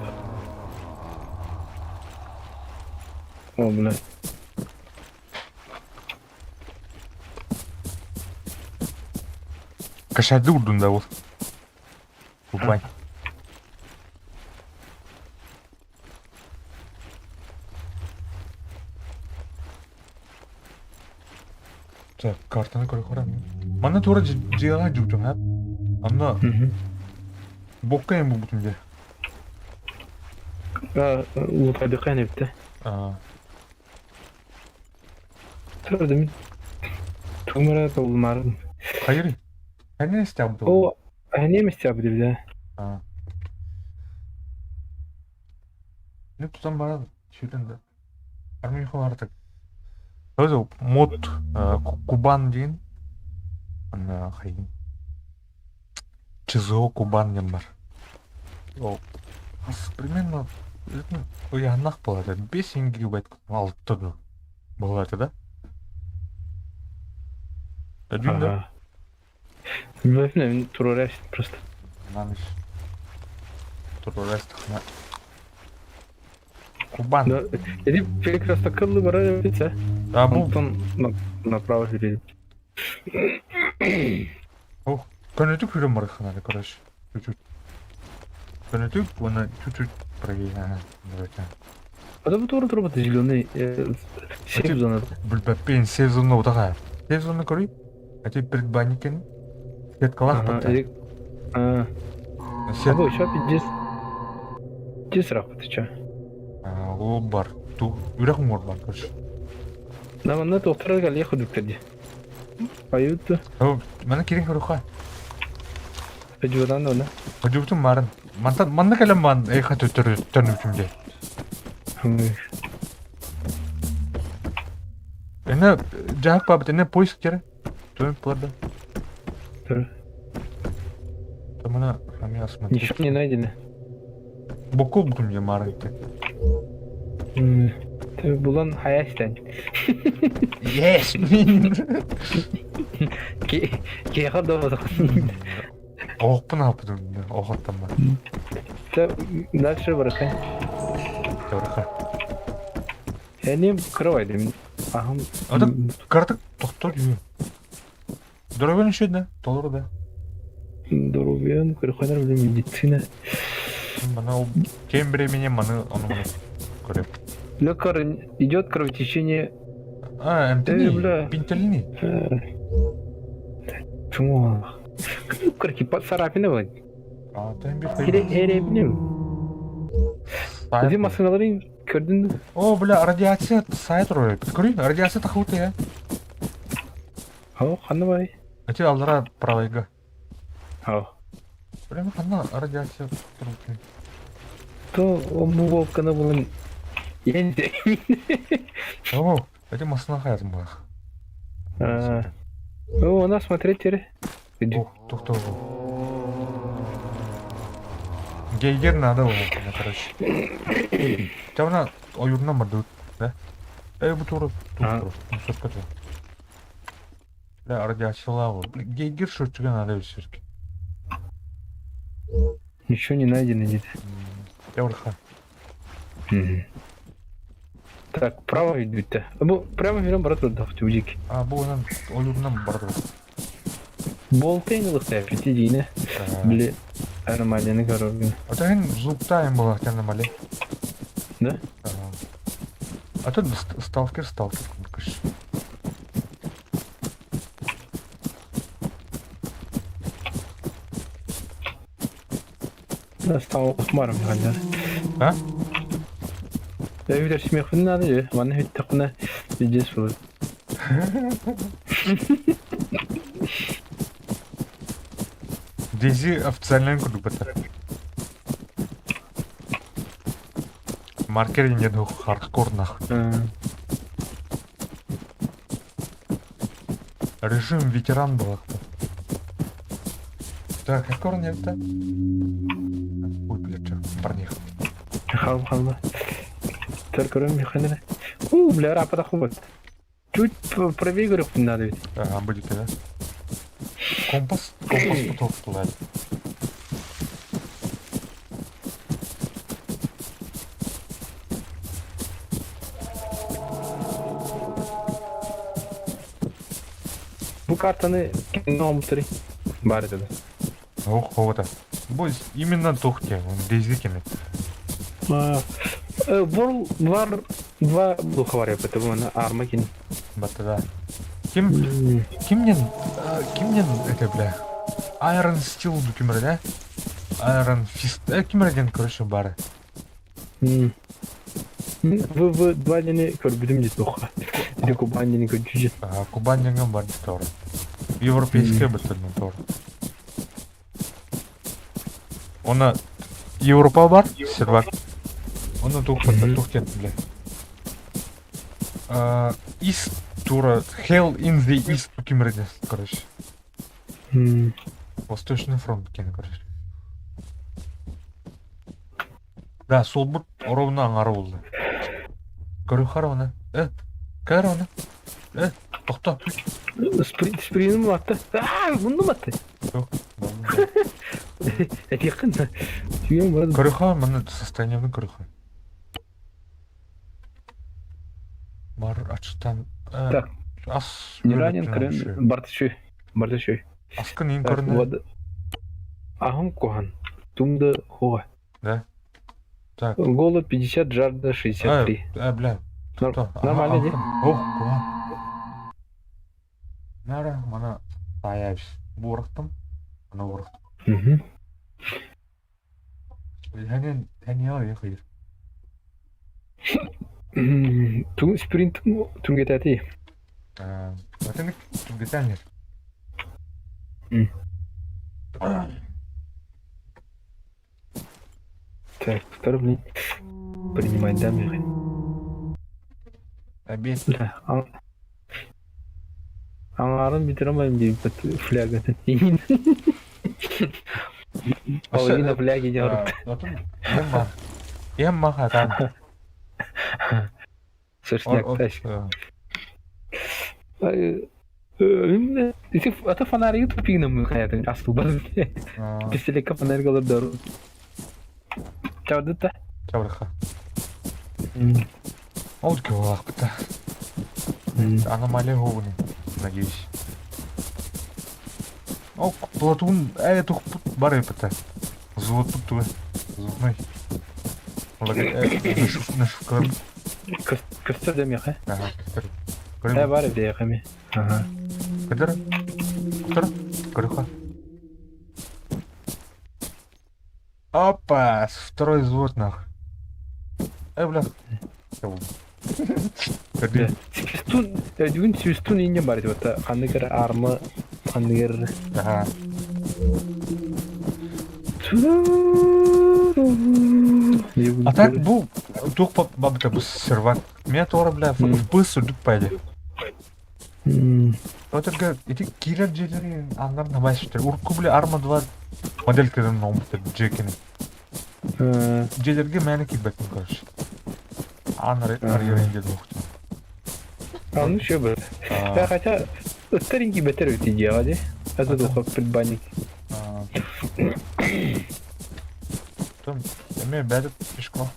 О, бля. Кашады урдун да ол. Кубань. Так, картаны көрө көрөм. Манна тура дьиэҕэ дьуутум һап. Онно бокка эм булбутум дьэ. Лутайдыка эбитте. Турдум. Тумара толмарын. Хайыр. Хәне истәбит О, әне истәбит бит. Не тутан баран сүрэн да. Армия артык. Өзү мод Кубан диэн ана хайын. ЧЗО Кубан диэн бар. Ол примерно ыйаанах буолар 5 гигабайт алта да буолар да? Өдүүн да? Билбэппин туруора просто. Наныш. Туруора истэххинэ Кубан. Да, иди перекресток бара эбит А бу Онтон направо жүреді. Ох, көнөтүк хүрэн барыххына короче. Чуть-чуть. Көнөтүк уонна чуть-чуть правее. А бу тура турбат зеленый сейф зона. Билбэппин сейф зона утаҕа. Сейф зона көрүй. А те предбанникен сеткалаах бата. А, Сет... бу еще пиздец. Дес рахмат ча. Ол бар. Ту үрэх уҥуор бар, короче. Да, манна тоқтар кале худуктер. Аютту. Мана кирин көрүхха. Жудан она. Хожубутун марын. Мантан манна кэлэн баан эйха төттөрү төннүбүтүм дии. Эне дьаһак баабыт эне поиск терэ. Туйм пларда. Тур. Тамана ами осмотреть. Ничего не найдено. Боку бутум дии марын. Булан хаястан. Yes! Кеха дома. Оохпун ааппытым оохоттон бар. Дальше бараха. Бараха. Эни кырабайдым. Ахам. Ата картык тохтор дүү. Дорогой еще да, толору да. Здоровье, көрөхөнөр билим медицина. Мана ол тем временем маны ону маны көрөп. Лекар идет кровотечение. А, эмтени, пинтелини. Чему? Короче, царапина вот. А, тем бир. Эребнем. Иди машиналарын көрдүн. О, бля, радиация сайт рой. Көрүй, радиация тахылты я. О, ханна бай. Эти аллара правайга. О. Бля, ханна радиация турбут. То бу волканы булын. Енді. О, эти машина хаятым бар. О, у нас смотреть теперь. О, тохто. Гейгер надо было, короче. Тебя она ойурна мордут, да? Эй, бу туру, туру, мусорка. Бля, радиациялаах. Гейгер счетчига надо все-таки. Ничего не найдено где-то. Эврха. Так, право идут-то. Бу прямо берем брат роддох тюдик. А, бу онан ойуурунан бара турар. Болтейн ылыхта пяти Били аномалияны көрөргүн. А то звуктаем была аномалия. Да? А тут сталкер, сталкер, короче. Да, стал барым хандар. А? Я видел смех надо же. Ванна ведь такuna пиздец был. Дейзи официальный курдук Маркер не хардкор нах. Режим ветеран был. Так, хардкор не это? Ой, блядь, парних. Хал хал. Төр көрөм механера. У, бля, рапада хубат. Чуть правее говорю, надо ведь. Ага, будет, да? Компас, компас потолок. Бу картаны кино мутри. Бар это. Ох, вот. Бу именно тухте, Дейзи кини. World War 2 духовар это на арма кин. Бата да. Ким кимнен кимнен это бля. Iron Steel кимер да? Iron Fist. Кимер короче бары. В два дени көрбүтүм дит тоха. Или Кубань дени көрчү. Ага, Кубань деген бар тор. Европейская бытын тор. Она Европа бар, сервак. Оны тух тухтет, бля. East тура Hell in the East кимреде, короче. Восточный фронт кен, короче. Да, сол бут ровно аңары болды. Көрі оны. Көр оны. Тоқта. Сприним атты. Аа, мунду атты. Якын. Сүйем бар. Көрі мына состояние көрі. Бар ачтан. Так. Ас. Не ранен крен бартышүй. Бартышүй. Аскын ең көріне. Ахым кохан. Тумда хога. Да. Так. Голод 50, жажда 63. Бля. Нормально, не? Ох, куан. Нара, мана таябыз. Бу ұрықтым. Ана ұрықтым. Хәнен, хәне қиыр. Тун спринт түнгетәти. Ватыны түнгетәнер. Так, второй, блин. Принимать, да, Михаил? Обед. Да. Аңарын битерем дип фляга. Половина фляги не орут. Емма хатан. Сошняк тащ. Ата фонарик тупигна мы хаятын асыл баз. Пистолетка фонарик алып дару. Чавдыта. Чаврыха. Ол кылакта. Аномалия гоуни, надеюсь. О, Платун, тух бар это. Золот тут туы. Золотной. Нашивка. Костер демех, Ага, костер. Бар демех. Ага. Кадыр? Кадыр? Крыха. Опа, второй взвод нах. Бля. Свистун, бүгүн свистун инне бар деп атта. Ханныгер армы, ханныгер. Ага. А так бу тух бабта бу сервак. Меня тора бля в пыс үдүк пайды. Отырга эти кирер жерлери аннар набайшытыр. Урку бля арма 2 модель кеден номты джекини. Жерлерге мени кирбектин короче. Аннар арьерин дедим. А ну что бы. Да, хотя. Ыттар иҥкийбэттэр эбит дьиэҕэ дии. Это Атын. духов предбанник. Там эмиэ бэдик пешком.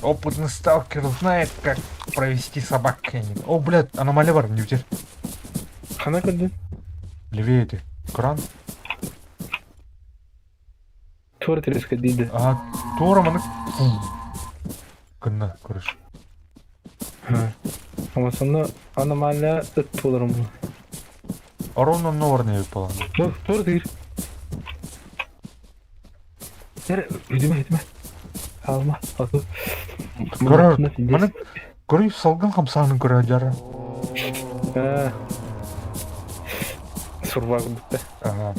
Опытный сталкер знает, как провести собак. О, блядь, аномалия бар, не утер. Хана көрдүн? Левее ты. Кран. Туора телескэ диде. Ага, туора маны гынна көрүш. Амасанна аномалия ыт буоларым. Ровно норны буолан. Туора тигир. Эрэ, үтүмэ, үтүмэ. Алма, ату. Көрөр, маны көрүй салгын хамсаанын көрөр жара. Сурбак бүтті. Ага.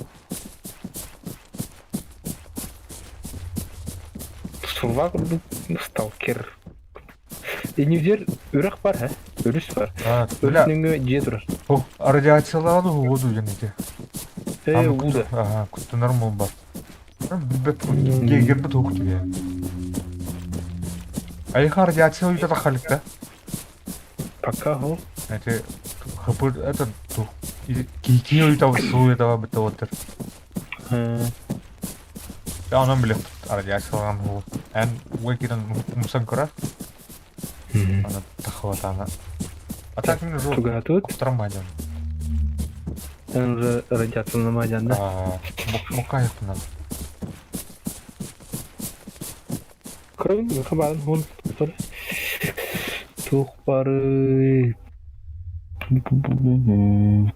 Сурба курдук сталкер. Иннибитигэр үрэх бар һэ, өрүс бар. Өрүс нөҥүө дьиэ турар. О, радиациялаан уһугу диэн ити. Ээ, уу да. Аха, куттанар муол бар. Билбэт гегербит уһук тигэ. Айха радиация уйда тахалыкта. Пока хо. Это хапыр это тух. Кики уйта суета бит Я онон билэх радиациялаан уһугу. Эн уга киирэн умсан көрөр. Аны тахыбатаана. А так мин уже Тугаатыбыт. куттарам баадьан. Эн уже радиацияланама дьанна. Муккаайыппынан. Көрөбүн хабаарын хуун туох бары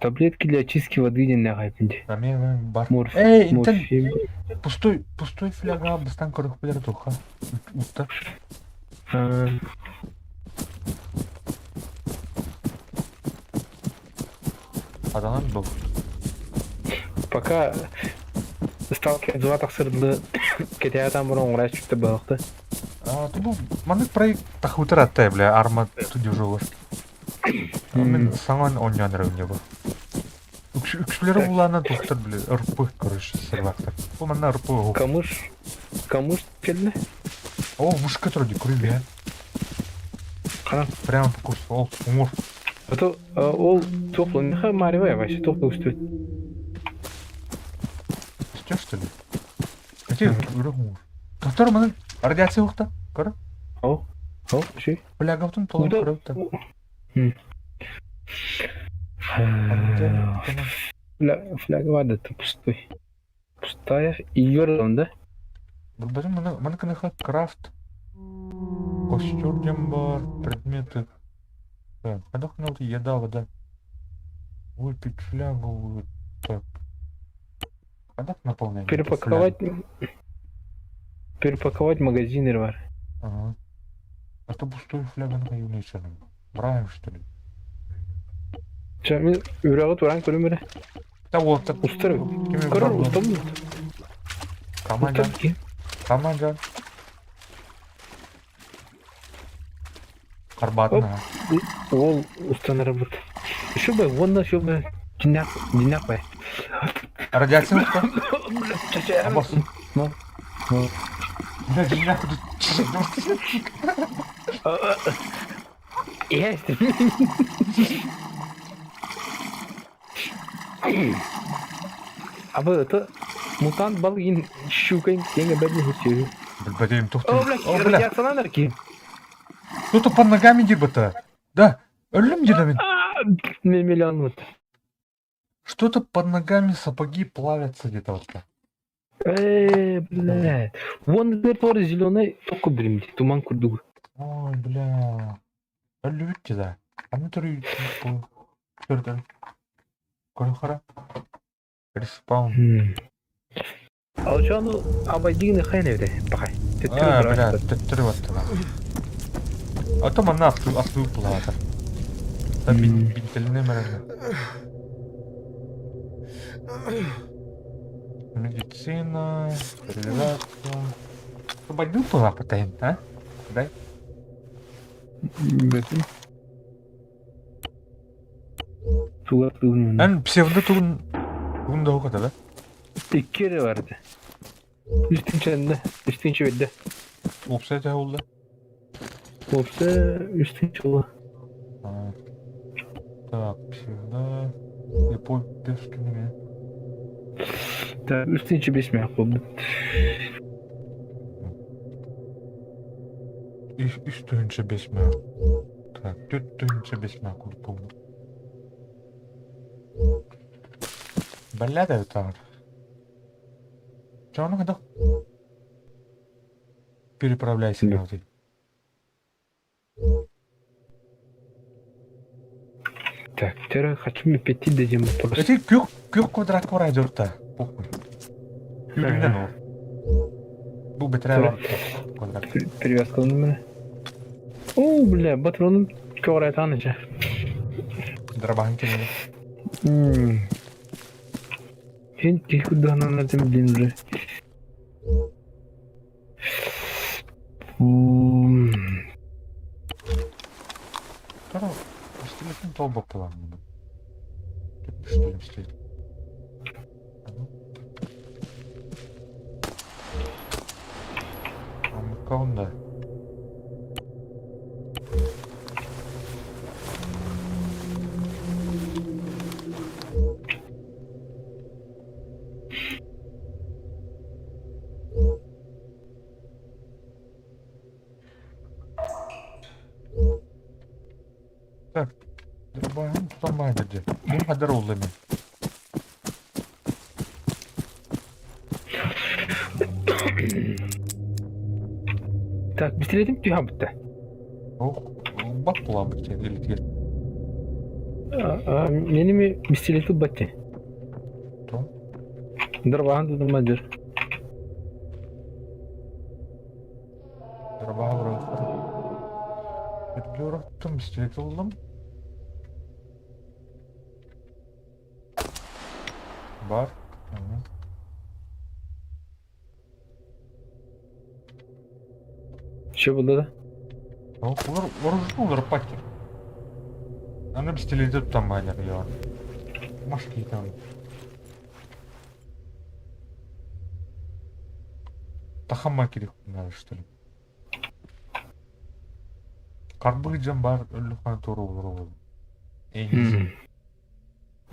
таблетки для очистки воды диэн хайпын дии. Эмиэ бар. Морф Эй, интен морфин. пустой пустой фляга бастан көрөх билэр туха. Утта. Аданан был. Пока сталкер 2 тахсырды кэтээтаан баран оҥорой сүттэ баҕахта. А, тубу маннык проект тахутар аттай бля арма тудюжулар. Мен саҥан оонньоон эрэ бу. Үксүлэри булаана тухтар бля РП короче сервактар. Бу манна РП оһук. Камыш камыш кэллэ. О, вышка турар күрү Ханан. Прямо по курсу. Ол, уҥур. А то ол туох миха Марева вообще туох көстүбүт. Өстө что ли? Эти үрэх уҥур. Тохтор маны радиация уохта. Көрө. Ол. Ол, ши. Флягабытын толору Уда. көрөбүт. Фляга вода пустой. Пустая. Ее да? Билбэтим маны маны кыныха крафт. Костер диэн бар, предметы. Так, хайдах еда, вода. Выпить флягу. Так. Хайдах наполнять эту Перепаковать. флягу? Перепаковать магазины бар. Ага. А то пустую флягу на юничером. Браем, что ли? Чэ, мин үрэҕи тураан көрүм эрэ. Да вот, так. Устар. Кими Көрөр бар устам. Команда, Устар. команда. Карбатна. Ол устан работа. Еще бы, вон на бы. Динак, динак бай. Радиация кто? Абас. Ну. Ну. Бля, динак тут. Есть. А вы это мутант балгин щукой деньги бедный хитю. Блин, тухты. О, блядь, О, бля. радиация нарки. Кто-то под ногами дебата. Да, өлүм дедамин. Миллион вот. Что-то под ногами сапоги плавятся где-то вот так. Блядь. Вон теперь зеленый, только блин, туман курдук. Ой, бля. Өлүбүт да. Аны төрүй көрдөн. Көрө Респаун. Ал что, абайдигин хайна бите, бакай. А, бля, төттөрү баттына. А то манна ахту ахту булаатар. Та бин бинтелине мэрэ. Медицина, стерилизация. Байду была патент, а? Дай. Туга тугун. Эн псевдо тугун тугун да да? Икки барды. Үстүнчэнде, үстүнчэ бедде. Опсай да oldu. Опса үстүнчэ ола. Так, псевдо... Слепой пес кинигэ. Так, үс тыһыынча биэс мөөх буолбут. Үс тыһыынча биэс мөөх. Так, 4 500 мөөх курдук буолбут. Бэллээ да эбит Чону хайдах переправляйся ты. Так, теперь хочу пяти дадим просто. Эти күөх күөх квадратка барай дьорта. Похуй. Күрүнэн ол. Бу бэтэрээ бар квадрат. Привязка на меня. О, бля, патроном көҕүрэтаан ичэ. Дробаһын кинини. Хин киһи курдуһанан этим блин уже. Торо пистолетин толбоппулаан. Что пистолет? Амыкка Так, дробаһын тутан баайдыр дьэ. Бу хаддар уолла мин. Так, пистолетим түһэн бүтте. Ох, бак булабыт дьэ илитигэр. Меними пистолети батте. То? Дробаһын тутулма дьэр. Дробаһа бырахтым. Өтгө пистолет ыллым. Бар. Что было да? Олар оружие олар пакет. Аны пистолети тутан байлар я. Машки там. Тахама керек надо, что ли? Карбы жан бар өлүхан туру олар.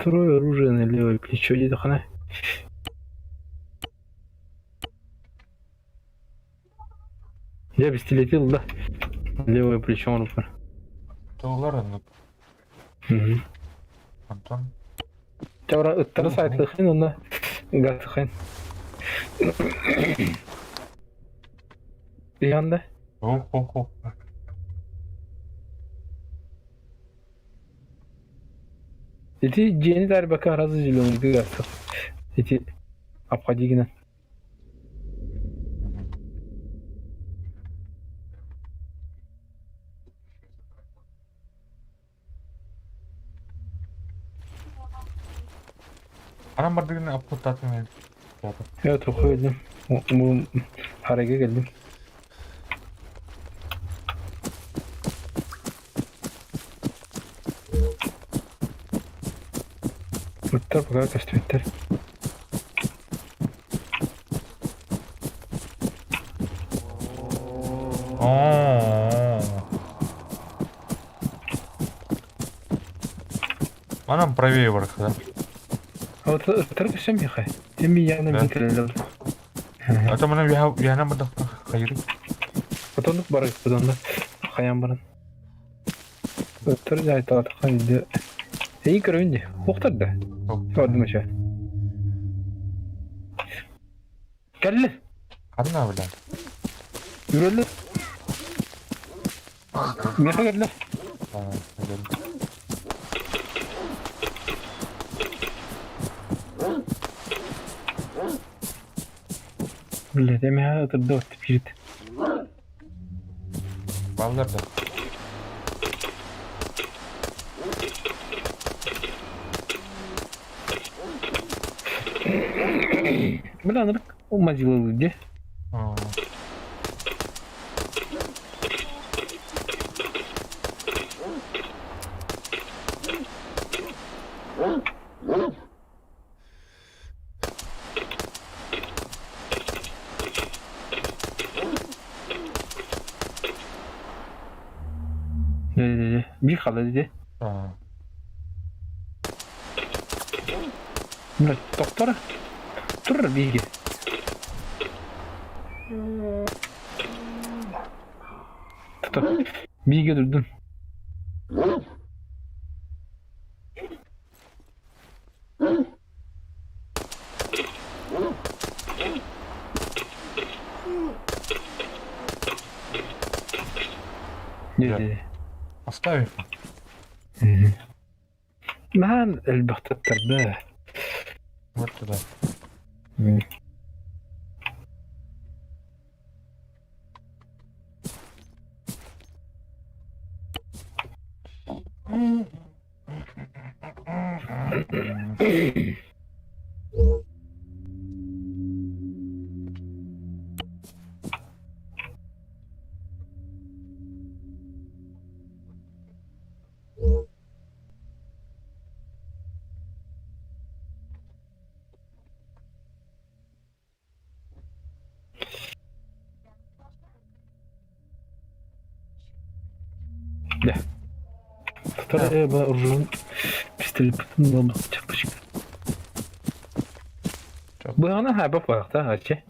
Второе оружие на левое плечо где-то хана. Я пистолетил, да. Левое плечо рука. Толар аны. Антон. Чавра ыттары сайтыхын, онна гатыхын. Янда. О-хо-хо. Ити дьиэни таарбакка араас зеленый гастых. Ити обходигина. Анан бардыгын аппуттатын Evet okuyorum. Bu hareke geldim. Ыттар пока көстүбүттэр. О. Манан правее барах, да? А вот ыттар көстөн миэхэ. Теми яна Да. бин кэлэлэр. А то манан яна бардах хайыры. Потом бар потом да. Хаян баран. Ыттар жайтаатахан иде. Эйин көрөбүн дии. Хуохтар да. Көрдүм өчө. Кэллэ. Ханна бля. Үрэллэр. Миэхэ кэллэ. А, наверное. Блядь, эмиэ ытырда отты пирит. Баллар да. Бля, анырык умазилы дии. А, Дьэ, дьэ, дьэ. Биир хаалла дии. а. Тохтор. Тур биһиги. Тута. Биһиги турдун. Дьэ. Оставь их. Наһаа элбэхтэ тарда. Вот туда. Дьэ. Тутар эба уржун пистолеппытын буолбут чаппычык. Быһаны хайба паахта ачы.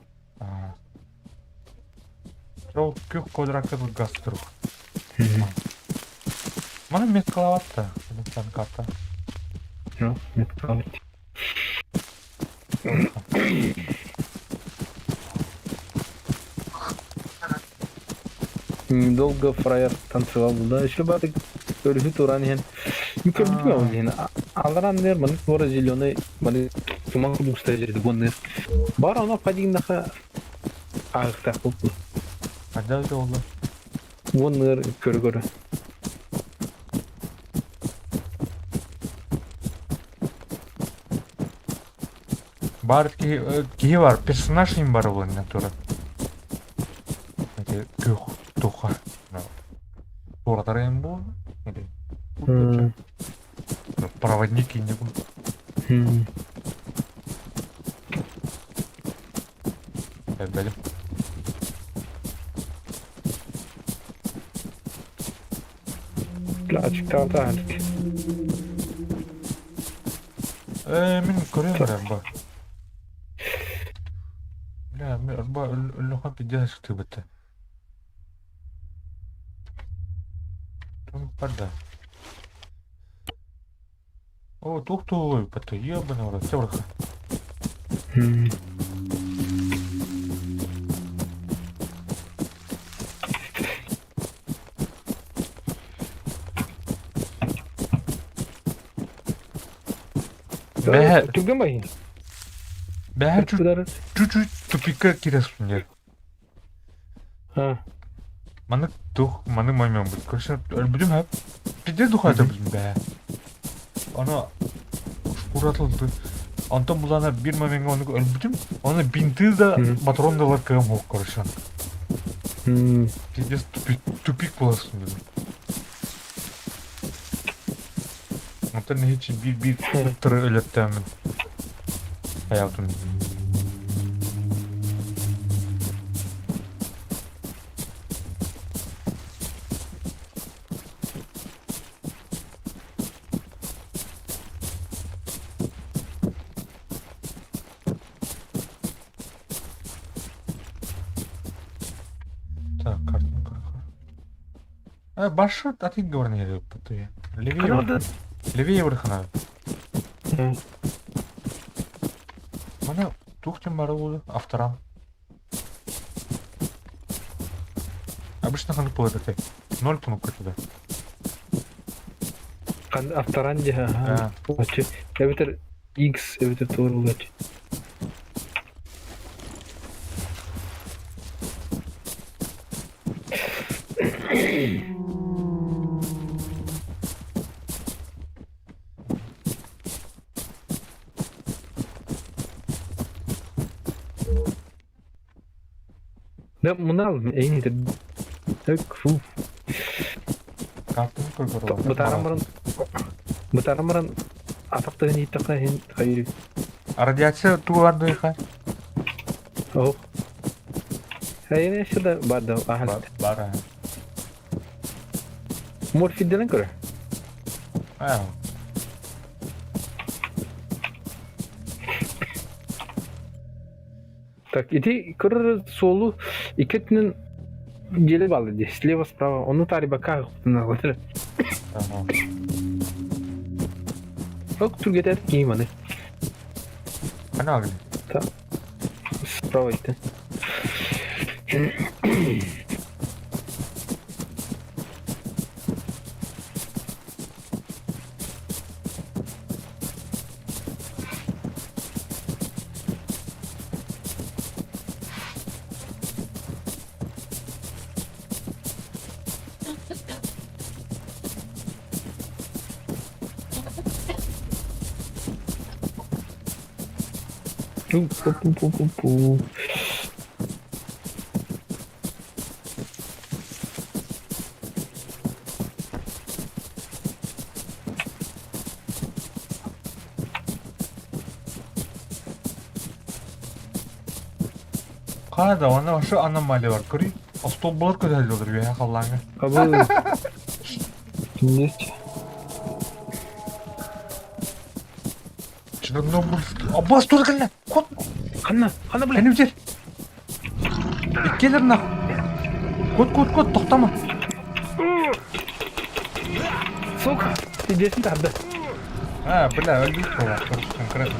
Ол күөх квадратка газ турук. Маны меткалаватта, карта. Ну, меткалават. Долго фраер танцевал да. Еще бары өрүһү туран иһэн көрбүтүм ол иһин аларан нер маны туора зеленый маны туман курдук стоит гонныр бар оно падигнаха аагыктаах буолбут. Хадда это oldu? Гонныр көрө-көрө. Бар киһи, киһи бар, персонаж им бар ол натура. Эти күх туха. Туратар им бу. Или проводник не бу. Бәлем. Açık artık. Мин көрөм эрэ Бля, мин бу өллөхөн пиздец ытыыбыта. Барда. О, туох туһуй ебаный в рот, все. Бэһэ Түргэн байын. Бэһэ чуть-чуть тупикка кирэспин Ha. Маны тух, маны момент будет. Короче, өлбүтүм хэп. Пиздец духата бизм бэһэ. Аны шкуратылды. Онтон булана бир моментка оны өлбүтүм. Оны бинты да патрон да бар кыгым хок, короче. Пиздец тупик, тупик боласың дедим. Онтон нехичи бир бир тыры өлөттөөмүн. Хаятым. Так, картина карха. Башы атын говорни Левее. Левее вырхана. Мана тухтем бары болды авторам. Обычно ханды болады этой. Ноль кнопка туда. Авторан же, ага. Эбитер X, эбитер тур болады. Да, мынал, эйнитер. Так, фу. Бытарам Бытарам атақтығын иттақа хин хайыр. Радиация тугардыха. Ох. Хайыр сюда бада ахал. Бара. Морфидден көрө. Аа. Так, ити көрөр суолу икки өттүнэн дьиэлэр бааллар дии, слева справа. Ону таарыйбакка аҕыппытын Ага. Ок түргэтэр киһи маны. Хана агли. Так, справа иттен. Пу-пу-пу-пу-пу. Хана да онно ошо аномалия бар. Көрүй. Остолболор көтөллөр үөһэ халлааҥҥа. Абы есть. Чернобыльский. Аббас тур кэллэ. Кот. Ханна, ханна бля. Кэннибитир. Иккиэлэр нах. Кот, кот, кот, тохтомо. Сука, пиздец тарда. А, бля, өлбүт буолар, конкретно.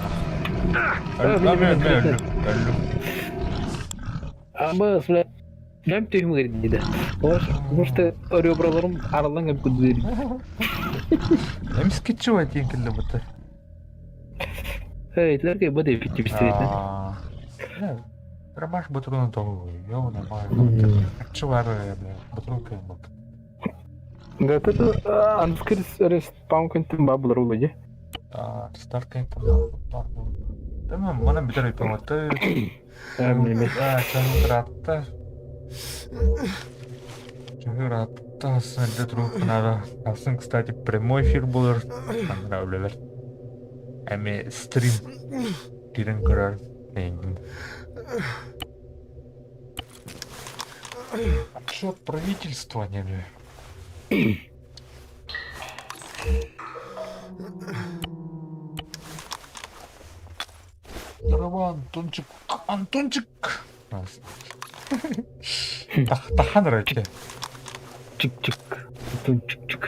А, Өллүм, мен өллүм, өллүм. Абы, бля. Ләм түйім кирдиде. Может, ребраларым аралан кеп күдүр. Эмискеччи этиэн кэллэ быта. Эй, итлерге бу деп пистолетин. Бля, Ромаш батрона того, ёбаный мать. Чё бар, бля, батрон кэлбэт. Да, это анскыр респаун контент баблар улы А, старт там. Tamam, bana bir tane yapamadı. Э, А, чаһыратта. Чаһыратта асын друг надо. Асын, кстати, прямой эфир булыр. Понравилер. Эми стрим кирен көрөр. Отчет правительства не Здорово, Антончик. Антончик! Тахан рәте. Чик-чик. Чик-чик.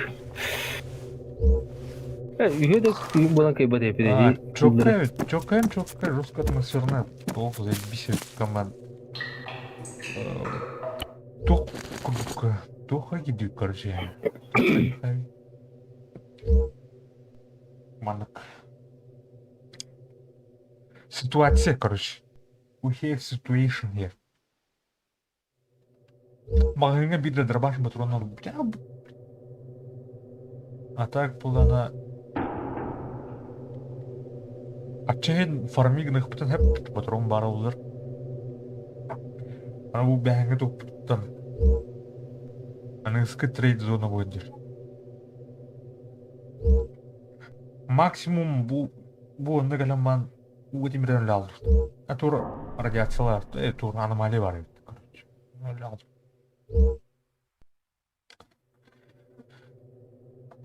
Үйе де будан кайба деп Чокай, чокай, чокай, жестко атмосферная. Ох, заебись команд. Тух, туха гиди, короче. Манок. Ситуация, короче. We have situation here. Маҕаһыыҥҥа биир дробаш ботуруон А так булана Аччаһын фармигных бүтэн хэп ботуруон баар олар. Ана бу бэһэҥҥэ туппуттан аныгыскы трейд зона буолар. Максимум бу бу онно кэлэн баан уу тимирэн үлэ А тур радиациялар, тур аномалия бар эбит, короче.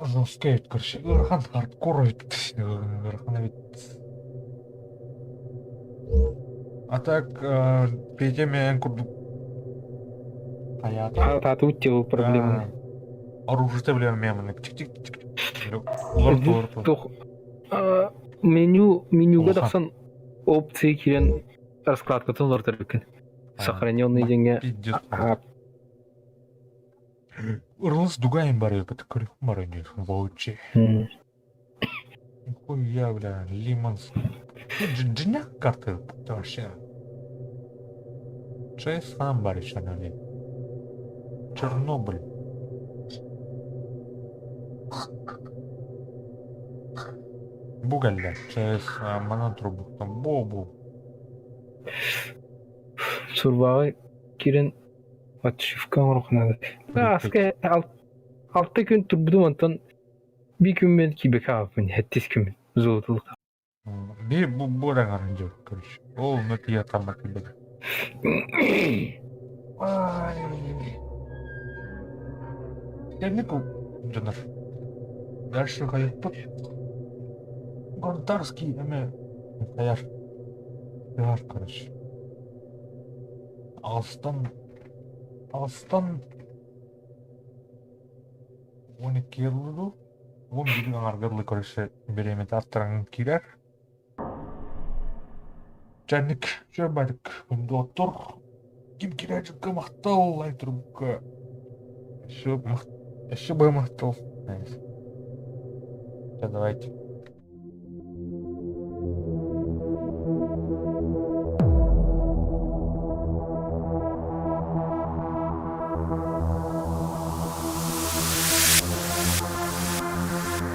Жестко эбит, короче. Ыарахан хардкор эбит. Ыарахан эбит. А так, Петя мен курдук хаята. Тату тело проблемы. Оружие билэр мен чик-чик-чик. Улар туор Тух меню менюга Улахан. тахсан опция кирен раскладкатын улар экен. Сохраненные деньги. Пиздец. Ырлыс дугайын бар эбит, көрүк бар эни вообще. Хуя, бля, Лимонс. Джиняк карты вообще. Чей сам бар еще на Чернобыль. Бугалля, через монотрубу. Там бобу. Сурбаҕы кирен подшивка оҥоруоххун Аска алта күн турбутум онтон би күммүн киибэкэ аҕалбын сэттис күммүн золотулук Би бу бу короче. Ол ну я там это Ай. Я дьонор. Дальше хайыппыт. Гонтарский эме хайар. Хайар, короче. Аҕыстан аҕыстан 12 дылы дуу, 11 аҥарга дылы короче бириэмэтэ аттаран киирэр. Чэнник, үчүгэй доттор ким киирээччиккэ махтал лайк турукка өссө өссө быһа махтал. Давайте.